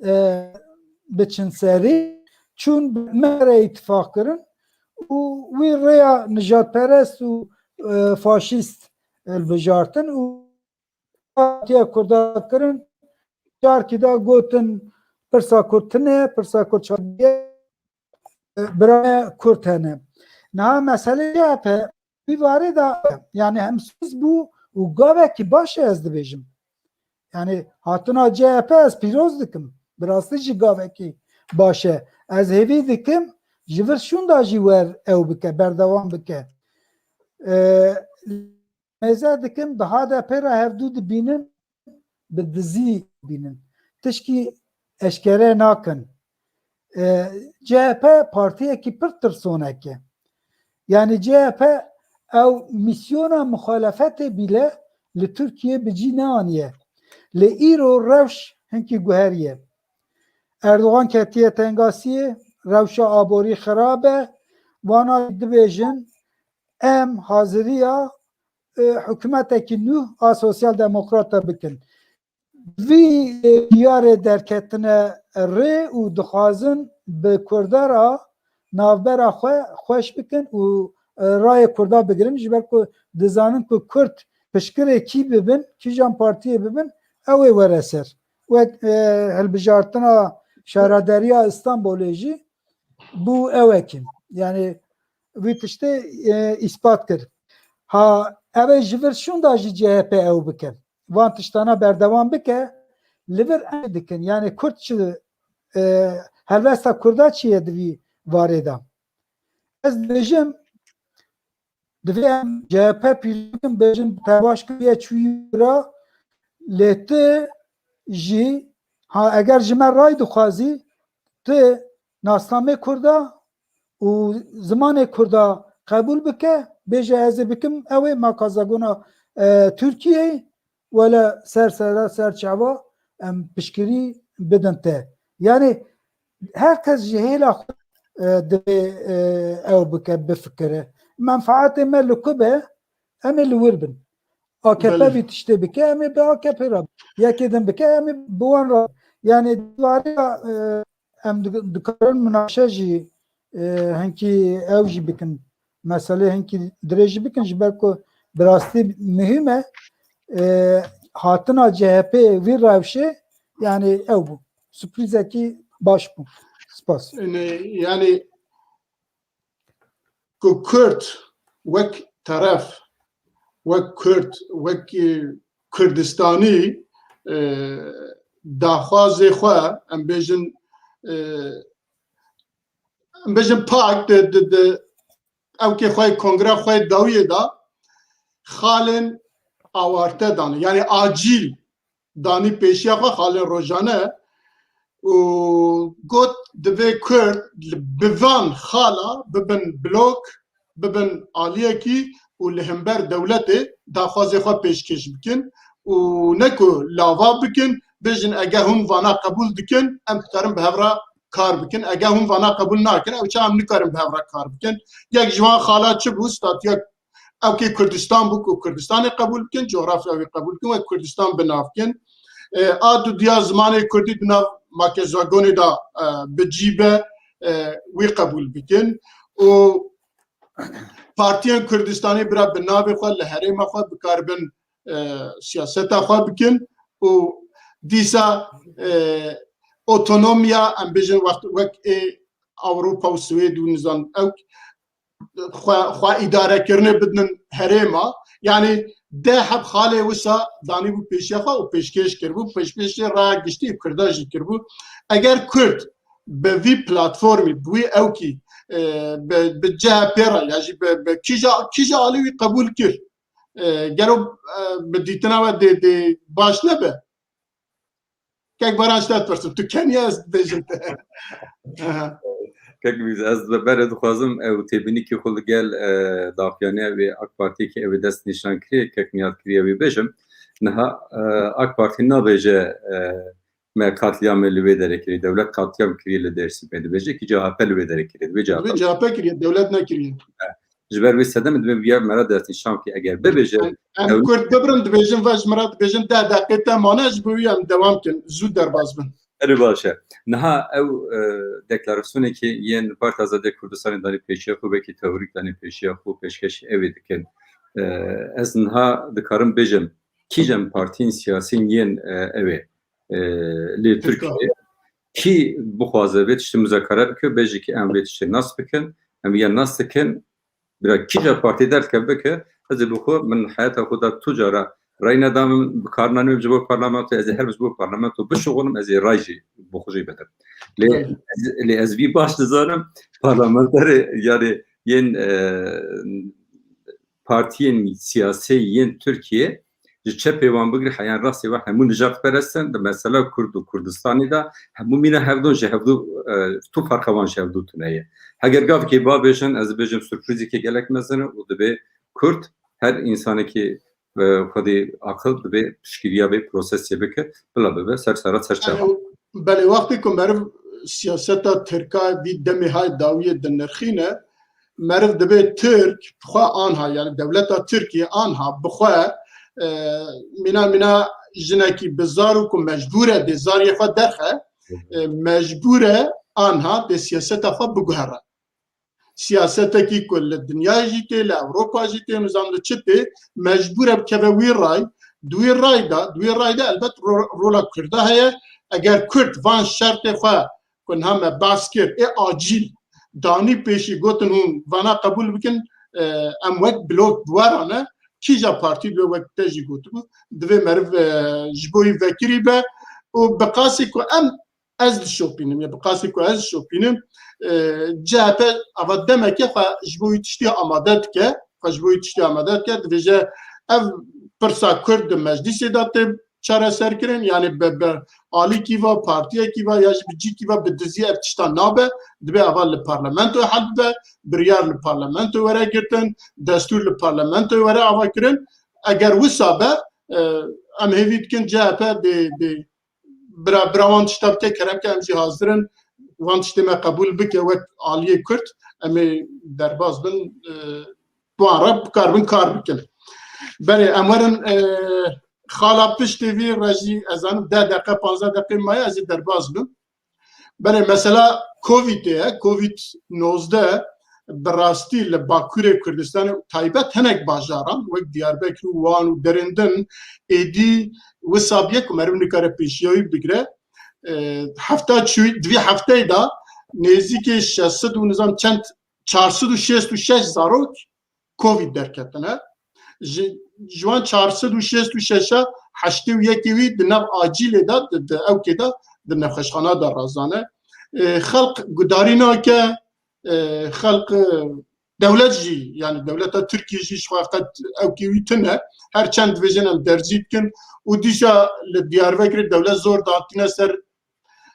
e, biçin serî, çûn bi me re îtifaq kirin û wî rêya nijadperest û, e, faşîst hilbijartin û hatiye Kurda kirin. Carkî de gotin, pirsa Kurd tune, pirsa Kurd çakiye, birayê Kurd hene. Niha meselê C H P vî varê de, yani, hemsûz bû û gavekî baş e, ez dibêjim. Yani, hatina C H P ez pîroz dikim. Bi rastî jî gavekî baş e. Ez hêvî dikim, ji vir şûnda jî wer ew bike, berdewam bike. Ee, mêze dikim, bi H D P re hevdû dibînin, bi dizî bînin. Tişkî eşkere nakin. E, C H P partiyekî pir tirsonek e. Yani C H P ew mîsyona muxalefetê bîle li Tirkiye bi cî neaniye. Lê îro rewş hinkî guheriye. Erdogan ketiye tengasiyê, rewşa aborî xirab e. Wana dibêjin, em haziriya, e, hikûmetekî nû a sosyal demokrata bikin. Vî, e, diyarê derketine rê û dixwazin bi Kurda re navbera xwe xweş bikin û, e, rayê Kurda bigirin, ji ber ku dizanin ku Kurd pişkirê kî bibin, kîjan partiyê bibin, ew ê were ser. Wek, e, hilbijartina Şaredariya Îstanbulê jî bû ewekî. Yani vî tiştê, e, îspat kir. Ha, ev ê ji vir şûnda jî C H P ew bike. Van tiştana berdewam bike, li vir em dikin. Yani Kurd çi, e, helwesta Kurda çi ye di vî varê de? Ez dibêjim, divê em C H P pîroz bikin, bêjin te baş kiriye çûyî ra, lê tu jî, ha, eger ji me ray dixwazî, tu nasnamê Kurda û zimanê Kurda qebûl bike, bêje ez ê bikim, ew ê ma ka zagona, e, Tirkiyeyê wele ser sera ser çava em piştgirî bidin te. Yani her kes ji hêla xwe, e, divê, e, ew bike, bifikire. Menfaetê me li ku be, em ê li wir bin. A K P Belê. Vî tiştê bike, em ê bi A K P re. Yekê din bike, em ê bi wan re. Yani, di varê de, e, em di-, dikarin minaqeşe jî, e, hinkî ew jî bikin. Meselê hinkî dirêj jî bikin, ji ber ku bi rastî muhîm e. E, hatina C H P vî rewşê, yani ew bû. Surprîzekî baş bû. Spas. Yani, yani ku Kurd wek teref, wek Kurd, wek, e, Kurdistanî, e, daxwazê xwe, em bêjin, e, em bêjin pak di, di, di ewkê xwe, kongre xwe dawiyê de xalên awarte dane. Yani acîl danî pêşiya xwe, xalên rojane, û got, divê Kurd li, bi van xala bibin blok, bibin aliyekî û li hember dewletê daxwazê xwe pêşkêş bikin û ne ku lava bikin, bêjin, ege hûn vana qebûl dikin, em dikarin bi hev re kar bikin. Ege hûn vana qebûl nakin, ew çawa em nikarin bi hev re kar bikin. Yek ji wan xala çi bû? Statûya ewkê Kurdistan bû ku Kurdistanê qebûl bikin, cografya wî qebûl bikin, wek Kurdistan bi nav bikin. E, a dudiya zimanê Kurdî di nav makezagonê de, e, bi cî be, e, wî qebûl bikin. Û partiyên Kurdistanê bira bi navê xwe li herêma xwe bikaribin, e, siyaseta xwe bikin û dîsa, e, otonomiya, em bêjin, wext, wek ê Ewropa û Swêd û nizam ew xwe, xwe îdarekirinê bidin herêma. Yanî deh heb xalê wisa danîbû pêşiya xwe û pêşkêş kiribû, pêşkêşê raya giştî Kurda jî kiribû. Eger Kurd bi vî platformî, bi wî ewkî e, bi, bi C H P re ya jî bi, bi kîja, kîja alî wî qebûl kir. E, gelo, e, bi dîtina we dê, dê baş nebe? Kek Baran, ji te pirsim, tu keniya ez dibêjim te. Aha. Kek Mîrza, ez berê dixwazim ew têbînîkî xwe li gel, e, daxuyaniya wê AK Partiyê ki ew ê dest nîşan kiriye, kek Niyaz kiriye wê bêjim. Niha, e, AK Partî nabêje, e, me katliyamê li wê derê kiriye, dewlet katliyam kiriye li Dêrsimê. Dibêje ki C H P li wê derê kiriye. Dibê C H P. Dibê C H P kiriye, dewlet nekiriye. Ji ber wê sedemê dibê viya me re destnîşan bike. Eger bibêje Em, em dewlet Kurd bibirin, dibêjin, ve ji me re dibêjin deh deqê te mane, ji bo wî em dewam kin, zû derbas bin. Erê baş e. Niha ew, e, deklarasyonekî yên Partiya Azadiya Kurdistanê danî pêşiya xwe, wekî teorîk danî pêşiya xwe, pêşkêşî ew ê dikin. E, ez niha dikarim bêjim, kîjan partiyên siyasî yên, e, ew ê, e, lê Tirka. Tirkiyeyê, kî bixwaze vê tiştê muzakere bike, bêje ki em vê tiştê nas bikin, em vê nas dikin, bira kîja partî derdikeve bike, ez ê bi xwe, min heyata xwe de tu cara rey nedam, bi kar nanîm ji bo parlamento, ez ê her ji bo parlamento bişuxulim, ez ê rey jî bi xwe jî bidim. Lê Evet. ez, lê ez vî baş dizanim, parlamenterê, yani yên, e, partiyên siyasî yên Tirkiye, ji çepê wan bigir heyan rastê wan hemû nijadperest in. Di mesela Kurd û Kurdistanê de hemû mîna hevdû ji hevdû, e, tu ferqa wan ji hevdû tune ye. Heger gavkê bavêjin, ez dibêjim surprîzekê gelek mezin e û dibê Kurd her însanekî, e, xwedî aqil dibê piştgiriya vê prosesê bike, bila bibe ser sera serçava. Belê, belê, wextê ku meriv siyaseta Tirka vî demê hay dawiyê dinirxîne, meriv dibê Tirk bi xwe anha, yani dewleta Tirkiye anha bi xwe, e, mîna mîna jinekî bi zar û ku mecbûr e dê zariyê xwe derxe, e, mecbûr e anha dê siyaseta xwe biguhere. Siyasetekî ku li dinyayê jî tê, li Ewropa jî tê, nizam li çi tê, mecbûr e bikeve wî ray, di wî ray de, di wî ray de elbet ro-, rola Kurda heye. Eger Kurd van şertê xwe ku niha me behs kir, ê acîl danî pêşî, gotin hûn vana qebûl bikin, e, em wek blok bi we re ne, kîja partî dibê wek te jî gotibû, divê meriv, e, ji bo wî vekirî be û bi qasî ku em, ez dişopînim, ya bi qasî ku ez dişopînim, e, C H P ava demeke xwe ji bo wî tiştî amade dike, xwe ji bo wî tiştî amade dike, dibêje ev pirsa Kurd di meclîsê de tê çareserkirin, yani bi, bi alîkî va, partiyekî va ya jî bi cîkî va, bi dizî ev tişta nabe, dibe ava li parlamentoyê hel bibe, biryar li parlamentoyê were girtin, destûr li parlamentoyê were ava kirin. Eger wisa be, e, em hêvî dikin C H P dê, dê bira, bira wan tişta bike, kerem ke em jî hazir in, wan tiştê me qebûl bike wek aliyê Kurd, em ê derbas bin, e, bi wan re bikaribin kar bikin. Belê, em werin, e, xala piştê vî re jî, ez zanim deh deqe, panzdeh deqe maye, ez ê derbas bim. Belê, mesela Covidê ye, Covid nozdeh, bi rastî li Bakurê Kurdistanê, taybet hinek bajaran, wek Diyarbekir û Wan û derên din, êdî wisa bûye ku meriv nikare pêşiya wî bigire. E, hefta çûyî, di vî hefteyê de nêzîkî şeş sed û nizam çend çar sed û şêst û şeş zarok Covid derketine. Ji, ji wan çar sed û şêst û şeş a heştê û yekê wî di nav acîlê de, di, di ewkê de, di nexweşxana de razane. E, xelq gudarî nake, e, xelq, e, dewlet jî, yani dewleta Tirkiye jî ji xwe qet ewkê wî tune. Her çend dibêjin em derzî dikin û dîsa li Diyarbekirê dewlet zor datîne ser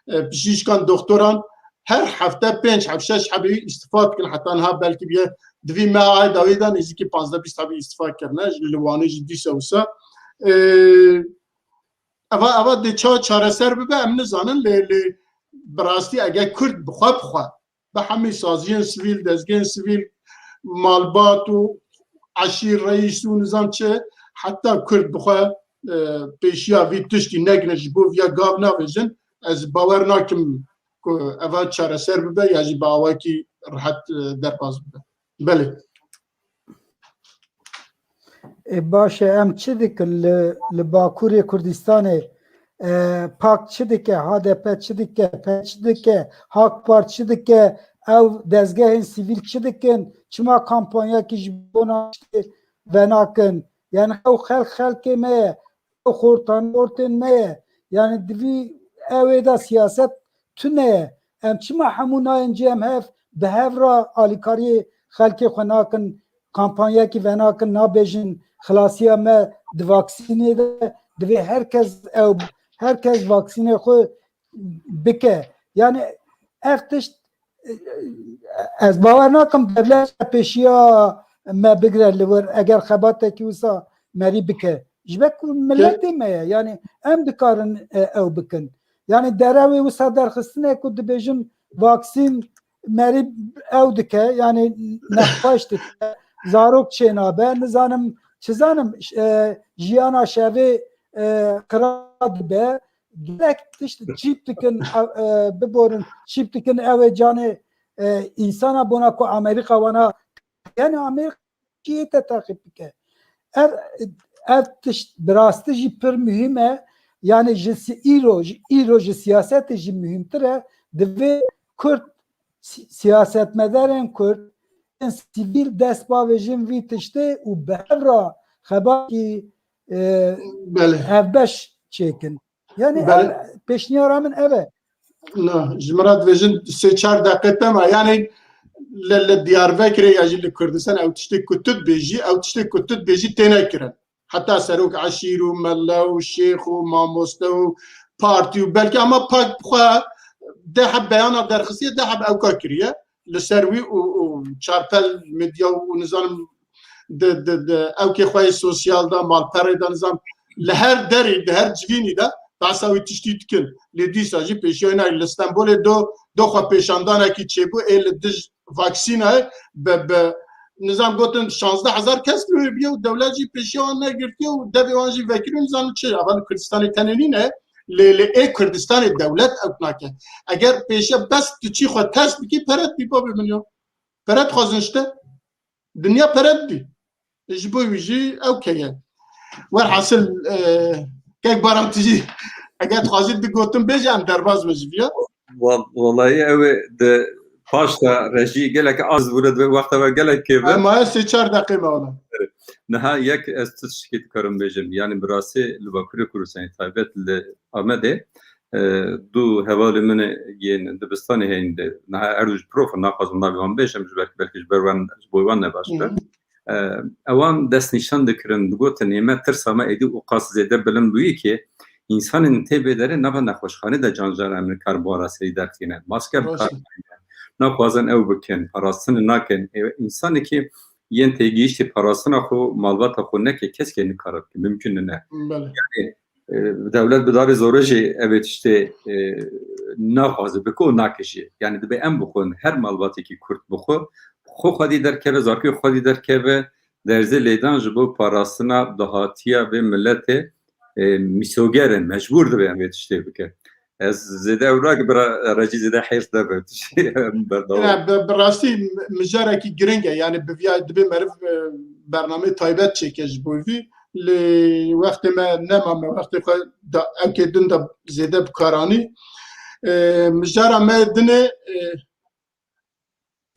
e, pişîşkan, doktoran her hefte pênc heb, şeş hebî îstifa dikin. Heta niha belkî bûye di vî meha dawî de nêzîkî panzdeh bîst hebî îstifa kirine. Li Wanê jî dîsa wisa. E, eva, eva dê ça çareser bibe em nizanin, lê, lê bi rastî eger Kurd bi xwe bi xwe bi hemî saziyên sivîl, dezgehên sivîl, malbat û eşîr, reîs û nizam çi, heta Kurd bi xwe, e, pêşiya vî tiştî negine, ji bo viya gav navêjin, ez bawer nakim ku eva çareser bibe ya jî bi awakî rihet, e, derbas bibe. Belê. Ê, baş e, em çi dikin li, li Bakurê Kurdistanê? E, pak çi dike? H D P çi dike? P çi dike? Hak Part çi dike? Ew dezgehên sivîl çi dikin? Çima kampanyakî ji bona tiştê venakin? Yani ew xelk xelkê me ye. Ew xortan xortên me ye. Yani divî ew ê de siyaset tune ye. Em çima hemû nayên cem hev bi hev re alîkariyê xelkê xwe nakin, kampanyekî venakin, nabêjin xilasiya me di vaksînê de, divê her kes ew, her kes vaksînê xwe bike. Yani ev tişt, ez bawer nakim dewlet pêşiya me bigire li wir, eger xebatekî wisa merî bike. Ji ber ku miletê me ye, yani em dikarin, e, ew bikin. Yani derewê wisa derxistine ku dibêjin vaksîn merî ew dike, yani nexweş dike, zarok çênabe, nizanim çi zanim, e, jiyana şevê, e, qira dibe, gelek tişt çîp dikin, e, biborin, çîp dikin ew ê canê, e, însana bona ku Amerîka wana, yani Amerîka cihê te teqîb bike. Ev, ev tişt bi rastî jî pir muhîm e. Yani ji si-, îro, ji îro ji siyasetê jî muhîmtir e. Divê Kurd si-, siyasetmedarên Kurd, sivîl dest bavêjin vî tiştê û bi hev re xebatî, e, Belê. hevbeş çêkin. Yani Belê. ev pêşniyara min ev e. Na, ji min re dibêjin sê çar deqe tema. Yani li, li Diyarbekirê ya jî li Kurdistan ew tiştê ku tu dibêjî, ew tiştê ku tu dibêjî têne kirin. Heta serok eşîr û mele û şêx û mamoste û partî û belkî ama pak xwe deh heb beyana derxistiye, deh heb ewka kiriye. Li ser wî û, û çarpel medya û nizanim di, di, di ewkê xwe yê sosyal de, malperê de, nizam li her derê, di her civînî de behsa wî tiştî dikin. Lê dîsa jî pêşiya wî nayê. Li Stenbolê do, do xwe pêşandanekî çêbû, ê li dij vaksînayê bi, bi, nizam gotin şazdeh hezar kes li wê bûye û dewlet jî pêşiya wan negirtiye û devê wan jî vekirî, nizam çi. Ava li Kurdistanê tenê nîne, lê, lê ê Kurdistanê dewlet ew nake. Eger pêşiya bes tu çî xwe test bikî, pere dî babê min ya. Pere dixwazin ji te. Dinya pere didî. Ji bo wî jî ew keye. Werhasil, e, kek Baran tu jî eger dixwazî du gotin bêje em derbas bin ji viya. Wal-, walayi ew ê di paşta rejî gelek az bûne, di wexta ve gelek kêv e. Em maye sê çar deqê me wana. Niha yek ez tu tiştekî dikarim bêjim. Yani bi rastî li Bakurê Kurdistanê taybet li Amedê, e, du hevalê min ê yên dibistanê heyîn de. Niha her du jî prof in, naxwazim navê wan bêjim, ji ber, belkî ji ber wan, ji bo wan ne baş be. Hı hı. E, ewan destnîşan dikirin, digotin, ê me tirsa me êdî û qas zêde bilind bûyî ki, însanên tê vê derê nava nexweşxanê de can can em nikarin bi wan re serî derxînin. Maske bi kar naynin. Naxwazin ew bikin, parastinê nakin. Ê, însanekî yên têgihiştî parastina xwe, malbata xwe neke, kesekî nikare bike. Mimkun nine. Belê. Yani, e, dewlet bi darê zorê jî ev ê tiştê, e, naxwaze bike û nake jî. Yani dibe em bixwin, her malbatekî Kurd bixwe, xwe xwedî derkeve, zarokê xwedî derkeve, derzê lêdan ji bo parastina dahatiya vê miletê, e, mîsoger e, mecbûr dibe em vê tiştê bike. Ez zêde ew nake, bira Recî zêde hêrs nebe. Em berdewam. Ya, bi, bi rastî mijarekî giring e. Yani bi viya dibê meriv, e, bernameyê taybet çêke ji bo vî. Lê wextê me nema, me wextê xwe da, ewkê din de zêde bi kar anî. E, mijara me dinê, e,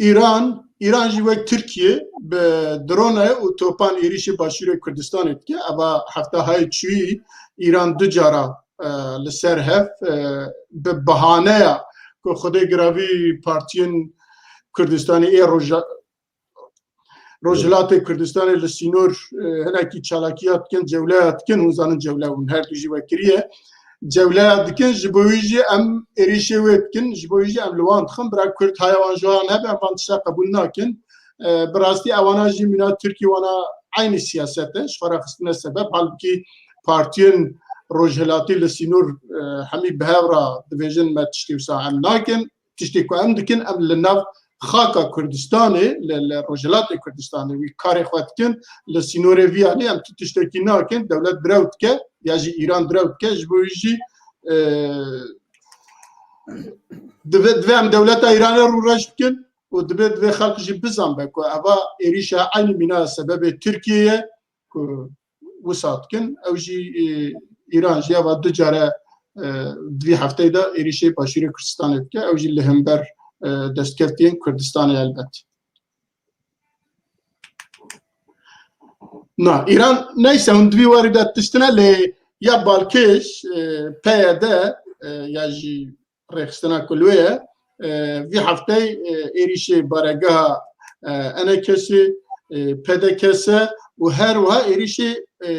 Îran, Îran jî wek Tirkiye bi drone û topan êrîşê Başûrê Kurdistanê dike. Eva hefta hayê çûyî Îran du cara, e, li ser hev, e, bi bahaneya ku Xwedê giravî partiyên Kurdistanê ê Roja-, Rojhilatê Kurdistanê li sînor, e, hinekî çalakiya dikin, cewleya dikin, hûn zanin cewle hûn her du jî we kiriye. Cewleya dikin, ji bo wî jî em êrîşê wê dikin, ji bo wî jî em li wan dixin, bira Kurd haya wan ji wan hebe, em van tişta qebûl nakin. E, bi rastî ewana jî mîna Tirkî wana eynî siyaset e, ji xwe re xistine sebeb. Halbikî partiyên rojhilatî li sînor, e, hemî bi hev re dibêjin me tiştê wisa em nakin. Tiştê ku em dikin, em li nav xaka Kurdistanê, li, li Rojhilatê Kurdistanê wî karê xwe dikin, li sînorê vî alî em tu tiştekî nakin, dewlet direw dike, ya jî Îran direw dike, ji bo wî jî, e, divê, divê em dewleta Îranê rûreş bikin û divê, divê xelk jî bizanbe ku eva êrîşa eynî mîna sebebê Tirkiye ye ku wisa dikin. Ew jî, e, Îran jî eva du care, e, di vî hefteyê de êrîşê Başûrê Kurdistanê dike. Ew jî li hember, e, destkeftiyên Kurdistanê elbet. Na, Îran neyse hûn di vî warî de tiştine lê ya balkêş, e, P Y D, e, ya jî rêxistina ku li wê ye, E, vî hefteyê, e, êrîşê baregeha, e, ENKSê, e, PDKS û her wiha êrîşê, e,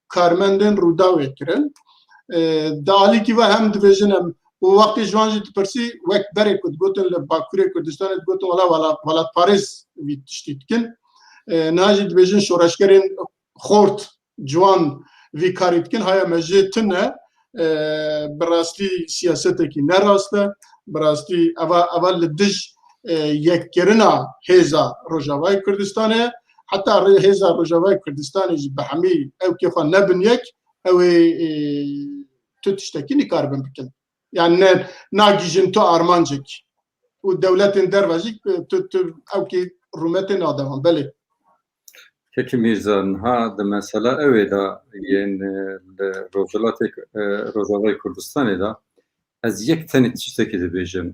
karmendên Rûdawê kirin. E, di alîkî ve hem dibêjin em, û wextê ji wan jî dipirsî, wek berê ku digotin li Bakurê Kurdistanê digotin, wela wela-, welatparêz vî tiştî dikin. E, niha jî dibêjin şoreşgerên xort ciwan vî karî dikin, haya me jê tune, e, bi rastî siyasetekî ne rast e, bi rastî eva, eva li dij, e, yekkirina hêza Rojavayê Kurdistanê ye. Heta rê-, hêza Rojavayê Kurdistanê jî bi hemî ewkê xwe nebin yek, ew ê, e, tu tiştekî nikaribin bikin. Yani ne, nagihîjin tu armancek. Û dewletên derve jî, e, tu, tu ewkê rûmetê nade wan. Belê. Kekî Mîrza, niha di mesela ew ê de yên, e, li Rojhilatê, e, Rojavayê Kurdistanê de ez yek tenê tiştekî dibêjim.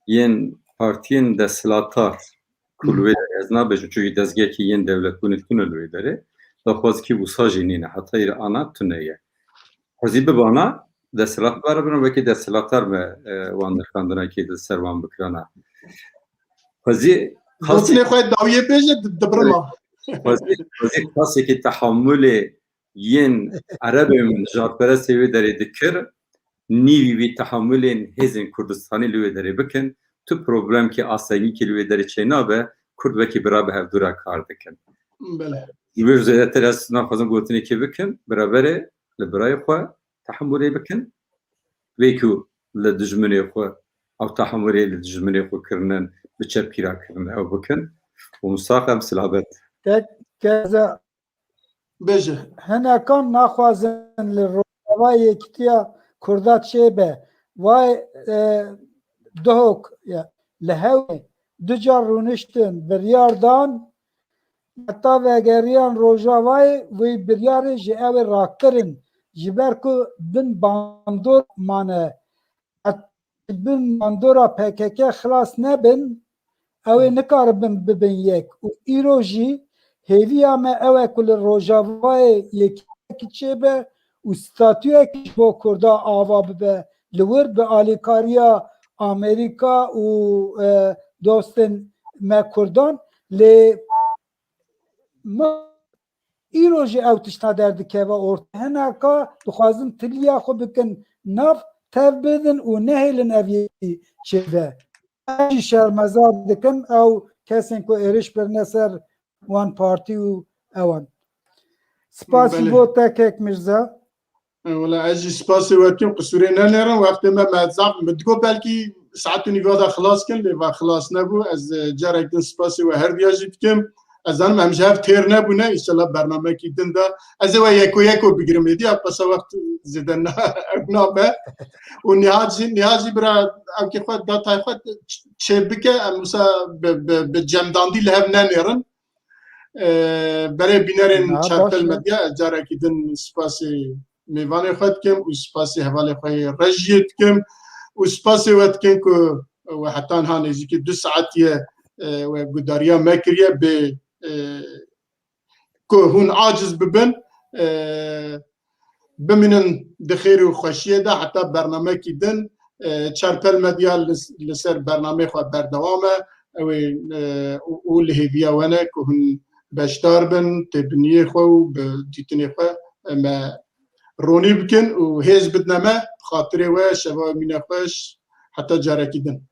Yên partiyên desthilatdar ku li wê derê, ez nabêjim, çunkî dezgehekî yên dewletbûnê tune li wê derê, daxwazekî wisa jî nîne, heta îro ana tune ye. Xwezî bibana desthilat beribin, wekî desthilatdar me, e, wan nirxandinekî li ser wan bikirana. Xwezî Gotinê xwe dawiyê bêje, di-, dibirima. Xwezî, xwezî kasekî tehamulê yên Erebê min, nijadperestê wê derê dikir, nîvî vî tehamulên hêzên Kurdistanî li wê derê bikin, tu problemkî astengîkî li wê derê çênabe, Kurd wekî bira bi hevdû re kar dikin. Belê. Ji wê zêdetir ez naxwazim gotinekê bikim, biraberê li birayê xwe tehemûrê bikin. Wê ku li dijminê xwe, ew tehemûrê li dijminê xwe kirinin, bi çepkî re kirinin, ew bikin. Û mistaq em silamet. Tek keza Bêje. Hinekan naxwazin li Rojava Yekîtiya Kurda çêbe. Vay, e, Duhok, ya, li hewê du car rûniştin, biryar dan, heta vegeriyan Rojavayê, wî biryarê ji ew ê rakirin. Ji ber ku bin bandor mane. Heta bin bandora P K K xilas nebin, ew ê nikaribin bibin yek. Û îro jî hêviya me ew e ku li Rojavayê yekî çêbe û statuyek ji bo Kurda ava bibe. Li wir bi alîkariya Amerîka û, e, dostên me Kurdan, lê ma îro jî ew tişta derdikeve ortê. Hineka dixwazin tiliya xwe bikin nav, tev bidin û nehêlin ev yekî çêbe. Ez jî şermezar dikim ew kesên ku êrîş birine ser wan partî û ewan. Spasî Belê. bo te kek Mirza. E, wela ez jî spasê we dikim, qisûrê nenêrin. Wextê me, me zaf, min digot belkî saet û nîva de xilas kin, lê va xilas nebû. Ez, e, carek din spasê we herdiya jî dikim. Ez zanim em ji hev têr nebûne, înşallah bernamekî din de. Ez ê we yeko yeko bigirim êdî, ya qesa wext zêde na-, ew nabe. Û Nihal jî, Nihal jî bira ewkê xwe, datayê xwe ç-, çê bike, em wisa bi, bi, bi cemdandî li hev nenêrin. E, berê bînerên Niha Çarpel baş e. Medya, ez carekî din spasê mêvanê xwe dikim û spasê hevalê xwe yê rejiyê dikim û spasê we dikim ku we heta niha nêzîkî du saetiye, e, we gudariya me kiriye bê, e, ku hûn aciz bibin, e, bimînin di xêr û xweşiyê de heta bernamekî din, e, Çarpel Medya li, li ser bernameyê xwe berdewam e. Ew ê, e, û, û li hêviya we ne ku hûn beşdar bin, têbiniyê xwe û bi dîtinê xwe, e, me ronî bikin û hêz bidine me. Bi xatirê we, şeva we mîne xweş, heta carekî din.